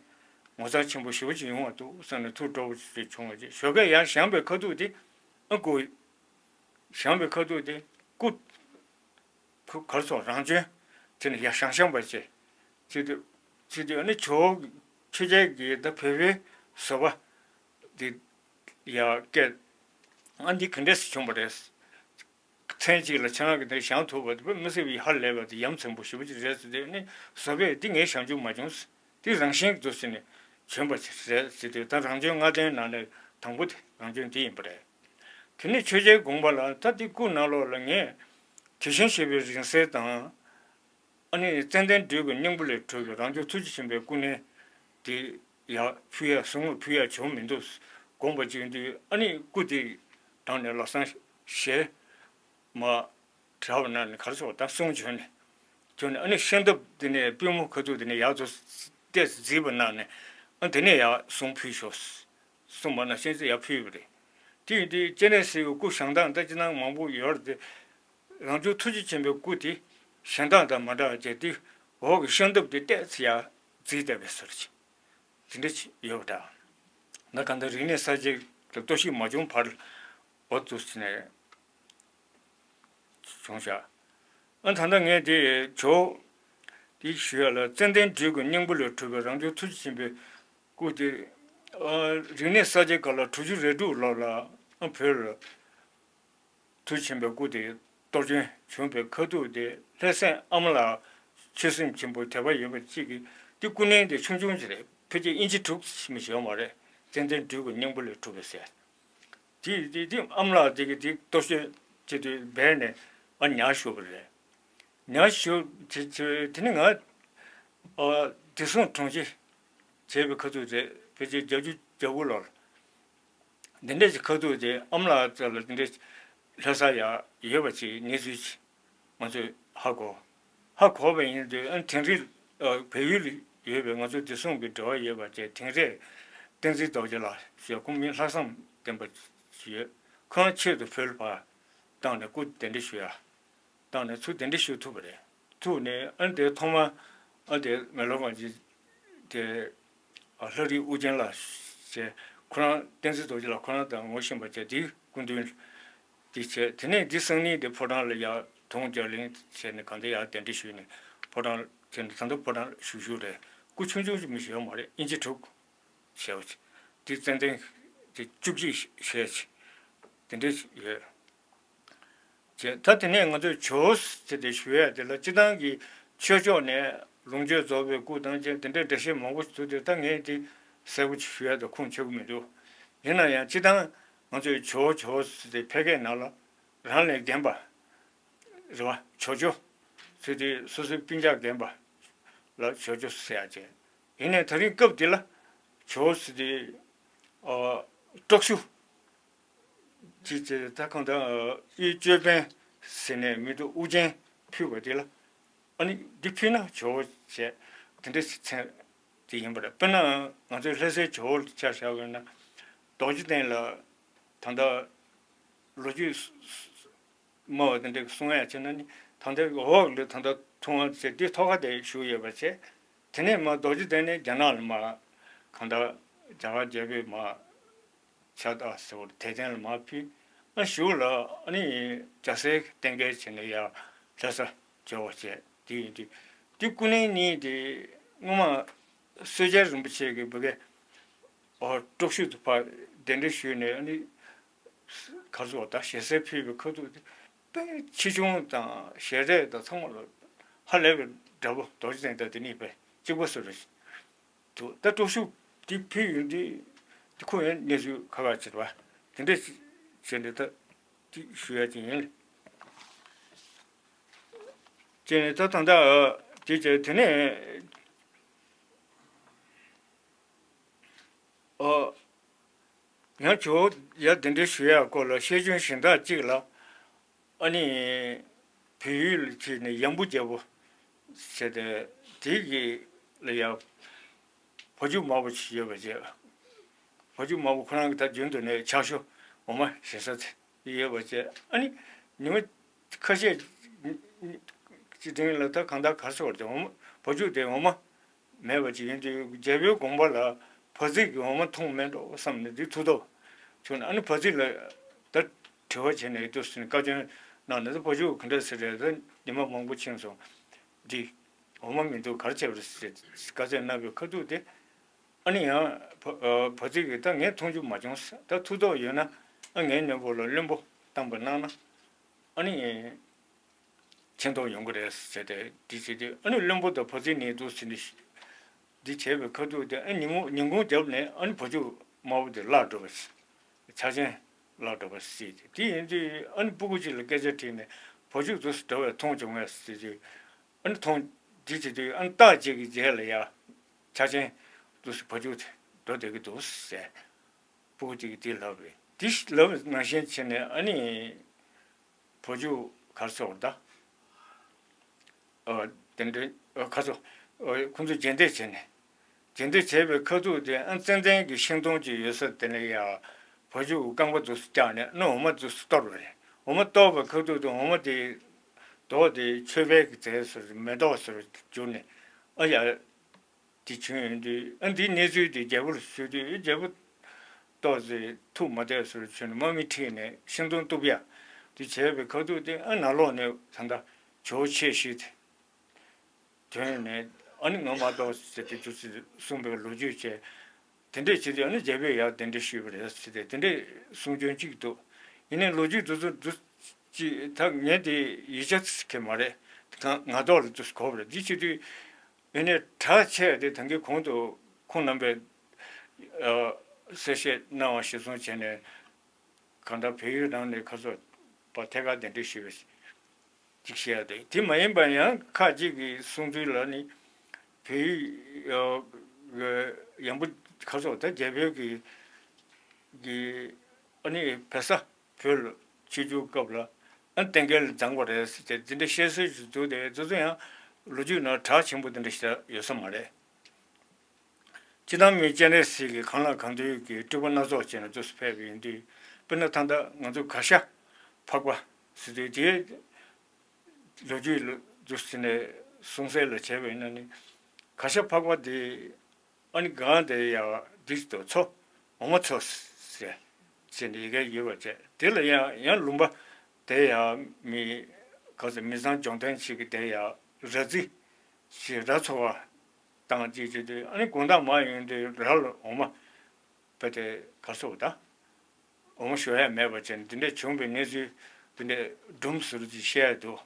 ངོ་མཚར་ཆེན་པོ་ཞེ་པོ་ཅིག་ཡོང་བ་འདུག་བསམ་ནས་ཐུགས་སྤྲོ་པོ་ཅིག་བྱུང་བ་ཅིག་ཞོགས་ཀས་ཡར་བཞེངས་པའི་ཁ་ཐུག་དེ་ཨ་སྐུ་བཞེངས་པའི་ཁ་ཐུག་དེ་སྐུ་ཁུ་གར་སོང་རང་བྱོན་དེ་ནི་ཡར་བཞེངས་བཞེངས་པ་བྱས་ཅི་དུས་ཅི་དུས་ཨ་ནི་ཇོ་བོ་ཆོས་རྒྱལ་གྱིས་ད་བོད་པའི་བཟོ་པ་དེ་ཡར་སྐད་ཨ་འདི་ག་འདྲས་སེ་བྱུང་བ་རེད། མཚན་གཅིག་ལ་ཁྱེད་རང་གི་འདིར་བཞེངས་ཐུབ་པ་དེ་དཔེ་མི་སྲིད་པའི་ཧ་ལས་པ་དེ་ཡ་མཚན་པོ་ཞེ་པོ་ཅིག་རེད་ཟེར་དུས་ནི་བཟོ་པས་འདི་ངས་བཞེངས་རྒྱུ་མ་བྱུང་། འདི་རང་བཞིན་གྱིས་འདུག་ཟེར་ནས་བྱོན་པ་ཅིག་རེད་ཟེར་དུས་ད་རང་བྱོན་ལྔ་ལྡན་ནང་ནས་དང་པོ་དེ་རང་བྱོན་འདི་ཡིན་པ་རེད། དེ་ནས་ཆོས་རྒྱལ་དགོངས་པ་ལ་ད་འདི་སྐུ་ནང་ལོགས་ལ་ངས་དེ་བཞིན་གཤེགས་པའི་རིང་བསྲེལ་དང་། ཨ་ནི་ཙན་དན་སྦྲུལ་གྱི་སྙིང་པོ་ལས་གྲུབ་པའི་རང་བྱུང་ཐུགས་རྗེ་ཆེན་པོའི་སྐུ་ནི་དེ་ཡར་ཕུལ་ཡ་གཟུངས་སྔགས་ཕུལ་ཡ་བྱུང་མི་འདུག་དགོངས་པ་བྱས་དུས་ཨ་ནི་སྐུ་དེ་དྲངས་ནས་ལམ་སང་ཞལ་མ་གྲགས་པ་ན་ནི་གར་སོང་ད་གསུང་བྱོན་ནས་བྱོན་ནས་ཨ་ནི་ཤམ་ཐབས་དེ་ནས་པུས་མོ་ཁ་ཐུག་དེ་ནས་ཡར་ཚུར་ཏོག་ཙམ་བརྫིས་པ་ན་ནི་ཨ་དེ་ནས་ཡར་གཟུངས་ཕུལ་ཤོག་གསུངས་པ་ན་ཤེས་ཚེ་ཡར་ཕུལ་བ་རེད། དེ་ཡིན་དུས་སྤྱན་རས་གཟིགས་ཀྱི་སྐུ་བཞེངས་སྟངས་ད་ཅི་ནང་མང་པོ་ཡོད་རེད་དེ། རང་བྱུང་ཐུགས་རྗེ་ཆེན་པོའི་སྐུ་དེ་གཞན་དག་དང་མ་འདྲ་བ་བྱས་ཏེ་འོག་གི་ཤམ་ཐབས་དེ་ཏོག་ཙམ་ཡར་བརྫིས་བསྡད་པའི་བཟོ་འདྲ་ཅིག་དེ་འདྲ་ཅིག་ཡོད་པ་འདྲ། ན་གང་ལྟར་རིག་གནས་གསར་བརྗེ་ལ་གཏོར་བཤིག་མ་བྱུང་བར་འོ་ཐུག་ནས་བྱུང་བཞག་ཨ་ད་ལྟ་ངས་དེ་ཇོ་དེ་ཞུ་ཡ་ལ་ཙན་དན་སྦྲུལ་གྱི་སྙིང་པོ་ལས་གྲུབ་པའི་རང་བྱུང་ཐུགས་རྗེ་ཆེན་པོའི་སྐུ་དེ་ཨ་རིག་གནས་གསར་བརྗེ་སྐབས་ལ་དྲུག་ཅུ་རེ་དྲུག་ལོ་ལ་ཨ་བོད་ལ་ཐུགས་ཆེན་པོའི་སྐུ་དེ་གཏོར་བྱོན་བྱུང་བའི་ཁ་ཐུག་དེ་ལྷ་སྲས་ཨ་མ་ལགས་ཆོས་སེམས་ཆེན་པོ་དད་པ་ཡོད་པ་གཅིག་གིས་དེ་སྐུ་རྙིང་དེ་ཆུང་ཆུང་ཅིག་རེད། ཕལ་ཆེར་ཨིན་ཅི་དྲུག་ཙམ་ཞིག་ཡོད་མ་རེད། ཙན་དན་སྦྲུལ་གྱི་སྙིང་པོ་ལས་གྲུབ་པའི་ཟེར། དེ་དེ་དེ་ཨ་མ་ལགས་དེ་གིས་དེ་གཏོར་བྱོན་བྱེད་དུས་སྦས་ནས་ཨ་ཉར་བཞུགས་པ་རེད། ཉར་བཞུགས་བྱེད་བྱེད་དེ་ནི་ང་ཨ་བདེ་སྲུང་དྲུང་ཆེ་བྱས་པའི་ཁ་ཐུག་རེད། ཕལ་ཆེར་བརྒྱད་ཅུ་གྱ་དགུ་ལོར། འདི་འདྲས་ཀྱི་ཁ་ཐུག་དེ་ཨ་མ་ལགས་ཚོ་ལ་འདི་འདྲས་ལྷ་ས་ཡ་ཡོད་པ་ཅིག་གནས་ཚུལ་ཅིག་ང་ཚོས་ཧ་གོ། ཧ་གོ་བ་ཡིན་དུས་ཨ་དིང་རི་ཨ་བལ་ཡུལ་ལ་ཡོད་པའི་ང་ཚོ་བདེ་སྲུང་གི་འབྲེལ་བ་ཡོད་པ་བཅས་དིང་རི་བསྟན་འཛིན་རྡོ་རྗེ་ལགས་ཞེས་ཁོང་མི་ལྷག་བསམ་ལྡན་པ་ཞིག་ཡོད། ཁོང་ཆེད་དུ་བོད་ལ་ཕར་བཏང་ནས་སྐུ་གདན་འདྲེན་ཞུ་ཡ། བཏང་ནས་ཚུར་གདན་འདྲེན་ཞུ་ཐུབ་པ་རེད། ཐུག་ནས་ཨ་ནི་དེ་ཐོག་མ་ཨ་དེ་མེ་ལོང་གང་ཅི་དེ་ཨ་ལྷ་རིགས་ཨུ་རྒྱན་ལགས་ཞེས་ཁོ་རང་བསྟན་འཛིན་རྡོ་རྗེ་ལགས་ཁོ་རང་དང་ངོ་ཤེས་པ་བྱས་དེའི་སྐུ་མདུན་དེ་བྱས། དེ་ནས་འདི་སང་ཉིན་དེ་ཕོ་བྲང་ལ་ཡར་དུང་རྒྱ་གླིང་བྱས་ནས་གང་དེ་ཡར་གདན་འདྲེན་ཞུས་ནས་ཕོ་བྲང་བྱས་ནས་ད་ལྟ་ཕོ་བྲང་བཞུགས་བཞུགས་རེད། སྐུ་ཆུང་ཆུང་ཅིག་མི་ཞིག་ཡོད་མ་རེད། ཨིན་ཅི་དྲུག་ཞེས་པ་ཅིག་དེ་ཙན་དན་དེ་བཅུ་གཅིག་ཞེས་ཅིག་དེ་འདྲ་ཞིག་ཡོད། ཅེས་ད་དེ་ནས་ང་ཚོས་ཇོ་ཟེར་ཏེ་ཞུ་ཡ་དེ་ལ་སྤྱི་བཏང་གི་ཆོས་ཕྱོགས་ནས་ལུང་ཆོས་རྫོགས་པའི་སྐུ་དང་ཅན་དེ་འདྲའི་འགྲེལ་བཤད་མང་པོ་ཞིག་འདུག་སྟེ་ད་ངས་དེ་གསལ་པོ་ཞུ་ཡ་དང་ཁུངས་འཁྱོལ་གི་མི་འདུག་ཡིན་ན་ཡང་སྤྱི་བཏང་ང་ཚོས་ཇོ་ཇོ་ཟེར་ཏེ་ཕལ་སྐད་ནང་ལ་རང་ལས་རྒན་པ་རེད་བ། ཇོ་ཇོ་ཟེར་ཏེ་སོ་སོའི་སྤུན་ཀྱག་རྒན་པ་ལ་ཇོ་ཇོ་ཟེར་ཡ་ཅན། ཡིན་ནའི་ད་རིང་སྐབས་འདི་ལ་ཇོ་ཟེར་ཏེ་ཨ་དཀྲོག་ཤུ། ཅེས་ཅེས་ད་གང་ལྟར་ཨེ་ཅོད་པན་ཟེར་ནས་མི་འདུག་ཨུ་རྒྱན་ཕུལ་བ་དེ་ལ་ཨ་ནི་འདི་ཕུལ་ན་ཇོ་བོ་བྱས་དེ་འདྲ་ཞིག་མཚན་དེ་ཡིན་པ་རེད། དཔེར་ན་ང་ཚོའི་ལྷ་སའི་ཇོ་བོ་ལ་ཆ་བཞག་པ་ཡིན་ན་རྡོ་རྗེ་གདན་ལ་ད་ལྟ་ལོ་རྒྱུས་སྨྲ་བ་དེ་འདྲ་གསུང་ཡ་བྱས་ན་ནི་ད་ལྟ་འོག་ལ་ད་ལྟ་ཐུབ་དབང་ཟེར་འདི་ཐོག་ཁ་དེ་བཞུགས་ཡོད་པ་བྱས། དེ་ནས་མ་རྡོ་རྗེ་གདན་ནས་རྒྱ་ནག་ལ་མ་གང་ལྟར་རྒྱ་གར་རྒྱལ་པོས་མ། ཕྱག་རྟགས་ཟེར་བ་དད་རྟེན་ལ་མར་ཕུལ། ཨ་གཞུག་ལ་ཨ་ནི་རྒྱ་སེར་བསྟེན་མཁན་བྱས་ནས་ཡར་ལྷ་ས་འབྱོར་བ་བྱས། དེ་ཡིན་དུས་དེ་སྐུ་ཉིད་གཉིས་དེ་སྔོན་མ་སེར་སྐྱ་རིན་པོ་ཆེ་གི་བུ་གའི་ཨོ་དཀྲོག་ཤུལ་དུ་ཕར་གདན་འདྲེན་ཞུས་ནས་ཨ་ནི་ གར་སོགས་དང་ཞལ་གསེར་ཕུལ་བའི་ཁ་ཐུག་དེ་དཔེ་ཆེ་ཆུང་དང་ཞལ་རས་དང་ཚང་མ་ལ་ཧ་ལས་པའི་འདྲ་པོ། རྡོ་རྗེ་གདན་དང་དེ་གཉིས་དཔེ་གཅིག་པ་བཟོ་རེད་འདུག་ད་སྟོབས་ཤུགས་དེ་ཕུལ་ཡོང་དུས་དེ་ཁོ་ཡང་གནས་ཚུལ་ཁག་ཁག་བྱེད་པ་དེ་འདྲ་བྱས་ནས་ད་དེ་ཞུ་ཡ་ཅིག་ཡིན། བྱས་ནས་ད་ད་ལྟ་དེ་བྱས་དེ་ནས་ཨ། ཡང་ཇོ་བོ་ཡ་གདན་འདྲེན་ཞུ་ཡག་སྐོར་ལ་བཤད་རྒྱུན་གཞན་དག་ཅིག་ལ། ཨ་ནི་བལ་ཡུལ་ལ་ཕྱིན་ནས་ཡམ་བུ་རྒྱལ་པོ་ཟེར་ཏེ་དེ་གི་ལ་ཡ་བ་ཕྱུགས་དམར་པོ་ཞིག་ཡོད་པ་བྱས། བ་ཕྱུགས་དམར་པོ་ཁོ་རང་གི་ད་རྒྱུན་དུ་ནས་ཕྱག་ཤོ་འོ་མ་བཞེས་ས་དེ་ཡོད་པ་བྱས། ཨ་ནི་ཉི་མ་ཁ་ཤས་ཀྱི་རིང་ལ་ད་གང་ལྟར་གར་སོང་བ་དེ་འོ་མ་བ་ཕྱུགས་དེ་འོ་མ། མེད་པ་ཅིག་ཡིན་དུས་རྒྱལ་པོའི་དགོངས་པ་ལ་བ་ཚིག་གི་འོ་མ་འཐུང་མེད་འགྲོ་བསམ་ནས་འདི་ཐུགས་སྟོབས་བྱུང་ནས། ཨ་ནི་བ་ཚིག་ལ་ད་དྲི་བ་བྱས་ནས་འདུག་ཟེར་ནས་བཀའ་བཀྱོན་གནང་ནས། ད་བ་ཕྱུགས་ག་འདྲ་ཟེར་རེད། ད་ཉི་མ་མང་པོ་ཕྱིན་སོང་། འདི་འོ་མ་མི་འདུག་ག་རེ་བྱས་པ་རེད་ཟེར་བཀའ་བཀྱོན་གནང་བའི་ཁ་ཐུག་དེ་ཨ་ནི་ཡང་བ་བ་ཚིག་གིས་ད་ངས་འཐུང་རྒྱུ་མ་བྱུང་། ད་ཐུགས་སྟོབས་ཡོད་ན་ཨ་ངའི་མཉམ་པོ་ལ་བློན་པོ་བཏང་པ་གནང་ན་ཨ་ནི། མཁྱེན་རྟོགས་ཡོང་གི་རེད་ཟེར་ཏེ་འདི་བྱས་དུས། ཨ་ནི་བློན་པོ་དང་བ་ཚིག་གཉིས་འདུག་ཟེར་ནས་འདི་བྱས་པའི་ཁ་ཐུག་དེ། ཨ་ཉིན་གུང་ཉིན་གུང་རྒྱབ་ནས་ཨ་ནི་བ་ཕྱུགས་དམར་པོ་དེ་བརླག་འགྲོ་བ་ཞིག་ཆགས་ཆེན་བརླག་འགྲོ་བ་ཞིག་དེ་ཡིན་དུས་ཨ་ནི་སྤུ་གུ་གཅིག་ལ་སྐད་ཆ་དྲིས་ནས་བ་ཕྱུགས་འདུག་སེ་འགྲོ་བས་མཐོང་བྱུང་བས་ཟེར་དུས། ཨ་ནི་མཐོང་འདི་བྱས་དུས་ཨ་ནི་རྟགས་གཅིག་གི་རྗེས་ལ་ཡ་ཆགས་ཆེན་འདུག་སེ་བ་ཕྱུགས་དེ་འགྲོ་བསྡད་ཀྱི་འདུག་ཟེར། སྤུ་གུ་དེ་གིས་དེ་ལབ་རེད། དེ་ལབ་ནང་བཞིན་བྱས་ནས་ཨ་ནི། བ་ཕྱུགས་གར་སོང་བ་ད། ཨ་དེ་འདྲའི་ཨ་གར་སོང་། ཨ་ཁོང་ཚོ་རྗེས་འདེད་བྱས་ནས། རྗེས་འདེད་བྱས་པའི་ཁ་ཐུག་དེ་ཨ་ཙན་དན་གྱི་ཤིང་སྡོང་ཅིག་ཡོད་ས་དེ་ནས་ཡ། བ་ཕྱུགས་རྐང་པ་འདུག་སེ་བཀྱགས་ནས་ཨ་ནི་འོ་མ་འདུག་སེ་གཏོར་བ་རེད། འོ་མ་གཏོར་བའི་ཁ་ཐུག་དེ་འོ་མ་དེ་རྡོག་དེ་མཆོད་པའི་གི་རྫས་སུ་མེ་ཏོག་སུ་གྱུར་ནས་ཨ་ཡ། དེ་བྱུང་ཡོང་དུས་ཨ་འདིའི་གནས་ཚུལ་དེ་རྒྱལ་པོ་ལ་ཞུས་དུས་རྒྱལ་པོ་ཏོག་ཙེ་ཐུགས་མ་བདེ་བ་བྱུང་ནས་དམག་མི་ཁྲིད་ནས་ཤིང་སྡོང་གཏུབ་ཡ་དེ་བྱས་པའི་ཁ་ཐུག་དེ་ཨ་ནང་ལོགས་ནས་ད་ལྟ་ཇོ་བོ་ཆེ་ཞིག་ཐོན་ནས་ཨ་ནི་ང་མ་གཏོགས་ཟེར་ཏེ་དུས་ཚོད་གསུངས་པའི་ལོ་རྒྱུས་བྱས། དེ་འདྲས་བྱས་ཏེ་ཨ་ནི་རྒྱལ་པོས་ཡར་གདན་འདྲེན་ཞུས་པ་རེད་ཟེར་ཏེ་དེ་འདྲས་གསུང་རྒྱུན་གཅིག་འདུག་ཡིན་ནའི་ལོ་རྒྱུས་དེ་ཚོ་འདུག་ཅིག་ད་ངས་དེ་ཡིད་ཆ་ཁྱེར་མ་རེད། ད་ང་ཐོག་ལ་འདུག་གོ་བ་རེད། འདི་བྱེད་དུས། ཡིན་ནའི་གྲགས་ཆེ་བ་དེ་ད་གིན་གོང་དུ་ཁོང་རྣམ་པས་ཨ་གསལ་བཤད་གནང་བ་གཞིར་བཟུང་བྱས་ནས་གང་ལྟར་བལ་ཡུལ་ནང་ནས་ཁ་སོ་པ་ཐད་ཀར་གདན་འདྲེན་ཞུས་པ་ཅིག་བཤད་ཡ་དེ། དེ་མ་ཡིན་པ་ཡང་ཁ་ཅིག་གི་གསུང་ཚུལ་ལ་ནི་བལ་ཡུལ་ཨ་ཡམ་བུ་ཁ་སོ་ད་རྒྱལ་པོའི་གི་གི་ཨ་ནི་བལ་ས་བོད་ལ་ཆིབས་བསྒྱུར་སྐབས་ལ་ཨ་གཏན་འཁེལ་ལ་བརྫངས་པ་རེད་ཟེར་ཏེ་འདི་འདྲ་བཤད་སྲོལ་ཞིག་འདུག་དེ་དེ་ཚོ་ཡང་ལོ་རྒྱུས་ནང་གྲགས་ཆེན་པོ་འདི་འདྲ་ཞིག་ཡོད་ས་མ་རེད། སྤྱིར་བཏང་མི་སྤྱན་རས་གཟིགས་ཀྱིས་གང་ལ་གང་འདུལ་གྱི་སྤྲུལ་པ་སྣ་ཚོགས་བྱས་ནས་འདུག་སེ་ཕེབས་པ་ཡིན་དུས། དཔེར་ན་ད་ལྟ་ང་ཚོ་གར་ཞ་འཕགས་པ་ཟེར་དུས་དེའི་ལོ་རྒྱུས་ལ་འདུག་སེ་ནས་གསུང་གསལ་ལ་བྱས་པ་ཡིན་ན་ནི། གར་ཞ་འཕགས་པ་དེ་ཨ་ནི་སྒང་དེ་ཡ་འདི་དུ་མཚོ་འོ་མ་མཚོ་ཟེར་ཟེར་ནས་ཡི་གེ་ཡོད་པ་བྱས། དེ་ལ་ཡང་ཡང་ལུང་པ་དེ་ཡ་མི་ག་ཚོད་མི་ཚང་སྦྱོང་ཐེངས་ཤིག་གི་དེ་ཡ་ར་རྫི་ཞེས་ར་ཚོ་བ་དང་ཅིག་བྱེད་དུས་ཨ་ནི་དགོང་དག་མ་ཡོང་དུས་ར་ལ་འོ་མ་བུད་དེ་གར་སོང་བ་དང་། འོ་མ་ཞོ་ཡ་མེད་པ་བྱས་ནས་འདི་འདྲས་བྱུང་བའི་གནས་ཚུལ་འདི་འདྲས་སྒྲུང་ཟུར་ཅིག་བཤད་ཡ་འདུག་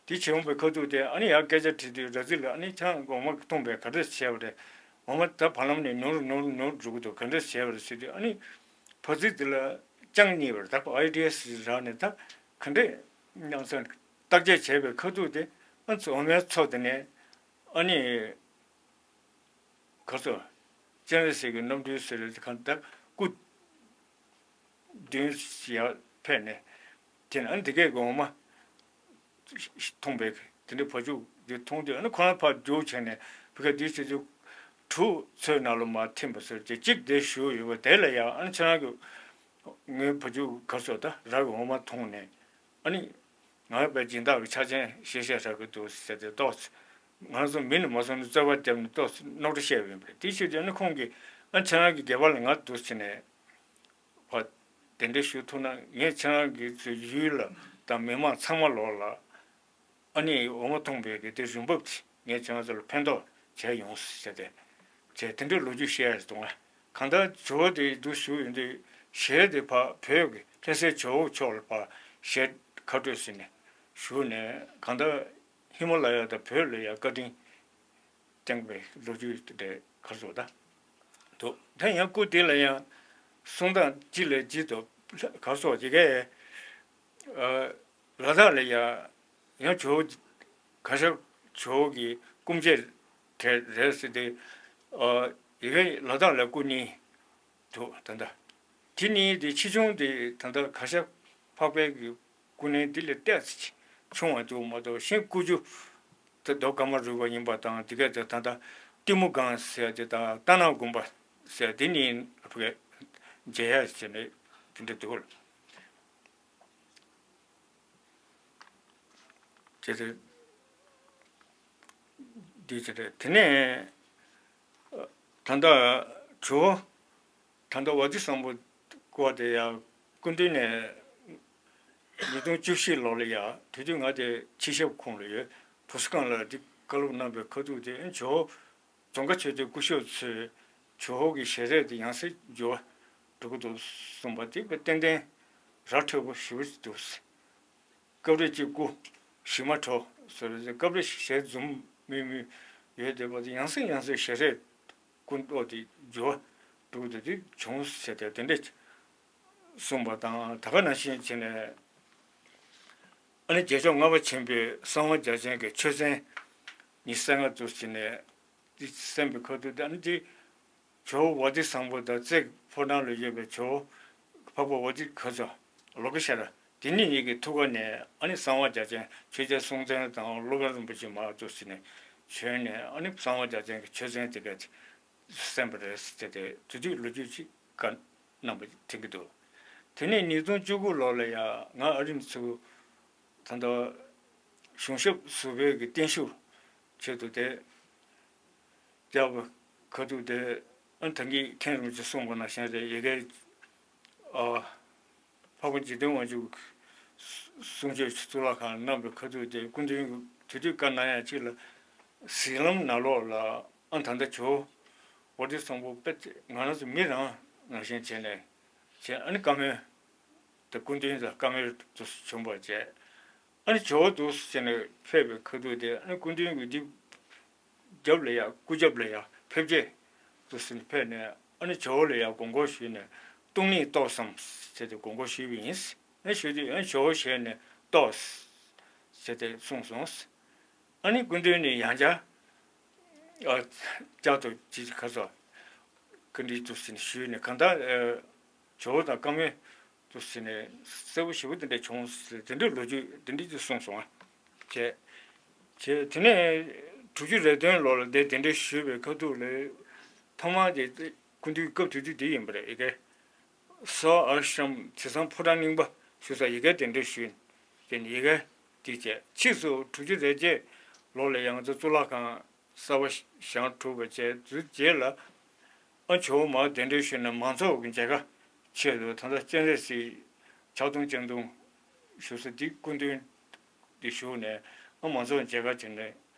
དེ་བྱུང་བའི་ཁ་ཐུག་དེ་ཨ་ནི་ཡར་སྐད་ཆ་དྲིས་དུས་ར་རྫི་ལ་ཨ་ནི་ཁྱེད་རང་འོ་མ་འཐུང་བས་ག་འདྲས་བྱས་པ་རེད། འོ་མ་ད་བར་ལམ་ནས་ཉུང་རུ་ཉུང་རུ་ཉུང་རུ་འགྲོ་གི་འདུག་ག་འདྲས་བྱས་པ་རེད་ཟེར་དུས་ཨ་ནི་བ་ཚིག་དེ་ལ་ཅང་གཉིས་པར་ད་ཨའི་ཌི་ཡ་ཞིག་རག་ནས་ད་ག་འདྲས་སྙམ་སེམས་བརྟག་དཔྱད་བྱས་པའི་ཁ་ཐུག་དེ་ཨ་ནི་འོ་མའི་མཚོ་དེ་ནས་ཨ་ནི། ཁ་སོ། སྤྱན་རས་གཟིགས་ཀྱི་རྣམ་སྤྲུལ་ཟེར་བའི་གང་ལྟར་སྐུ་མདུན་ཡར་ཕེབས་ནས། དེ་ནས་ཨ་ནི་དེ་གས་ཀྱི་འོ་མ་འཐུང་བས་དེ་འདྲའི་བ་ཕྱུགས་འདི་མཐོང་དུས་ཨ་ནི་ཁོ་རང་ཕར་རྒྱུགས་བྱས་ནས་བུ་ག་འདི་བྱེད་དུས་གྲུ་མཚོའི་ནང་ལ་མར་ཐིམ་པ་ཟེར་གྱི་གཅིག་དེ་བཞུགས་ཡོད་པ་དེ་ལ་ཡང་ཨ་ནི་ཁྱེད་རང་གི་ངའི་བ་ཕྱུགས་ག་སོ་ད་ར་གི་འོ་མ་འཐུང་ནས། ཨ་ནི། ང་པའི་སྦྱིན་བདག་གི་ཆ་རྐྱེན་ཤེས་བྱ་ཧྲ་གི་འདུག་ཟེར་ཏེ་ཏོག་ཙམ། ང་ཚོ་མི་ནི་མ་སོང་ནས་རྩོད་པ་བརྒྱབ་ནས་ཏོག་ཙམ་རྣོ་འགྲོ་བཤད་པ་ཡིན་པ་རེད། དེ་ཕྱིར་དེ་ནི་ཁོང་གིས་ཨ་ཁྱེད་རང་གི་སྒལ་པ་ལ་ང་འདུག་ཟེར་ནས། བ། གདན་འདྲེན་ཞུ་ཐུབ་ན་ངས་ཁྱེད་རང་གི་ཚོའི་ཡུལ་ལ་དང་མི་མང་ཚང་མ་ལོག་ལ། ཨ་ནི་འོ་མ་འཐུང་བའི་གི་དེ་རིན་འབབ་དེ་ངས་ཁྱེད་རང་ཚོ་ལ་ཕན་ཐོགས་བྱས་ཡོང་ཟེར་ཏེ། བྱས་དེ་འདྲའི་ལོ་རྒྱུས་བཤད་ཡ་རེད་འདུག་ང་། གང་ལྟར་ཇོ་བོ་དེ་འདུག་བཞུགས་ཡོང་དུས་ཞལ་དེ་ཕར་བོད་ཀྱི་ ལྷ་སའི་ཇོ་བོ་མཆོག་ལ་ཕར་ཞལ་ཁ་སྤྲོད་ཟེར་ནས་ཞུས་ནས། གང་ལྟར་ཧི་མ་ལ་ཡ་དང་བོད་ལ་ཡ་བཀའ་དྲིན་བསྐྱངས་པའི་ལོ་རྒྱུས་དེ་འདྲ་ག་རེ་ཟེར་ད་འདུག་ད་ཡང་སྐུ་དེ་ལ་ཡང་གསུང་སྟངས་གཅིག་ལས་གཅིག་ཏུ་ག་རེ་ཟེར་ཅིག་གས། ལ་དྭགས་ལ་ཡ་ཡང་ཇོ་བོ་གར་ཞབས་ཇོ་བོ་གི་སྐུ་མཆེད་གྲས་རེད་ཟེར་ཏེ། ཡ་གི་ལ་དྭགས་ལ་སྐུ་གཉིས་འདུག་ད་ལྟ་དེ་གཉིས་དེ་ཆེ་ཆུང་དེ་ད་ལྟ་གར་ཞབས་འཕགས་པའི་གི་སྐུ་གཉིས་དེ་ལས་ཏོག་ཙམ་ཆུང་བ་འདུག་མ་གཏོགས། གཞན་སྐུ་རྒྱུ་དེ་རྡོ་ཀ་མ་རུ་པ་ཡིན་པ་དང་། དེ་ག་དེ་ད་ལྟ་གཏི་མུག་སྒང་ཟེར་ཡ་དེ་དང་ལྟ་ན་དགོན་པ་ཟེར་ཡ་དེ་གཉིས་ཕ་གི་མཇལ་ཡ་བྱས་ནས་དེ་འདྲ་འདུག་ལ། དེ་དེ་འདི་ཅི་རེད། དེ་ནས་ད་ལྟ་ཇོ་བོ་ད་ལྟ་ཝ་ཏི་བཟང་པོ་སྐོར་དེ་ཡང་སྐུ་མདུན་ནས་ཉིས་སྟོང་བཅུ་བཞི་ལོ་ལ་ཡ་དེ་དུས་ང་དེ་ཕྱི་ཞབས་ཁོངས་ལ་ཡོད། བུ་གསོ་ཁང་ལ་འདི་བཀའ་སློབ་གནང་བའི་ཁ་ཐུག་དེ་ཇོ་བོ་རྫོང་དཀར་ཆོས་སྡེ་སྐུ་ཞབས་ཚོས་ཇོ་བོ་གི་ཞལ་རས་དེ་ཡང་སེ་འགྱུར་བ་འགྲོ་གི་འདུག་གསུངས་པ་དེ་དཔེ་ཏན་ཏན་ར་འཕྲོད་པོ་ཞེ་པོ་ཅིག་འདུག་སྐབས་རེ་གཅིག་སྐུ་ཞི་མ་གྲོ་ཟེར་བའི་སྐབས་རེ་ཞལ་འཛུམ་དམུལ་དམུལ་ཡོད་བསྡད་པ་དེ་ཡང་སེ་ཡང་སེ་ཞལ་རས་སྐུ་མདོག་དེ་འགྱུར་བ་འགྲོ་གི་འདུག་དེ་བྱུང་ཟེར་ཏེ་དེ་འདྲ་གསུངས་པ་དང་། ད་ག་ནང་བཞིན་བྱས་ནས་ཨ་ནི་རྗེས་ཕྱོགས་ལྔ་པ་ཆེན་པོའི་གསང་བ་རྒྱ་ཅན་གྱི་ཆོས་ཚན་ཉི་ཤུ་རྩ་ལྔ་འདུག་བྱས་ནས་དེ་གསན་པའི་ཁ་ཐུག་དེ། ཨ་ནི་དེ་ཇོ་བོ་ཝ་ཏི་བཟང་པོ་དང་རྩེ་ཕོ་བྲང་ལ་ཡོད་པའི་ཇོ་བོ་འཕགས་པ་ཝ་ཏི་ག་ཟེར་ལོ་ཀེ་ཤྭ་ར་དེ་གཉིས་ཀྱི་ཐུགས་ཀ་ནས་ཨ་ནི་གསང་བ་རྒྱ་ཅན་ཆོས་རྒྱལ་སྲོང་བཙན་དང་སློབ་དཔོན་རིན་པོ་ཆེ་མར་འདུག་བྱས་ནས་བྱོན་ནས། ཨ་ནི་གསང་བ་རྒྱ་ཅན་གྱི་ཆོས་ཚན་དེ་ག་གསན་པ་རེད་ཟེར་ཏེ་དེ་དུས་ལོ་རྒྱུས་ཅིག་བཀའ་གནང་བ་དྲན་གྱི་འདུག་དེ་ནས་ཉིས་སྟོང་བཅུ་དགུ་ལོ་ལ་ཡང་ང་ཨ་རིམ་ཚུ་ད་ལྟ་གཞུང་ཞབས་ཟུར་པའི་གི་བརྟན་བཞུགས་ཆེད་དུ་དེ་བཅར་བའི་ཁ་ཐུག་དེ། ཨ་ནི་ད་གིན་མཁན་རིན་པོ་ཆེ་གསུངས་པ་ནང་བཞིན་རེད། ཡ་གི་ཨ་འཕགས་པ་འཇིག་རྟེན་དབང་ཕྱུག་གསུང་ཆོས་གཙུག་ལག་ཁང་གནང་བའི་ཁ་ཐུག་དེ་སྐུ་མདུན་གྱིས་དེ་དུས་བཀའ་གནང་ཡ་གཅིག་ལ། གཟིགས་ལམ་ནང་ལོགས་ལ་ཨ་ད་ལྟ་ཇོ་བོ་ཝ་ཏི་བཟང་པོ་དཔེ་ང་རང་ཚོ་མི་རང་ནང་བཞིན་བྱས་ནས་བྱས། ཨ་ནི་བཀའ་མོལ་དེ་སྐུ་མདུན་དང་བཀའ་མོལ་དུ་བྱུང་བ་བྱས། ཨ་ནི་ཇོ་བོ་འདུག་སེ་བྱས་ནས་ཕེབས་པའི་ཁ་ཐུག་དེ། ཨ་ནི་སྐུ་མདུན་གྱིས་འདི་རྒྱབ་ལ་ཡ་སྐུ་རྒྱབ་ལ་ཡ་ཕེབས་རྗེས་འདུག་སེ་ཕེབས་ནས། ཨ་ནི་ཇོ་བོ་ལ་ཡ་དགོངས་སྐོར་ཞུས་ནས། སྟོང་ཉིད་རྟོགས་སམ་ཟེར་ཏེ་དགོངས་སྐོར་ཞུས་པ་ཡིན། ཨ་ནི་ཞུས་དུས་ཨ་ནི་ཇོ་བོ་ཞལ་ནས་རྟོགས་ཟེར་ཏེ་གསུངས་སོང་། ཨ་ནི་སྐུ་མདུན་ནས་ཡང་བསྐྱར་ཨ་བསྐྱར་དུ་ཅི་ག་ཟེར་བཀའ་འདྲི་འདུག་སེ་ཞུས་ནས། གང་ལྟར་ཨ་ཇོ་བོ་དང་བཀའ་མོལ་དུ་ཟེར་ནས་གསལ་པོ་ཞེ་པོ་དེ་འདྲ་བྱུང་ཟེར། དེ་འདྲའི་ལོ་རྒྱུས་དེ་འདྲ་ཅིག་གསུངས་སོང་ང་། བྱས། བྱས་དེ་ནས་དྲུག་ཅུ་རེ་བདུན་ལོ་ལ་དེ་དེ་འདྲ་ཞུས་པའི་ཁ་ཐུག་ལ། ཐོག་མར་དེ་སྐུ་མདུན་སྐབས་དེ་དུས་དེ་ཡིན་པ་རེད། ཡ་གི་ས་ཨར་ཤམ་དེང་སང་ཕོ་བྲང་རྙིང་པ་ཞུ་ས། ཡ་གི་དེ་འདྲ་ཞུས། དེ་ནས་ཡ་གི་དེ་བྱས། ཕྱིས་སུ་དྲུག་ཅུ་རེ་བརྒྱད་ལོ་ལ་ཡང་ང་ཚོ་གཙུག་ལག་ཁང་གསར་པ་བཞེངས་གྲུབ་པ་བྱས་དུས་རྗེས་ལ། ཨ་ཇོ་བོ་མར་གདན་འདྲེན་ཞུས་ནས་མང་ཚོགས་ཀྱི་མཇལ་ཁ་ཆེད་དུ་ད་ལྟ་སྤྱན་རས་གཟིགས་ཕྱག་སྟོང་སྤྱན་སྟོང་ཞུ་ས་འདི་སྐུ་མདུན་འདི་བཞུགས་ནས། ཨ་མང་ཚོགས་མཇལ་ཁ་བྱས་ནས་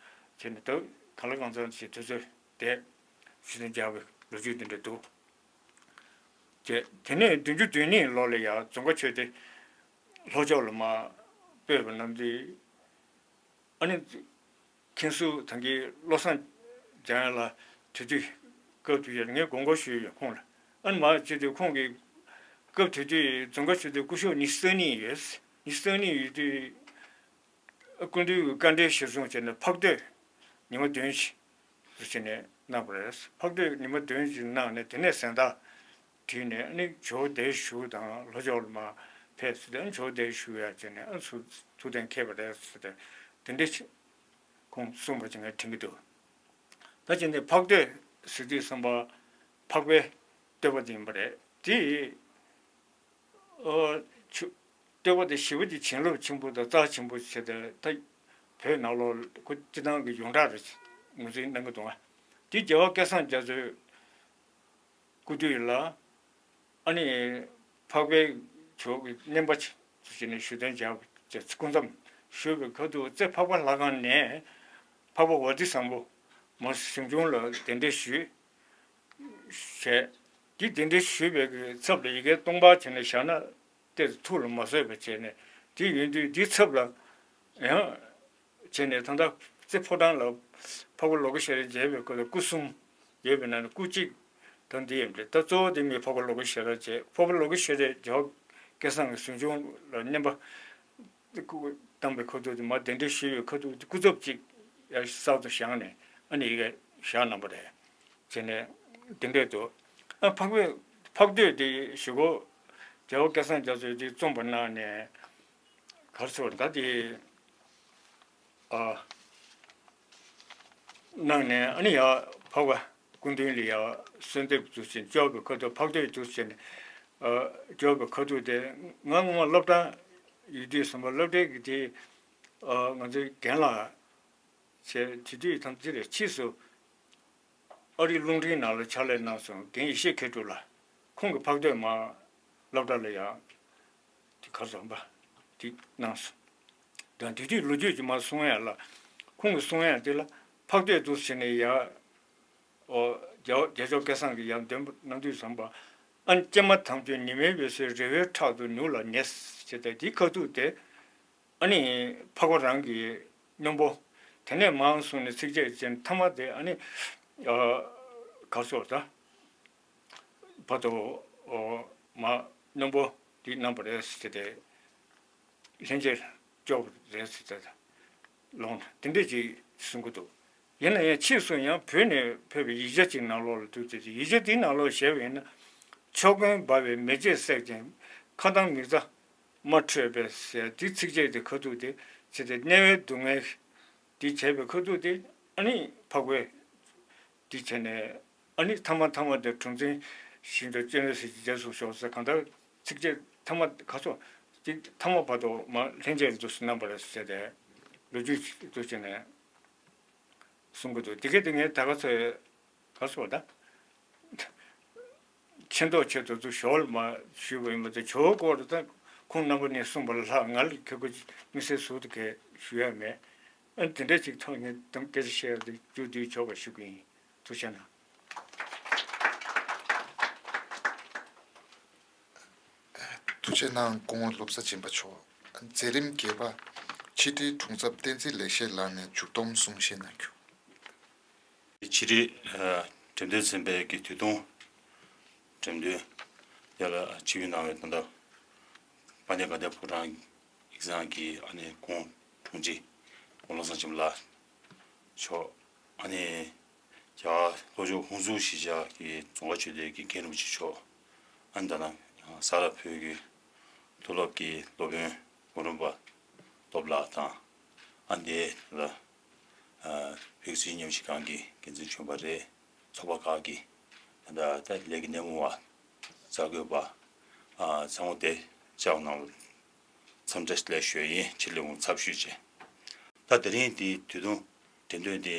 བྱས་ནས། ད་གང་ལ་གང་འཚམ་ཞིག་དུས་ཚོད་དེ་ཞུ་དོན་བརྒྱབ་པའི་ལོ་རྒྱུས་འདི་འདྲ་འདུག་དེ་དེ་ནས་བདུན་ཅུ་དོན་གཉིས་ལོ་ལ་ཡང་རྫོང་དཀར་ཆོས་སྡེ་ལྷོ་ཕྱོགས་ལ་མར་སྤོས་པ་རྣམས་ཏེ། ཨ་ནི་མཁན་ཟུར་ད་གིན་བློ་བཟང་འཇམ་དབྱངས་ལགས་དེ་དུས་སྐབས་དེ་དུས་ངས་དགོངས་སྐོར་ཞུས་ཡོད་ཁོང་ལ། ཨ་ནི་མར་བྱས་དུས་ཁོང་གིས་སྐབས་དེ་དུས་རྫོང་དཀར་ཆོས་སྡེ་སྐུ་ཞབས་ཉི་ཤུ་རྩ་གཉིས་ཡོད། ཉི་ཤུ་རྩ་གཉིས་ཡོད་དུས་སྐུ་མདུན་གྱི་བཀའ་འབྲེལ་གཞིར་བཟུང་བྱས་ནས་འཕགས་བསྟོད་ཉི་མ་བདུན་ཞིག་ཞུ་བྱས་ནས་གནང་བ་རེད། འཕགས་བསྟོད་ཉི་མ་བདུན་ཞིག་གནང་ནས། དེ་ནས་གཟེངས་རྟགས་བྲིས་ནས། ཨ་ནི་ཇོ་བོ་གདན་ཞུ་དང་ལྷོ་ཕྱོགས་ལ་མར་ཕེབས་ཟེར་ཏེ། ཨ་ནི་ཇོ་བོ་གདན་ཞུ་ཡ་བྱས་ནས་ཨ་ཚུར་ཐུགས་གཏན་འཁེལ་བ་རེད་ཟེར་ཏེ་དེ་འདྲ་ཅིག་ཁོང་གསུངས་པ་ཅིག་ངས་དྲན་གྱི་འདུག་ད་ཅི་འདི་འཕགས་བསྟོད་ཟེར་དུས་ཙམ་པ་འཕགས་པའི་བསྟོད་པ་དེ་ཡིན་པ་རེད། དེ་ཨོ་ཆུ་བསྟོད་པ་དེ་ཞེ་པོ་ཅིག་བྱིན་རླབས་ཆེན་པོ་དང་རྩ་ཆེན་པོ་བྱས་ཏེ། ད་བོད་ནང་ལོགས་ཁོ་སྤྱི་བཏང་གི་ཡོངས་གྲགས་རེད། ངོས་འཛིན་གནང་གི་འདུག་ཨ། དེ་རྒྱལ་བ་སྐལ་བཟང་རྒྱ་མཚོའི་སྐུ་དུས་ལ་ཨ་ནི་འཕགས་པའི་ཇོ་བོ་གི་བསྙེན་པ་ཆེ་ཞུས་ནས་ཞུ་དོན་བྱས་སྐུ་མཚམས་ཞུས་པའི་ཁ་ཐུག་རྩེ་འཕགས་པ་ལྷ་ཁང་ནས་འཕགས་པ་ཝ་ཏི་བཟང་པོ་མར་ཞིང་ཆུང་ལ་གདན་འདྲེན་ཞུས། བྱས། དེ་གདན་འདྲེན་ཞུས་པའི་གི་ཚབ་ལ་ཡ་གི་སྟོང་པ་བྱས་ནས་བཞག་ན། ཏོག་ཙམ་ཐུགས་ལ་མ་བཟོད་པ་བྱས་ནས། དེ་ཡིན་དུས་འདིའི་ཚབ་ལ་ཡང་བྱས་ནས། ད་ལྟ་རྩེ་ཕོ་བྲང་ལ་འཕགས་པ་ལོ་ཀ་ཤྭ་ར་མཇལ་བའི་སྐབས་ལ་སྐུ་གསུམ་ཡོད་པའི་ནང་ནས་སྐུ་གཅིག་ད་འདི་ཡིན་པ་རེད། ད་གཙོ་བོ་དེ་ངས་འཕགས་པ་ལོ་ཀ་ཤྭ་ར་མཇལ། འཕགས་པ་ལོ་ཀ་ཤྭ་ར་རྒྱལ་བ་སྐལ་བཟང་གི་གཟིམ་ཆུང་ལ་བསྙེན་པ་སྐུ་བཏང་བའི་ཁ་ཐུག་དེ། མར་གདན་འདྲེན་ཞུས་པའི་ཁ་ཐུག་དེ་སྐུ་ཚབ་ཅིག་ཡར་གསར་དུ་བཞེངས་ནས་ཨ་ནི་ཡི་གེ་བཞག་གནང་པ་རེད། བྱས་ནས་འདི་འདྲས་འདུག་ཨ། འཕགས་པའི་འཕགས་བསྟོད་དེ་ཞུ་གོ། རྒྱལ་བ་སྐལ་བཟང་རྒྱ་མཚོས་དེ་རྩོམ་པ་གནང་ནས། གར་སོང་ད་དེ། ཨ། གནང་ནས་ཨ་ནི་ཡར་འཕགས་པ་སྐུ་མདུན་ལ་ཡར་གསོལ་འདེབས་འདུག་ཟེར། སྐྱོར་བའི་ཁ་ཐུག་འཕགས་བསྟོད་འདུག་ཟེར་ནས། ཨ། སྐྱོར་བའི་ཁ་ཐུག་དེ་ང་སྔོན་མ་སློབ་གྲྭ་ཡོད་དུས་ཙམ་པ་སློབ་གྲྭའི་གི་དེ། ཨ། ང་ཚོའི་རྒན་ལགས་བྱས། དེ་དུས་ཐམས་ཅད་ལ་ཕྱིས་སུ་ཨ་རིའི་རླུང་འཕྲིན་ནང་ལ་ཕྱག་ལས་གནང་སོང་། རྒན་ཡེ་ཤེས་མཁས་གྲུབ་ལགས། ཁོང་གིས་འཕགས་བསྟོད་མར་སློབ་གྲྭ་ལ་ཡང་དེ་གར་སོང་པ་དེ་གནང་སོང་། ད་དེ་དུས་ལོ་རྒྱུས་ཀྱི་མར་གསུང་ཡ་ལ། ཁོང་གིས་གསུང་ཡ་དེ་ལ་འཕགས་བསྟོད་འདུག་ཟེར་ནས་ཡར། ཨོ། རྒྱལ་བ་རྒྱལ་མཆོག་སྐལ་བཟང་གིས་ཡར་འདོན་པ་གནང་དུས་ཙམ་པ། ཨ་ནི་ཀྱེ་མ་དམ་ཆོས་ཉི་མའི་འོད་ཟེར་རི་བོའི་ཕྲག་ཏུ་མྱུར་ལ་ཉེ་ཟེར་ཏེ། དེའི་ཁ་ཐུག་དེ་ཨ་ནི་འཕགས་པ་རང་གི་སྙིང་པོ། དེ་ནས་མར་སོང་ནས་ཚིགས་བཅད་ཅན་མཐའ་མ་དེ་ཨ་ནི། ཨ། གར་སོང་ད་བར་དུ། ཨོ། མར་སྙིང་པོ་འདི་གནང་པ་རེད་ཟེར་ཏེ། ལྷན་རྒྱས་སྐྱོར་བ་རེད་ཟེར་ཏེ་ལོངས་དེ་འདྲས་ཅིག་གསུང་གི་འདུག་ཡིན་ན་ཡང་ཕྱིས་སུ་ཡང་བོད་ནས་ཕེབས་པའི་ཡིག་ཆ་ཅིག་ནང་ལོགས་ལ་འདུག་སྟེ། ཡིག་ཆ་དེའི་ནང་ལོགས་བཞག་པ་ཡིན་ན། ཕྱོགས་ཀུན་འབར་བའི་མེ་ལྕེས་བསྲེགས་ཅིང་། ཁ་དང་མིག་རྩ་རྨ་འཕྲོད་པས་ཟེར། དེ་ཚིགས་བཅད་དེ་ཁ་ཐུག་དེ་བྱས་ཏེ། དམྱལ་བའི་སྡུག་བསྔལ་འདི་བྱས་པའི་ཁ་ཐུག་དེ་ཨ་ནི་འཕགས་པའི་འདི་བྱས་ནས། ཨ་ནི་མཐའ་མ་མཐའ་མ་དེ་གྲུ་འཛིན་ཞིང་དུ་སྤྱན་རས་གཟིགས་ཀྱི་རྗེས་སུ་ཞོག་ཟེར། གང་ལྟར་ཚིགས་བཅད་མཐའ་མ་ག་སོ་ཅིག་མཐའ་མ་བར་དུ་མར་ལྷན་རྒྱས་འདུག་སེ་གནང་པ་རེད་ཟེར་ཏེ་ལོ་རྒྱུས་ཤིག་འདུག་བྱས་ནས་གསུང་གི་འདུག་དེ་ག་དེ་ངས་ད་ག་ཚོད་ག་སོ་ད། ཆེ་མདོག་ཆེ་དུ་ཚུར་ཞོར་ལ་མར་ཞུས་པ་ཡིན་པ་དེ། ཇོ་བོའི་སྐོར་དུ་ད་ཁོང་རྣམ་པ་གཉིས་གསུངས་པ་ལ་ལྷག་ང་ལ་ཁྱེད་ཀྱིས་དམིགས་བསལ་ཟུར་དུ་གས་ཞུ་ཡ་མེད། ཨ། དེ་འདྲ་ཅིག་ཐོག་ནས་དམ་སྐད་ཆ་བཤད་ཡ་དེ་མཇུག་བསྡུས་ཆོག་པ་ཞུ་གི་ཡིན། ཐུགས་རྗེ་གནང་། ཐུགས་རྗེ་གནང་། སྐུ་ངོ་བློ་བཟང་སྦྱིན་པ་མཆོག་མཛད་རིམ་བརྒྱད་པ། ཕྱི་དྲིལ་དྲུང་འཚབ་བསྟན་འཛིན་ལེགས་བཤད་ལགས་ནས་མཇུག་སྡོམ་གསུང་བཤད་གནང་རྒྱུ། ཕྱི་དྲིལ། ཨ། འགྲེམས་སྟོན་ཚན་པའི་གི་དུས་ཐུང་འགྲེམས་སྟོན་དེ་ལ་ཆིབས་བསྒྱུར་གནང་བའི་ད་ལྟ་དཔལ་ལྡན་དགའ་ལྡན་ཕོ་བྲང་ཡིག་ཚང་གི་ཨ་ནི་སྐུ་ངོ་དྲུང་ཆེ་སྐུ་ངོ་བློ་བཟང་སྦྱིན་པ་ལགས་མཆོག་ཨ་ནི་རྒྱ་གར་ལྷོ་ཕྱོགས་ཧུན་སུར་གཞིས་ཆགས་ཀྱི་རྫོང་དཀར་ཆོས་སྡེ་གི་མཁན་རིན་པོ་ཆེ་མཆོག་ཨ་ནི་ད་ལྟ་ས་རཱ་བོད་ཀྱི་མཐོ་སློབ་ཀྱི་སློབ་དཔོན་གོང་རིམ་པ་སྟོབས་ལགས་དང་། ཨ་ནི་དེ་ལ་ཨ་བོད་སིལ་ཉམས་ཞིབ་ཁང་གི་འགན་འཛིན་གཞོན་པ་རེད། ཚོགས་པ་ཁག་གི་ད་ལྟ་ད་ལས་ཀྱི་སྣེ་མོ་བ། གསར་འགོད་པ། ཨ་ཚང་མ་དེ་བཅར་གནང་བར་འཚམས་འདྲི་ཞུ་ཡ་ཡིན། ཕྱི་ལས་ངོ་ཚབ་ཞུས་བྱས། ད་དེ་རིང་འདི་དུས་ཐུང་འགྲེམས་སྟོན་འདི།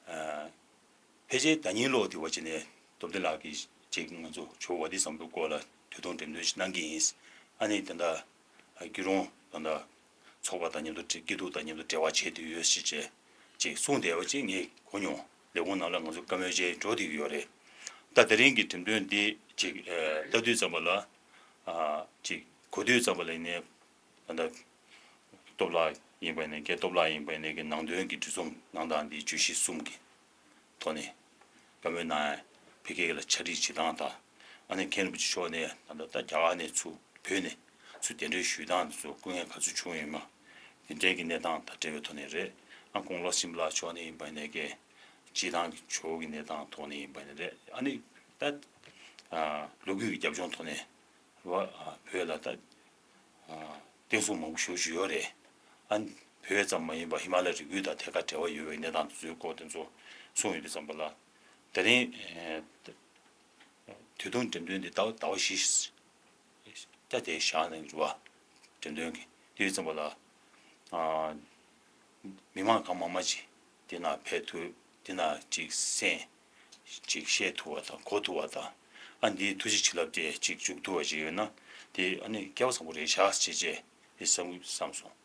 ཨ་ཕལ་ཆེར་ཟླ་ཉིན་ལོག་དེ་བ་ཅིག་ནས་སྟོབས་ལྡན་ལགས་ཀྱིས་ཅིག་ང་ཚོ་ཇོ་བོ་ཝ་ཏི་བཟང་པོའི་སྐོར་ལ་དུས་ཐུང་འགྲེམས་སྟོན་ཞིག་གནང་གི་ཡིན། ཨ་ནི་ད་ལྟ་ཨ་སྐྱིད་རོང་ད་ལྟ་ཚོགས་པ་དང་མཉམ་དུ་འབྲེལ། སྐྱིད་སྡུག་དང་མཉམ་དུ་འབྲེལ་བ་བྱས་བསྡད་ཡོད་ཞེས་བྱས་ཅིག་གསུངས་བསྡད་པ་ཅིག་ངས་གོ་མྱོང་། ལས་ཁུངས་ནང་ལ་ང་ཚོ་བཀའ་མོལ་བྱས་འགྲོ་བསྡད་ཀྱི་ཡོད་རེད། ད་དེ་རིང་གི་འགྲེམས་སྟོན་འདི་ཅིག་ཨ་ལྟ་དུས་ཙམ་པ་ལ། ཨ་ཅིག་གོ་དུས་ཙམ་པ་ལ་ཡིན་ནའི་ད་ལྟ་སྟོབས་ལགས་ཡིན་པ་ཡིན་ནའི་རྒན་སྟོབས་ལགས་ཡིན་པ་ཡིན་ནའི་གི་ནང་དོན་གྱི་འབྲི་རྩོམ་གནང་སྟངས་འདི་བརྗོད་གཞི་གསུམ་གྱི་ཐོག་ནས་བཀའ་མོལ་གནང་ཡ། ཕ་གི་ལ་ཕྱག་བྲིས་བྱེད་སྟངས་དང་། ཨ་ནི་མཁན་རིན་པོ་ཆེ་མཆོག་ནས་ད་ལྟ་ད་རྒྱ་གར་ནས་ཚུར་བོད་ནས་ཚུར་གདན་འདྲེན་ཞུས་སྟངས་འདི་ཚོ་སྐུ་ངལ་ག་ཚོད་བྱུང་ཡོད་མ། དེ་འདྲའི་གི་གནས་སྟངས་དང་འབྲེལ་བའི་ཐོག་ནས་རེད། ཨ་སྐུ་ངོ་བློ་བཟང་སྦྱིན་པ་ལགས་མཆོག་ནས་ཡིན་པ་ཡིན་ནའི་གི་སྤྱིར་བཏང་གི་ཇོ་བོ་གི་གནས་སྟངས་ཐོག་ནས་ཡིན་པ་ཡིན་ནའི་རེད། ཨ་ནི་ད་ཨ་ལོ་རྒྱུས་ཀྱི་རྒྱབ་ལྗོངས་ཐོག་ནས་རེད་བ། ཨ་བོད་ལ་ད་ཨ་བསྟན་སྲུང་མང་པོ་ཞེ་པོ་ཅིག་ཡོད་རེད། ཨ་ནི་བོད་ཙམ་མ་ཡིན་པར་ཧི་མ་ལ་རི་རྒྱུད་དང་ཐད་ཀར་འབྲེལ་བ་ཡོད་པའི་གནས་སྟངས་དེ་ཚོའི་སྐོར་དེ་ཚོ་གསུངས་ཡོད་དུས་ཙམ་པ་ལ། དེ་རིང་ཨ་དུས་ཐུང་འགྲེམས་སྟོན་འདི་ཟླ་བ་ཟླ་བ་བཞི་ད་དེ་བཞག་ནས་རེད་བ། འགྲེམས་སྟོན་གྱི་དུས་ཙམ་པ་ལ་ཨ་མི་མང་གང་མང་མང་ཅིག་དེ་ན་ཕེབས་ཐུབ། དེ་ན་ཅིག་གསན། ཅིག་བཤད་ཐུབ་པ་དང་གོ་ཐུབ་པ་དང་། ཨ་འདིའི་ཐུགས་རྗེ་བྱིན་རླབས་དེ་ཅིག་འཇུག་ཐུབ་པ་ཅིག་ཡོད་ན་དེ་ཨ་ནི་སྐལ་བ་བཟང་པོ་རེད་ཤག་ཅེས་ཅེས་དེ་བསམ་བསམ་སོང་།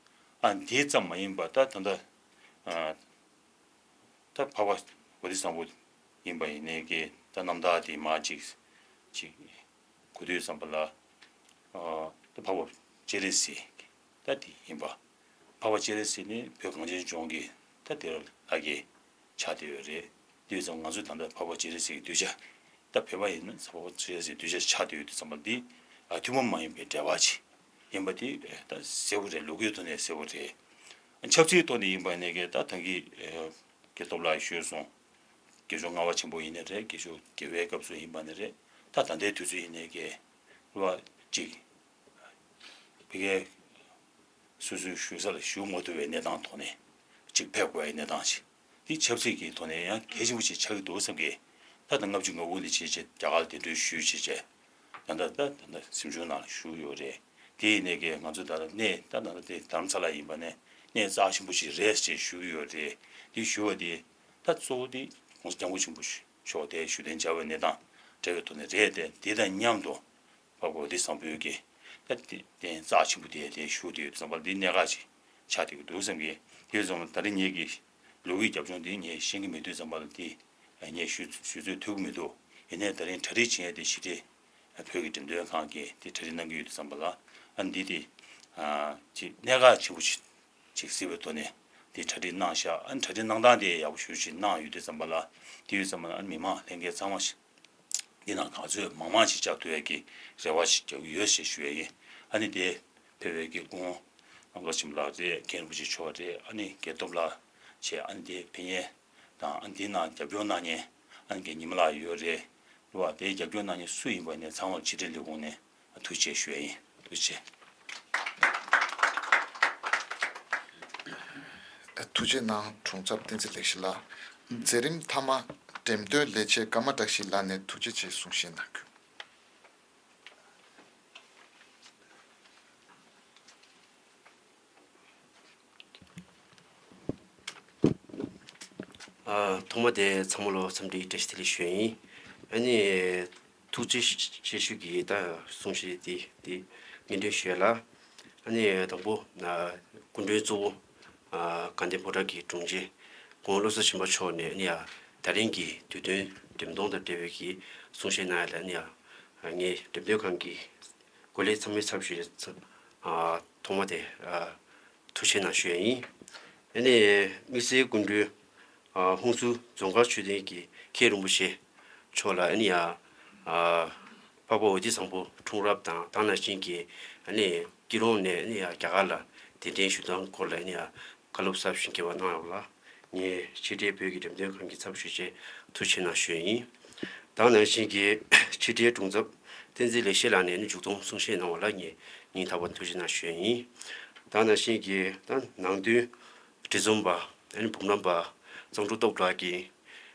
ཨ་འདི་ཙམ་མ་ཡིན་པར་ད་ད་ལྟ་ཨ་ད་འཕགས་པ་ཝ་ཏི་བཟང་པོ་ཡིན་པ་ཡིན་ནའི་གི་ད་རྣམ་ཐར་དེ་མར་ཅིག་ཅིག་གོ་དུས་ཙམ་པ་ལ། ཨ་ ད་འཕགས་པ་སྤྱན་རས་གཟིགས་ད་དེ་ཡིན་པ། འཕགས་པ་སྤྱན་རས་གཟིགས་ནི་བོད་གངས་ཅན་ལྗོངས་ཀྱི་ད་དེ་ལ་ལྷ་སྐལ་ཆགས་བསྡད་ཡོད་རེད། དེ་ཙམ་ང་ཚོ་ད་ལྟ་འཕགས་པ་སྤྱན་རས་གཟིགས་ཀྱི་གདུལ་བྱ། ད་བོད་པ་ཡིན་ན་འཕགས་པ་སྤྱན་རས་གཟིགས་གདུལ་བྱ་ཆགས་བསྡད་ཡོད་དུས་ཙམ་པ་འདི་ཨ་ཐུན་མོང་མ་ཡིན་པའི་འབྲེལ་བ་ཅིག་ཡིན་པ་དེ་ད་གསལ་པོ་རེད། ལོ་རྒྱུས་ཐོག་ནས་གསལ་པོ་རེད། ཆབ་སྲིད་ཐོག་ནས་ཡིན་པ་ཡིན་ནའི་གི་ད་ད་གིན་རྒྱལ་སྟོབས་ལགས་ཞུས་སོང་། རྒྱལ་མཆོག་ལྔ་པ་ཆེན་པོ་ཡིན་ནའི་རེད། རྒྱལ་མཆོག་རྒྱལ་བའི་སྐབས་སུ་ཡིན་པ་ནི་རེད། ད་ད་ལྟའི་དུས་ཚོད་ཡིན་ནའི་གི་རེད་བ་ཅིག་ཕ་གིའི་སོ་སོའི་བཞུགས་ས་ལ་བཞུགས་མ་ཐུབ་པའི་གནས་སྟངས་ཐོག་ནས་གཅིག་ཕེབས་དགོས་པའི་གནས་སྟངས་ཤིག་འདི་ཆབ་སྲིད་ཀྱི་ཐོག་ནས་ཡང་གལ་ཆེན་པོ་ཞིག་ཆགས་ཀྱི་འདུག་བསམ་གི། ད་ལྟ་ལྔ་བཅུ་ང་དགུ་ནས་བྱས་བྱས་རྒྱ་གར་གདན་འདྲེན་ཞུས་བྱས་བྱས་ད་ལྟ་ད་ད་ལྟ་གཟིམ་ཆུང་ནང་ལ་བཞུགས་ཡོད་རེད། དེ་ཡིན་ནའི་གི་ང་ཚོ་ད་ལྟ་གནས་ད་ད་ལྟ་དེ་དྷ་རམ་ས་ལ་ཡིན་པ་ནས་གནས་རྩ་ཆེན་པོ་ཞིག་རེད་ཅེས་ཞུ་གི་ཡོད་རེད། དེ་ཞུ་བ་དེ་ད་གཙོ་བོ་དེ་༸གོང་ས་༸སྐྱབས་མགོན་ཆེན་པོ་མཆོག་དེ་བཞུགས་གདན་འཇགས་པའི་གནས་སྟངས་འབྲེལ་བའི་ཐོག་ནས་རེད་དེ། དེ་དང་མཉམ་དུ་འཕགས་པ་པོ་ཏི་བཟང་པོའི་གི་ད་དེ་རྟེན་རྩ་ཆེན་པོ་དེ་དེ་བཞུགས་དུས་ཙམ་པ་འདི་གནད་འགག་ཅིག་ཆགས་བསྡད་ཀྱི་འདུག་བསམ་གི། དེ་ཙམ་ད་རེས་ངེད་ཀྱི་ལོ་རྒྱུས་རྒྱབ་ལྗོངས་འདི་ངས་ཤེས་ཀྱི་མེད་དུས་ཙམ་པ་ལ་འདི་ངས་ཞུ་ཞུ་ཚོད་ཐུབ་ཀྱི་མི་འདུག་ཡིན་ནའི་ད་རིང་གྲ་སྒྲིག་བྱེད་ཡས་དེ་ཞི་བདེ་བོད་ཀྱི་འགྲེམས་སྟོན་ཁང་གིས་དེ་གྲ་སྒྲིག་གནང་གི་ཡོད་དུས་ཙམ་པ་ལ་ཨ་འདི་དེ་ཅིག་གནད་འགག་ཆེན་པོ་ཞིག་ཅིག་གཟིགས་པའི་ཐོག་ནས་དེ་གྲ་སྒྲིག་གནང་ཤག་ཨ་ནི་གྲ་སྒྲིག་གནང་སྟངས་དེ་ཡག་པོ་ཞེ་པོ་ཅིག་གནང་ཡོད་དུས་ཙམ་པ་ལ་དེ་ཡོད་ཙམ་པ་ལ་ཨ་ནི་མི་མང་ལྷན་རྒྱས་ཚང་མ་ཞིག་འདི་ནང་ག་ཚོད་མང་མང་ཞིག་བཅར་ཐུབ་ཡས་ཀྱི་རེ་བ་ཞིག་རྒྱག་གི་ཡོད་ཞེས་ཞུ་ཡས་ཡིན། ཨ་ནི་དེ་ཕེབས་པའི་གི་སྐུ་ངོ་ཨ་མགར་ཆེན་པོ་ལགས་རེད། མཁན་རིན་པོ་ཆེ་མཆོག་རེད། ཨ་ནི་རྒྱལ་སྟོབས་ལགས་བྱས། ཨ་ནི་དེ་ཕེབས་མཁན་དང་ཨ་ནི་དེ་ནང་རྒྱབ་སྐྱོར་གནང་མཁན་ཨ་ནི་རྒན་ཉི་མ་ལགས་ཡོད་རེད། རེད་བ། དེ་རྒྱབ་སྐྱོར་གནང་མཁན་སུ་ཡིན་པ་ནས་ཚང་མར་ཕྱི་དྲིལ་ལས་ཁུངས་ནས་ཐུགས་རྗེ་ཆེ་ཞུ་ཡས་ཡིན། ཐུགས་རྗེ་ཆེ། ཐུགས་རྗེ་གནང་། དྲུང་འཚབ་བསྟན་འཛིན་ལེགས་བཤད་ལགས། མཛད་རིམ་མཐའ་མ་འགྲེམས་སྟོན་ལས་བྱེད་ཀརྨ་བཀྲ་ཤིས་ལགས་ནས་ཐུགས་རྗེ་ཆེ་གསུང་བཤད་གནང་རྒྱུ། ཨ། ཐོག་མ་དེ་ཚང་མ་ལ་འཚམས་འདྲི་བཀྲ་ཤིས་བདེ་ལེགས་ཞུ་ཡ་ཡིན། ཨ་ནི་ཐུགས་རྗེ་ཆེ་ཞུ་གི་ད་གསུང་བཤད་དེ་དེ་སྙན་སྒྲོན་ཞུ་ཡ་ལ། ཨ་ནི་དང་པོ་ཨ་སྐུ་མགྲོན་གཙོ་བོ་ཨ་དགའ་ལྡན་ཕོ་བྲང་གི་དྲུང་ཆེ་སྐུ་ངོ་བློ་བཟང་ཆོས་འཕེལ་མཆོག་ནས་ཨ་ནི་ཡ་ད་རིང་གི་དུས་སྟོན་འགྲེམས་སྟོན་དང་འབྲེལ་བའི་གི་གསུང་བཤད་གནང་ཡ་ལ་ཨ་ནི་ཡ་ངའི་འགྲེམས་སྟོན་ཁང་གི་འགོ་ལས་ཚང་མའི་ཚབ་ཞུས་ཚ་ཨ་ཐོག་མ་དེ་ཨ་ཐུགས་རྗེ་གནང་ཞུ་ཡ་ཡིན། ཨ་ནི་དམིགས་བསལ་སྐུ་མགྲོན་ཨ་ཧུན་སུར་རྫོང་དཀར་ཆོས་ལྡན་གྱི་མཁན་རིན་པོ་ཆེ་མཆོག་ལ་ཨ་ནི་ཡ་ཨ་འཕགས་པ་པོ་ཏི་བཟང་པོ་འཁྲུངས་རབས་དང་དེ་ནང་བཞིན་གྱི་ཨ་ནི་སྐྱིད་གྲོང་ནས་ཨ་ནི་ཡ་རྒྱ་གར་ལ་གདན་འདྲེན་ཞུ་སྟངས་སྐོར་ལ་ཨ་ནི་ཡ་བཀའ་སློབ་ཟབ་ཞིང་རྒྱས་པ་གནང་ཡོད་ལ། ངས་ཕྱི་དྲིལ་བོད་ཀྱི་འགྲེམས་སྟོན་ཁང་གི་ཚབ་ཞུས་བྱས་ཐུགས་རྗེ་གནང་ཞུ་ཡ་ཡིན། དེ་ནང་བཞིན་གྱི་ཕྱི་དྲིལ་དྲུང་འཚབ་བསྟན་འཛིན་ལེགས་བཤད་ལགས་ནས་ནི་མཇུག་སྡོམ་གསུང་བཤད་གནང་བ་ལ་ངས་སྙིང་ཐག་པ་ཐུགས་རྗེ་གནང་ཞུ་ཡ་ཡིན། དེ་ནང་བཞིན་གྱི་ད་ནང་དོན་སྒྲིག་འཛུགས་པ་ཨ་ནི་འབུམ་རམས་པ་གཙང་ཕྲུག་སྟོབས་ལགས་ཀྱིས་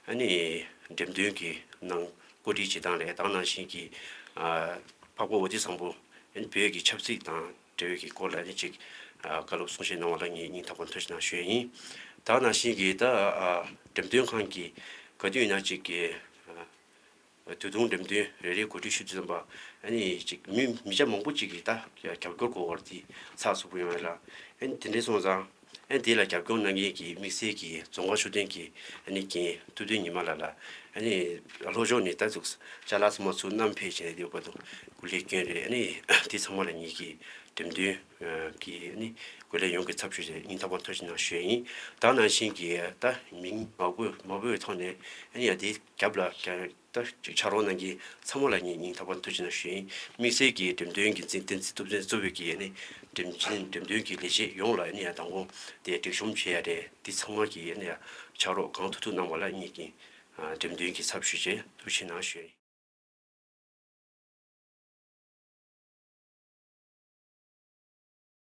ཨ་ནི་འགྲེམས་སྟོན་གྱི་ནང་བཀོད་སྒྲིག་བྱེད་སྟངས་རེད། དེ་ནང་བཞིན་གྱི་ཨ་འཕགས་པ་པོ་ཏི་བཟང་པོ་ཨ་ནི་བོད་ཀྱི་ཆབ་སྲིད་དང་འབྲེལ་བའི་གི་སྐོར་ལ་ཨ་ནི་ཅིག་ཨ་བཀའ་སློབ་གསུང་བཤད་གནང་བ་ལ་ངས་སྙིང་ཐག་པ་ཐུགས་རྗེ་གནང་ཞུ་ཡ་ཡིན། དེ་ནང་བཞིན་གྱི་ད་ཨ་འགྲེམས་སྟོན་ཁང་གི་ག་དུས་ཡིན་ན་ཅིག་གི་ཨ་དུས་ཐུང་འགྲེམས་སྟོན་རེ་རེ་གོ་སྒྲིག་ཞུ་དུས་ཙམ་པ་ཨ་ནི་ཅིག་མི་མི་ཆ་མང་པོ་ཅིག་གིས་ད་རྒྱབ་སྐྱོར་དགོས་པ་དེ་ཚགས་ཚུད་པོ་ཡོང་ཡ་ལ། ཨ་ནི་དེ་འདྲ་སོང་ཙང་ཨ་ནི་དེ་ལ་རྒྱབ་སྐྱོར་གནང་མཁན་གྱི་དམིགས་བསལ་གྱི་རྫོང་དཀར་ཆོས་ལྡན་གྱི་ཨ་ནི་རྒན་ཐུབ་བསྟན་ཉི་མ་ལགས་ལ་ཨ་ནི་ལྷོ་ཕྱོགས་ནས་ད་ཅིག་ཅ་ལག་ཚང་མ་ཚུར་བསྣམས་ཕེབས་བྱས་ནས་དེ་བར་དུ་སྐུ་ལས་བསྐྱོན་རེད། ཨ་ནི་དེ་ཚང་མ་ལ་ངེད་ཀྱི་འགྲེམས་སྟོན་གྱི་ཨ་ནི་སྐུ་ལས་ཡོངས་ཀྱི་ཚབ་ཞུས་ཏེ་སྙིང་ཐག་པ་ཐུགས་རྗེ་གནང་ཞུ་ཡ་ཡིན། དེ་ནང་བཞིན་གྱི་ད་མིང་མ་འབོད་མ་འབོད་པའི་ཐོག་ནས་ཨ་ནི་ཡ་དེ་རྒྱབ་ལ་ཀྱང་ད་ཅིག་ཕྱག་རོགས་གནང་མཁན་ཚང་མ་ལ་ངས་སྙིང་ཐག་པ་ཐུགས་རྗེ་གནང་ཞུ་ཡ་ཡིན། དམིགས་བསལ་གྱི་འགྲེམས་སྟོན་གྱི་འཛིན་བསྟན་འཛིན་ཐུབ་བསྟན་གཙོ་བོས་ཀྱི་ཨ་ནི་འགྲེམས་འཛིན་འགྲེམས་སྟོན་གྱི་ལས་བྱེད་ཡོངས་ལ་ཨ་ནི་ཡ་མདང་དགོང་དེ་སྒྲིག་གཤོམ་བྱེད་ཡ་རེད། འདི་ཚང་མ་གི་ཨ་ནི་ཡ་ཕྱག་རོགས་གང་ཐུབ་ཐུབ་གནང་བ་ལ་ངེད་ཀྱི་འགྲེམས་སྟོན་གྱི་ཚབ་ཞུས་བྱས་ཐུགས་རྗེ་གནང་ཞུ་ཡ་ཡིན།